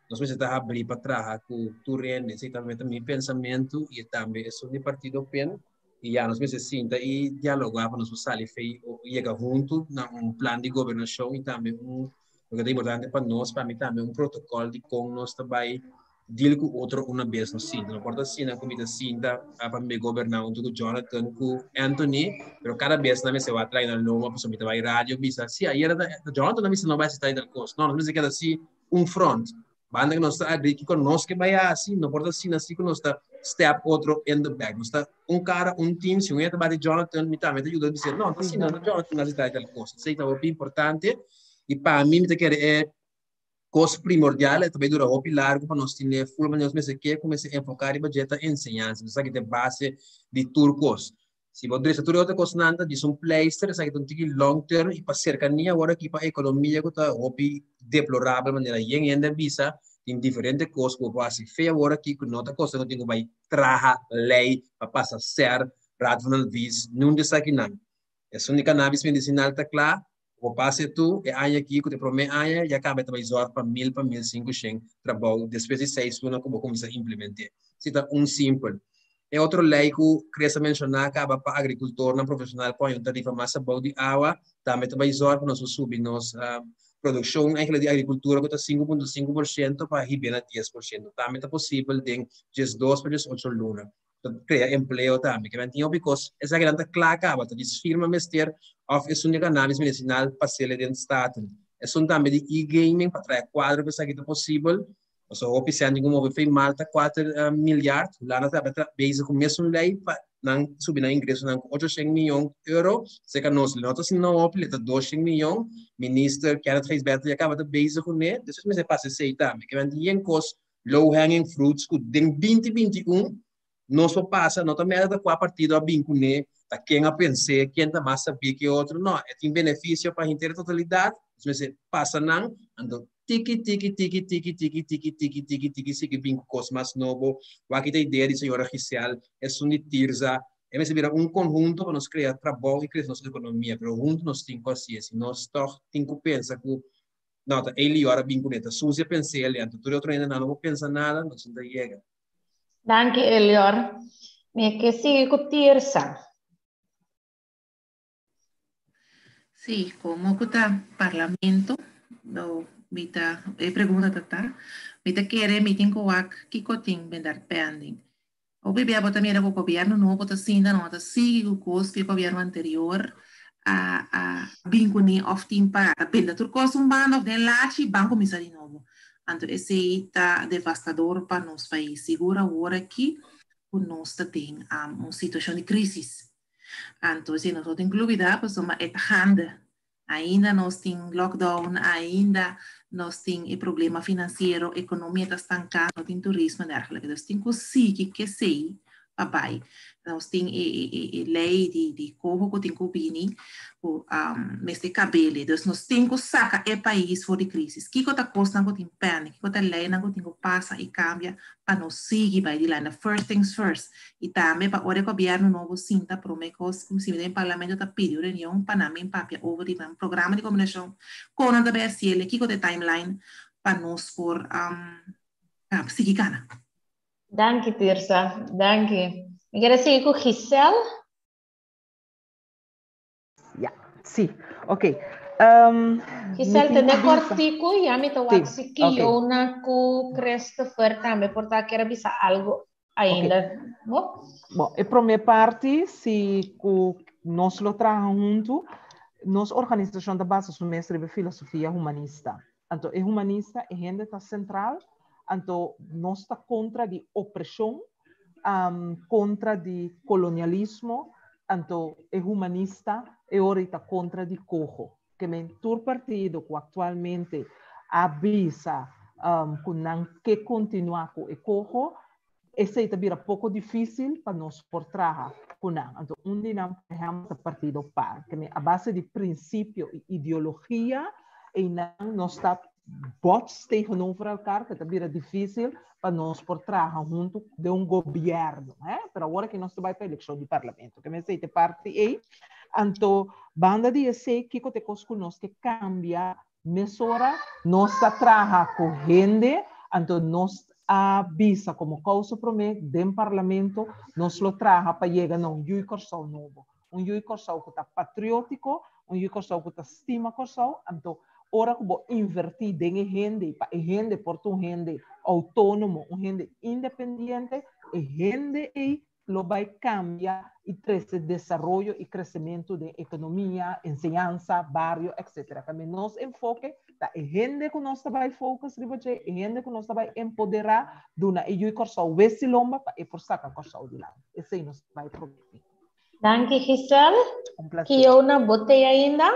nos mester ta habrí pa traha ku tur hende. Esei tambe ta mi pensamentu i tambe esun di partido pen. I ya nos mester sinta i dialogá pa nos por sali fei o yega huntu na un plan di gobernashon i tambe un loke ta importante pa nos, pa mi tambe un protokòl di kon nos ta bai deal ku otro una bes nos sinta. No por ta asina ku mi ta sinta pa mi bai goberná huntu ku Jonathan ku Anthony, pero kada bes nan mester wak trae nan loma pasobra mi ta bai radio bisa, si ayera ta Jonathan a bisa no bai aseptá di tal kos. No, nos mester keda si un front. Banda ku nos ta agree kiko nos ke bai hasi, no por ta asina si ku nos ta step otro in the back. Nos ta un kara, un team. Si un hende ta bati Jonathan, mi tambe ta yuda bis'é, no, ta asina, no Jonathan hasi tal i tal kos. Esei ta hopi importante. I pa mi, mi ta kere e kos primordial, e ta bai dura hopi largu pa nos tene full manera nos mester ke ku mester enfoká riba dje ta enseñansa. Nos esaki ta e base di tur kos. Si bo drecha tur e otro kosnan ta djis un pleister, esaki ta un tiki long term i pa serkania awor aki pa ekonomia ku ta hopi deplorabel manera yen hende a bisa tin diferente kos ku bo por hasi fe awor aki ku no ta kosta ku tin ku bai traha lei pa pasa ser, Raad van Advies, niun di esakinan. Esun di cannabis medicinal ta kla, bo pasa e tur e aña aki ku ta e promé aña ya kaba e ta bai zòrg pa mil pa mil sinkushen trabou despues di seis luna ku bo kuminsá implement'é. Si ta un simpel. E otro lei ku Chris a menshoná kaba pa agrikultornan profeshonal pon un tarifa mas abou di awa tambe ta bai zòrg pa nos por subi nos produkshon eigenlijk di agrikultura ku ta 5.5% pa hib'é na 10%. Tambe ta posibel den 12 pa 18 luna. Ta krea empleo tambe. Ke men tin hopi kos, esakinan ta kla kaba, ta djis firma mester òf esun di cannabis medicinal pas'el den Staten. Esun tambe di e-gaming pa trae kuadro pa esaki ta posibel. Pasobra hopi sèn tin ku move fei Malta kuater milyard, Hulanda ta tabata bezig ku mesun lei pa nan subi nan ingresonan ku ochoshen miyon euro, serka nos no ta asina hopi, le ta doshen miyon. Minister Kenneth Gijsbertha ya kaba ta bezig kuné, despues mester pasa esei tambe. Ke men tin yen kos low hanging fruits ku den 2021 nos por pasa, no ta meta ta kua partido a bin kuné, ta ken a pens'é, ken ta mas sabí ke otro, no, e tin benefisio pa henter e totalidat, nos mester pasa nan, anto. Tiki, tiki, tiki, tiki, tiki, tiki, tiki, tiki, tiki, sigui bin ku kos mas nobo. Wak ta idea di señora Giselle, esun di Tirza. E mester bira un konhunto pa nos krea trabou i krese nos ekonomia, pero huntu nos tin ku hasié. Si nos tòg tin ku pensa ku no, ta Elior a bin kuné, ta Suzy a pens'é ali, anto tur e otro hendenan no por pensa nada, nos no ta yega. Danki Elior. Mi ke sigui ku Tirza. Sí, como ku ta parlamento, no, mi ta, e pregunta ta ta, mi ta kere mi tin ku wak kiko tin bendar pending. Hopi bia bo ta mira ku gobierno nobo ta sinta no ta sigui ku kos ku e gobierno anterior a a bin kuné of tin pa ta benta tur kos un banda of den lachi ban kuminsá di nobo. Anto esei ta devastador pa nos pais, sigur awor aki ku nos ta den un situashon di krisis. Anto si nos no tin klubida pasobra e ta gande. Ainda nos tin lockdown, ainda nos tin e problema finansiero, ekonomia ta stanká, no tin turismo en dergelijke. Dus tin ku sigui kesei pa bai. Nos tin e e e lei di di koho ku tin ku bini ku mester kabele. Dus nos tin ku saka e pais for di krisis. Kiko ta kosnan ku tin pène? Kiko ta leinan ku tin ku pasa i kambia pa nos sigui bai dilanti? First things first. I tambe pa ora e gobièrnu nobo sinta promé kos ku si den parlamento ta pidi un reunion pa nan bin papia over di nan programa di gobernashon, kon nan ta bai hasiel, kiko ta e timeline pa nos por sigui kana. Danki Tirsa, danki. Mi kere sigui ku Giselle. Ja, sí. Ok. Giselle, tende kortiku, ya mi ta wak si Kiona ku Christopher tambe por ta kere bisa algo ainda. Okay. Bo? Bon, e prome parti, si ku nos lo traha huntu, nos organisashon ta basa su mes riba filosofia humanista. Anto e humanista, e hende ta sentral, anto nos ta kontra di opreshon, kontra di kolonialismo, anto e humanista e ora ei ta kontra di koho. Ke men tur partido ku aktualmente a bisa ku nan ke kontinuá ku e koho, esei ta bira poko difísil pa nos por traha ku nan. Anto un di nan, por ehèmpel, ta partido par. Ke men a base di prinsipio i ideologia einan nos ta bots tegenover elkaar, ke ta bira difísil pa nos por traha huntu den un gobièrnu. Hè? Pero awor aki nos ta bai pa elekshon di parlamento. Ke men esei ta e parti ei. Anto banda di esei, kiko ta e kos ku nos ke kambia Mesora nos ta traha ku hende, anto nos a bisa komo kousa promé den parlamento nos lo traha pa yega na un Yui Kòrsou nobo. Un Yui Kòrsou ku ta patriótiko, un Yui Kòrsou ku ta stima Kòrsou, anto ora ku bo invertí den e hende pa e hende por ta un hende outónomo, un hende independiente, e hende ei lo bai kambia i trese desaroyo i kresementu den ekonomia, enseñansa, bario, etc. Tambe nos enfoke ta e hende ku nos ta bai focus riba dje, e hende ku nos ta bai empoderá, duna e yu Kòrsou wesi lomba pa e por saka Kòrsou dilanti. Esei nos ta bai promete. Danki Giselle. Un placer. Kiona, bo t'ei ainda?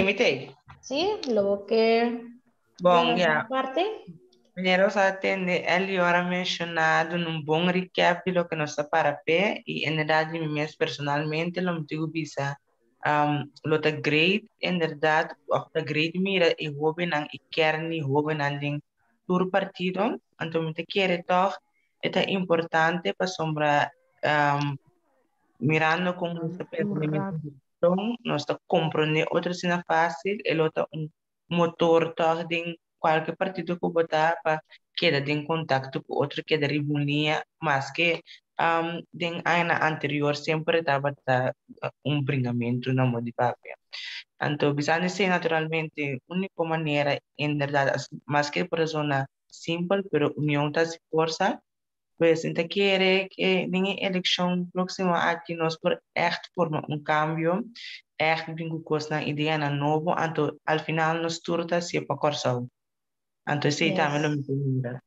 Mi t'ei. Sí, lo bo ke Bon, ja. Parte? Meneer nos a atende Elior a menciona duna un bon recap di loke nos ta para p'e y inderdaad di mi mes personalmente lo mi tin cu bisa lo ta great inderdaad of ta great mira e hobennan e kern di hobennan den tur partido anto mi ta kere tog e ta importante pasobra mirando con nos ta pensa den nos ta comprende otro asina facil e lo ta un motor tòg den kualke partido ku bo ta pa keda den kontakto ku otro, keda riba un liña, maske den añanan anterior semper tabata un bringamentu na modo di papia. Anto bisando esei naturalmente úniko manera en bèrdat maske por a zona simpel pero union ta hasi forsa. Pues mi ta kere ke den e elekshon próksimo aki nos por ègt forma un kambio, ègt bin ku kosnan, ideanan nobo, anto al final nos tur ta hasié pa Kòrsou. Anto esei tambe lo mi ta mira.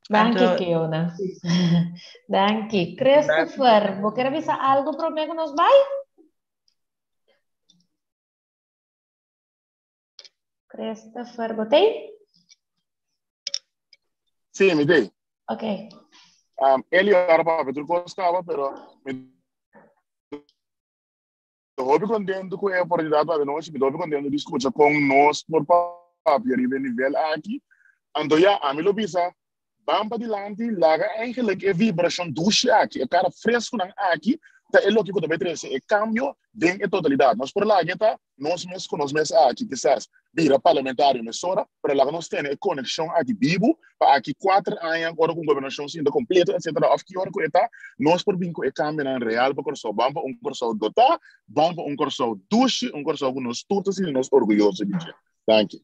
Danki, Anto, Kiona. Danki. Christopher, bo ker a bisa algu promé ku nos bai? Christopher, bo t'ei? Sí, mi t'ei. Ok. Eli ora papia tur kos kaba, pero mi ta hopi kontentu ku e oportunidat pa anochi, mi ta hopi kontentu di skucha kon nos por papia riba e nivel aki. Anto ya, ami lo bisa, ban padilanti, laga eigenlijk e vibrashon dushi aki, e kara freskunan aki, ta e loke ku ta bai trese e kambio den e totalidat. Nos por laga e ta nos mes ku nos mes aki, kisas bira parlamentario mesora, pero laga nos tene e konekshon aki bibu pa aki kuater aña ora ku un gobernashon sinta kompleto etsetera òf ki ora ku e ta, nos por bin ku e kambionan real pa Kòrsou. Ban pa un Kòrsou dotá, ban pa un Kòrsou dushi, un Kòrsou ku nos tur ta sinti nos orguyoso di dje. Danki.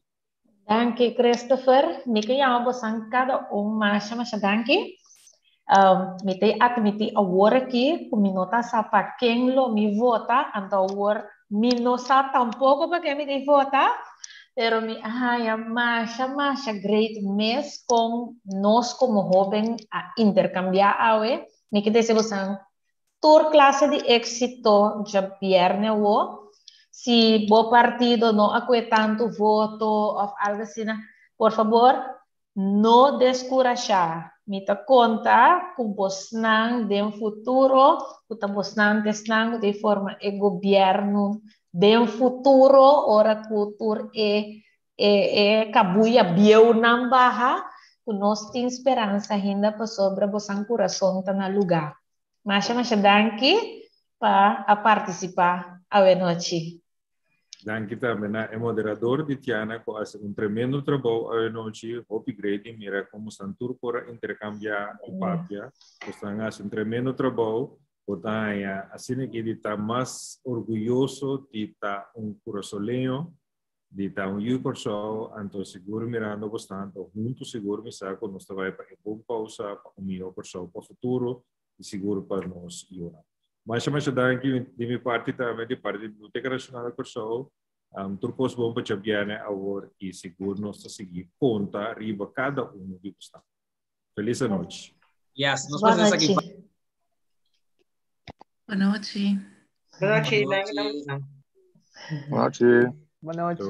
Danki Christopher. Mi ke yama bosan kada un masha masha danki. Um, mi te admiti awor aki ku mi no ta sa pa ken lo mi vota, anto awor mi no sa tampoko pa ken mi te vota, pero mi a haña masha masha great mes kon nos komo hoben a interkambiá awe. Mi ke dese bosan Tur klase di éksito djabièrnè awo. Si bo partido no a kue tantu voto òf algu asina, por fabor no deskurashá. Mi ta konta ku bosnan den futuro, ku ta bosnan ta esnan ku ta forma e gobièrnu den futuro ora ku tur e e e kabuya bieunan baha, ku nos tin speransa ainda pasobra bosan kurason ta na lugá. Masha masha danki pa a participa awe nochi. Danki tambe na e moderador di Tiana ku a hasi un tremendo trabou awe nochi. Hopi great di mira komo stan tur por a interkambia ku papia. Bosnan a hasi un tremendo trabou. Bo ta haña asina aki di ta mas orguyoso di ta un kurasoleño, di ta un yu Kòrsou. Anto sigur mirando bosnan anto huntu sigur mi sa ku nos ta bai pa e bon kousa, pa un mihó Kòrsou pa futuro. i sigur pa nos yunan. Masha masha danki di mi parti tambe, di parti di Biblioteca Nacional di Kòrsou. Um, tur kos bon pa djabièrnè awor i sigur nos ta sigui konta riba kada unu di bosnan. Felis anochi. Yes, nos por esaki. Boa nochi. Boa nochi. Boa nochi. Boa nochi.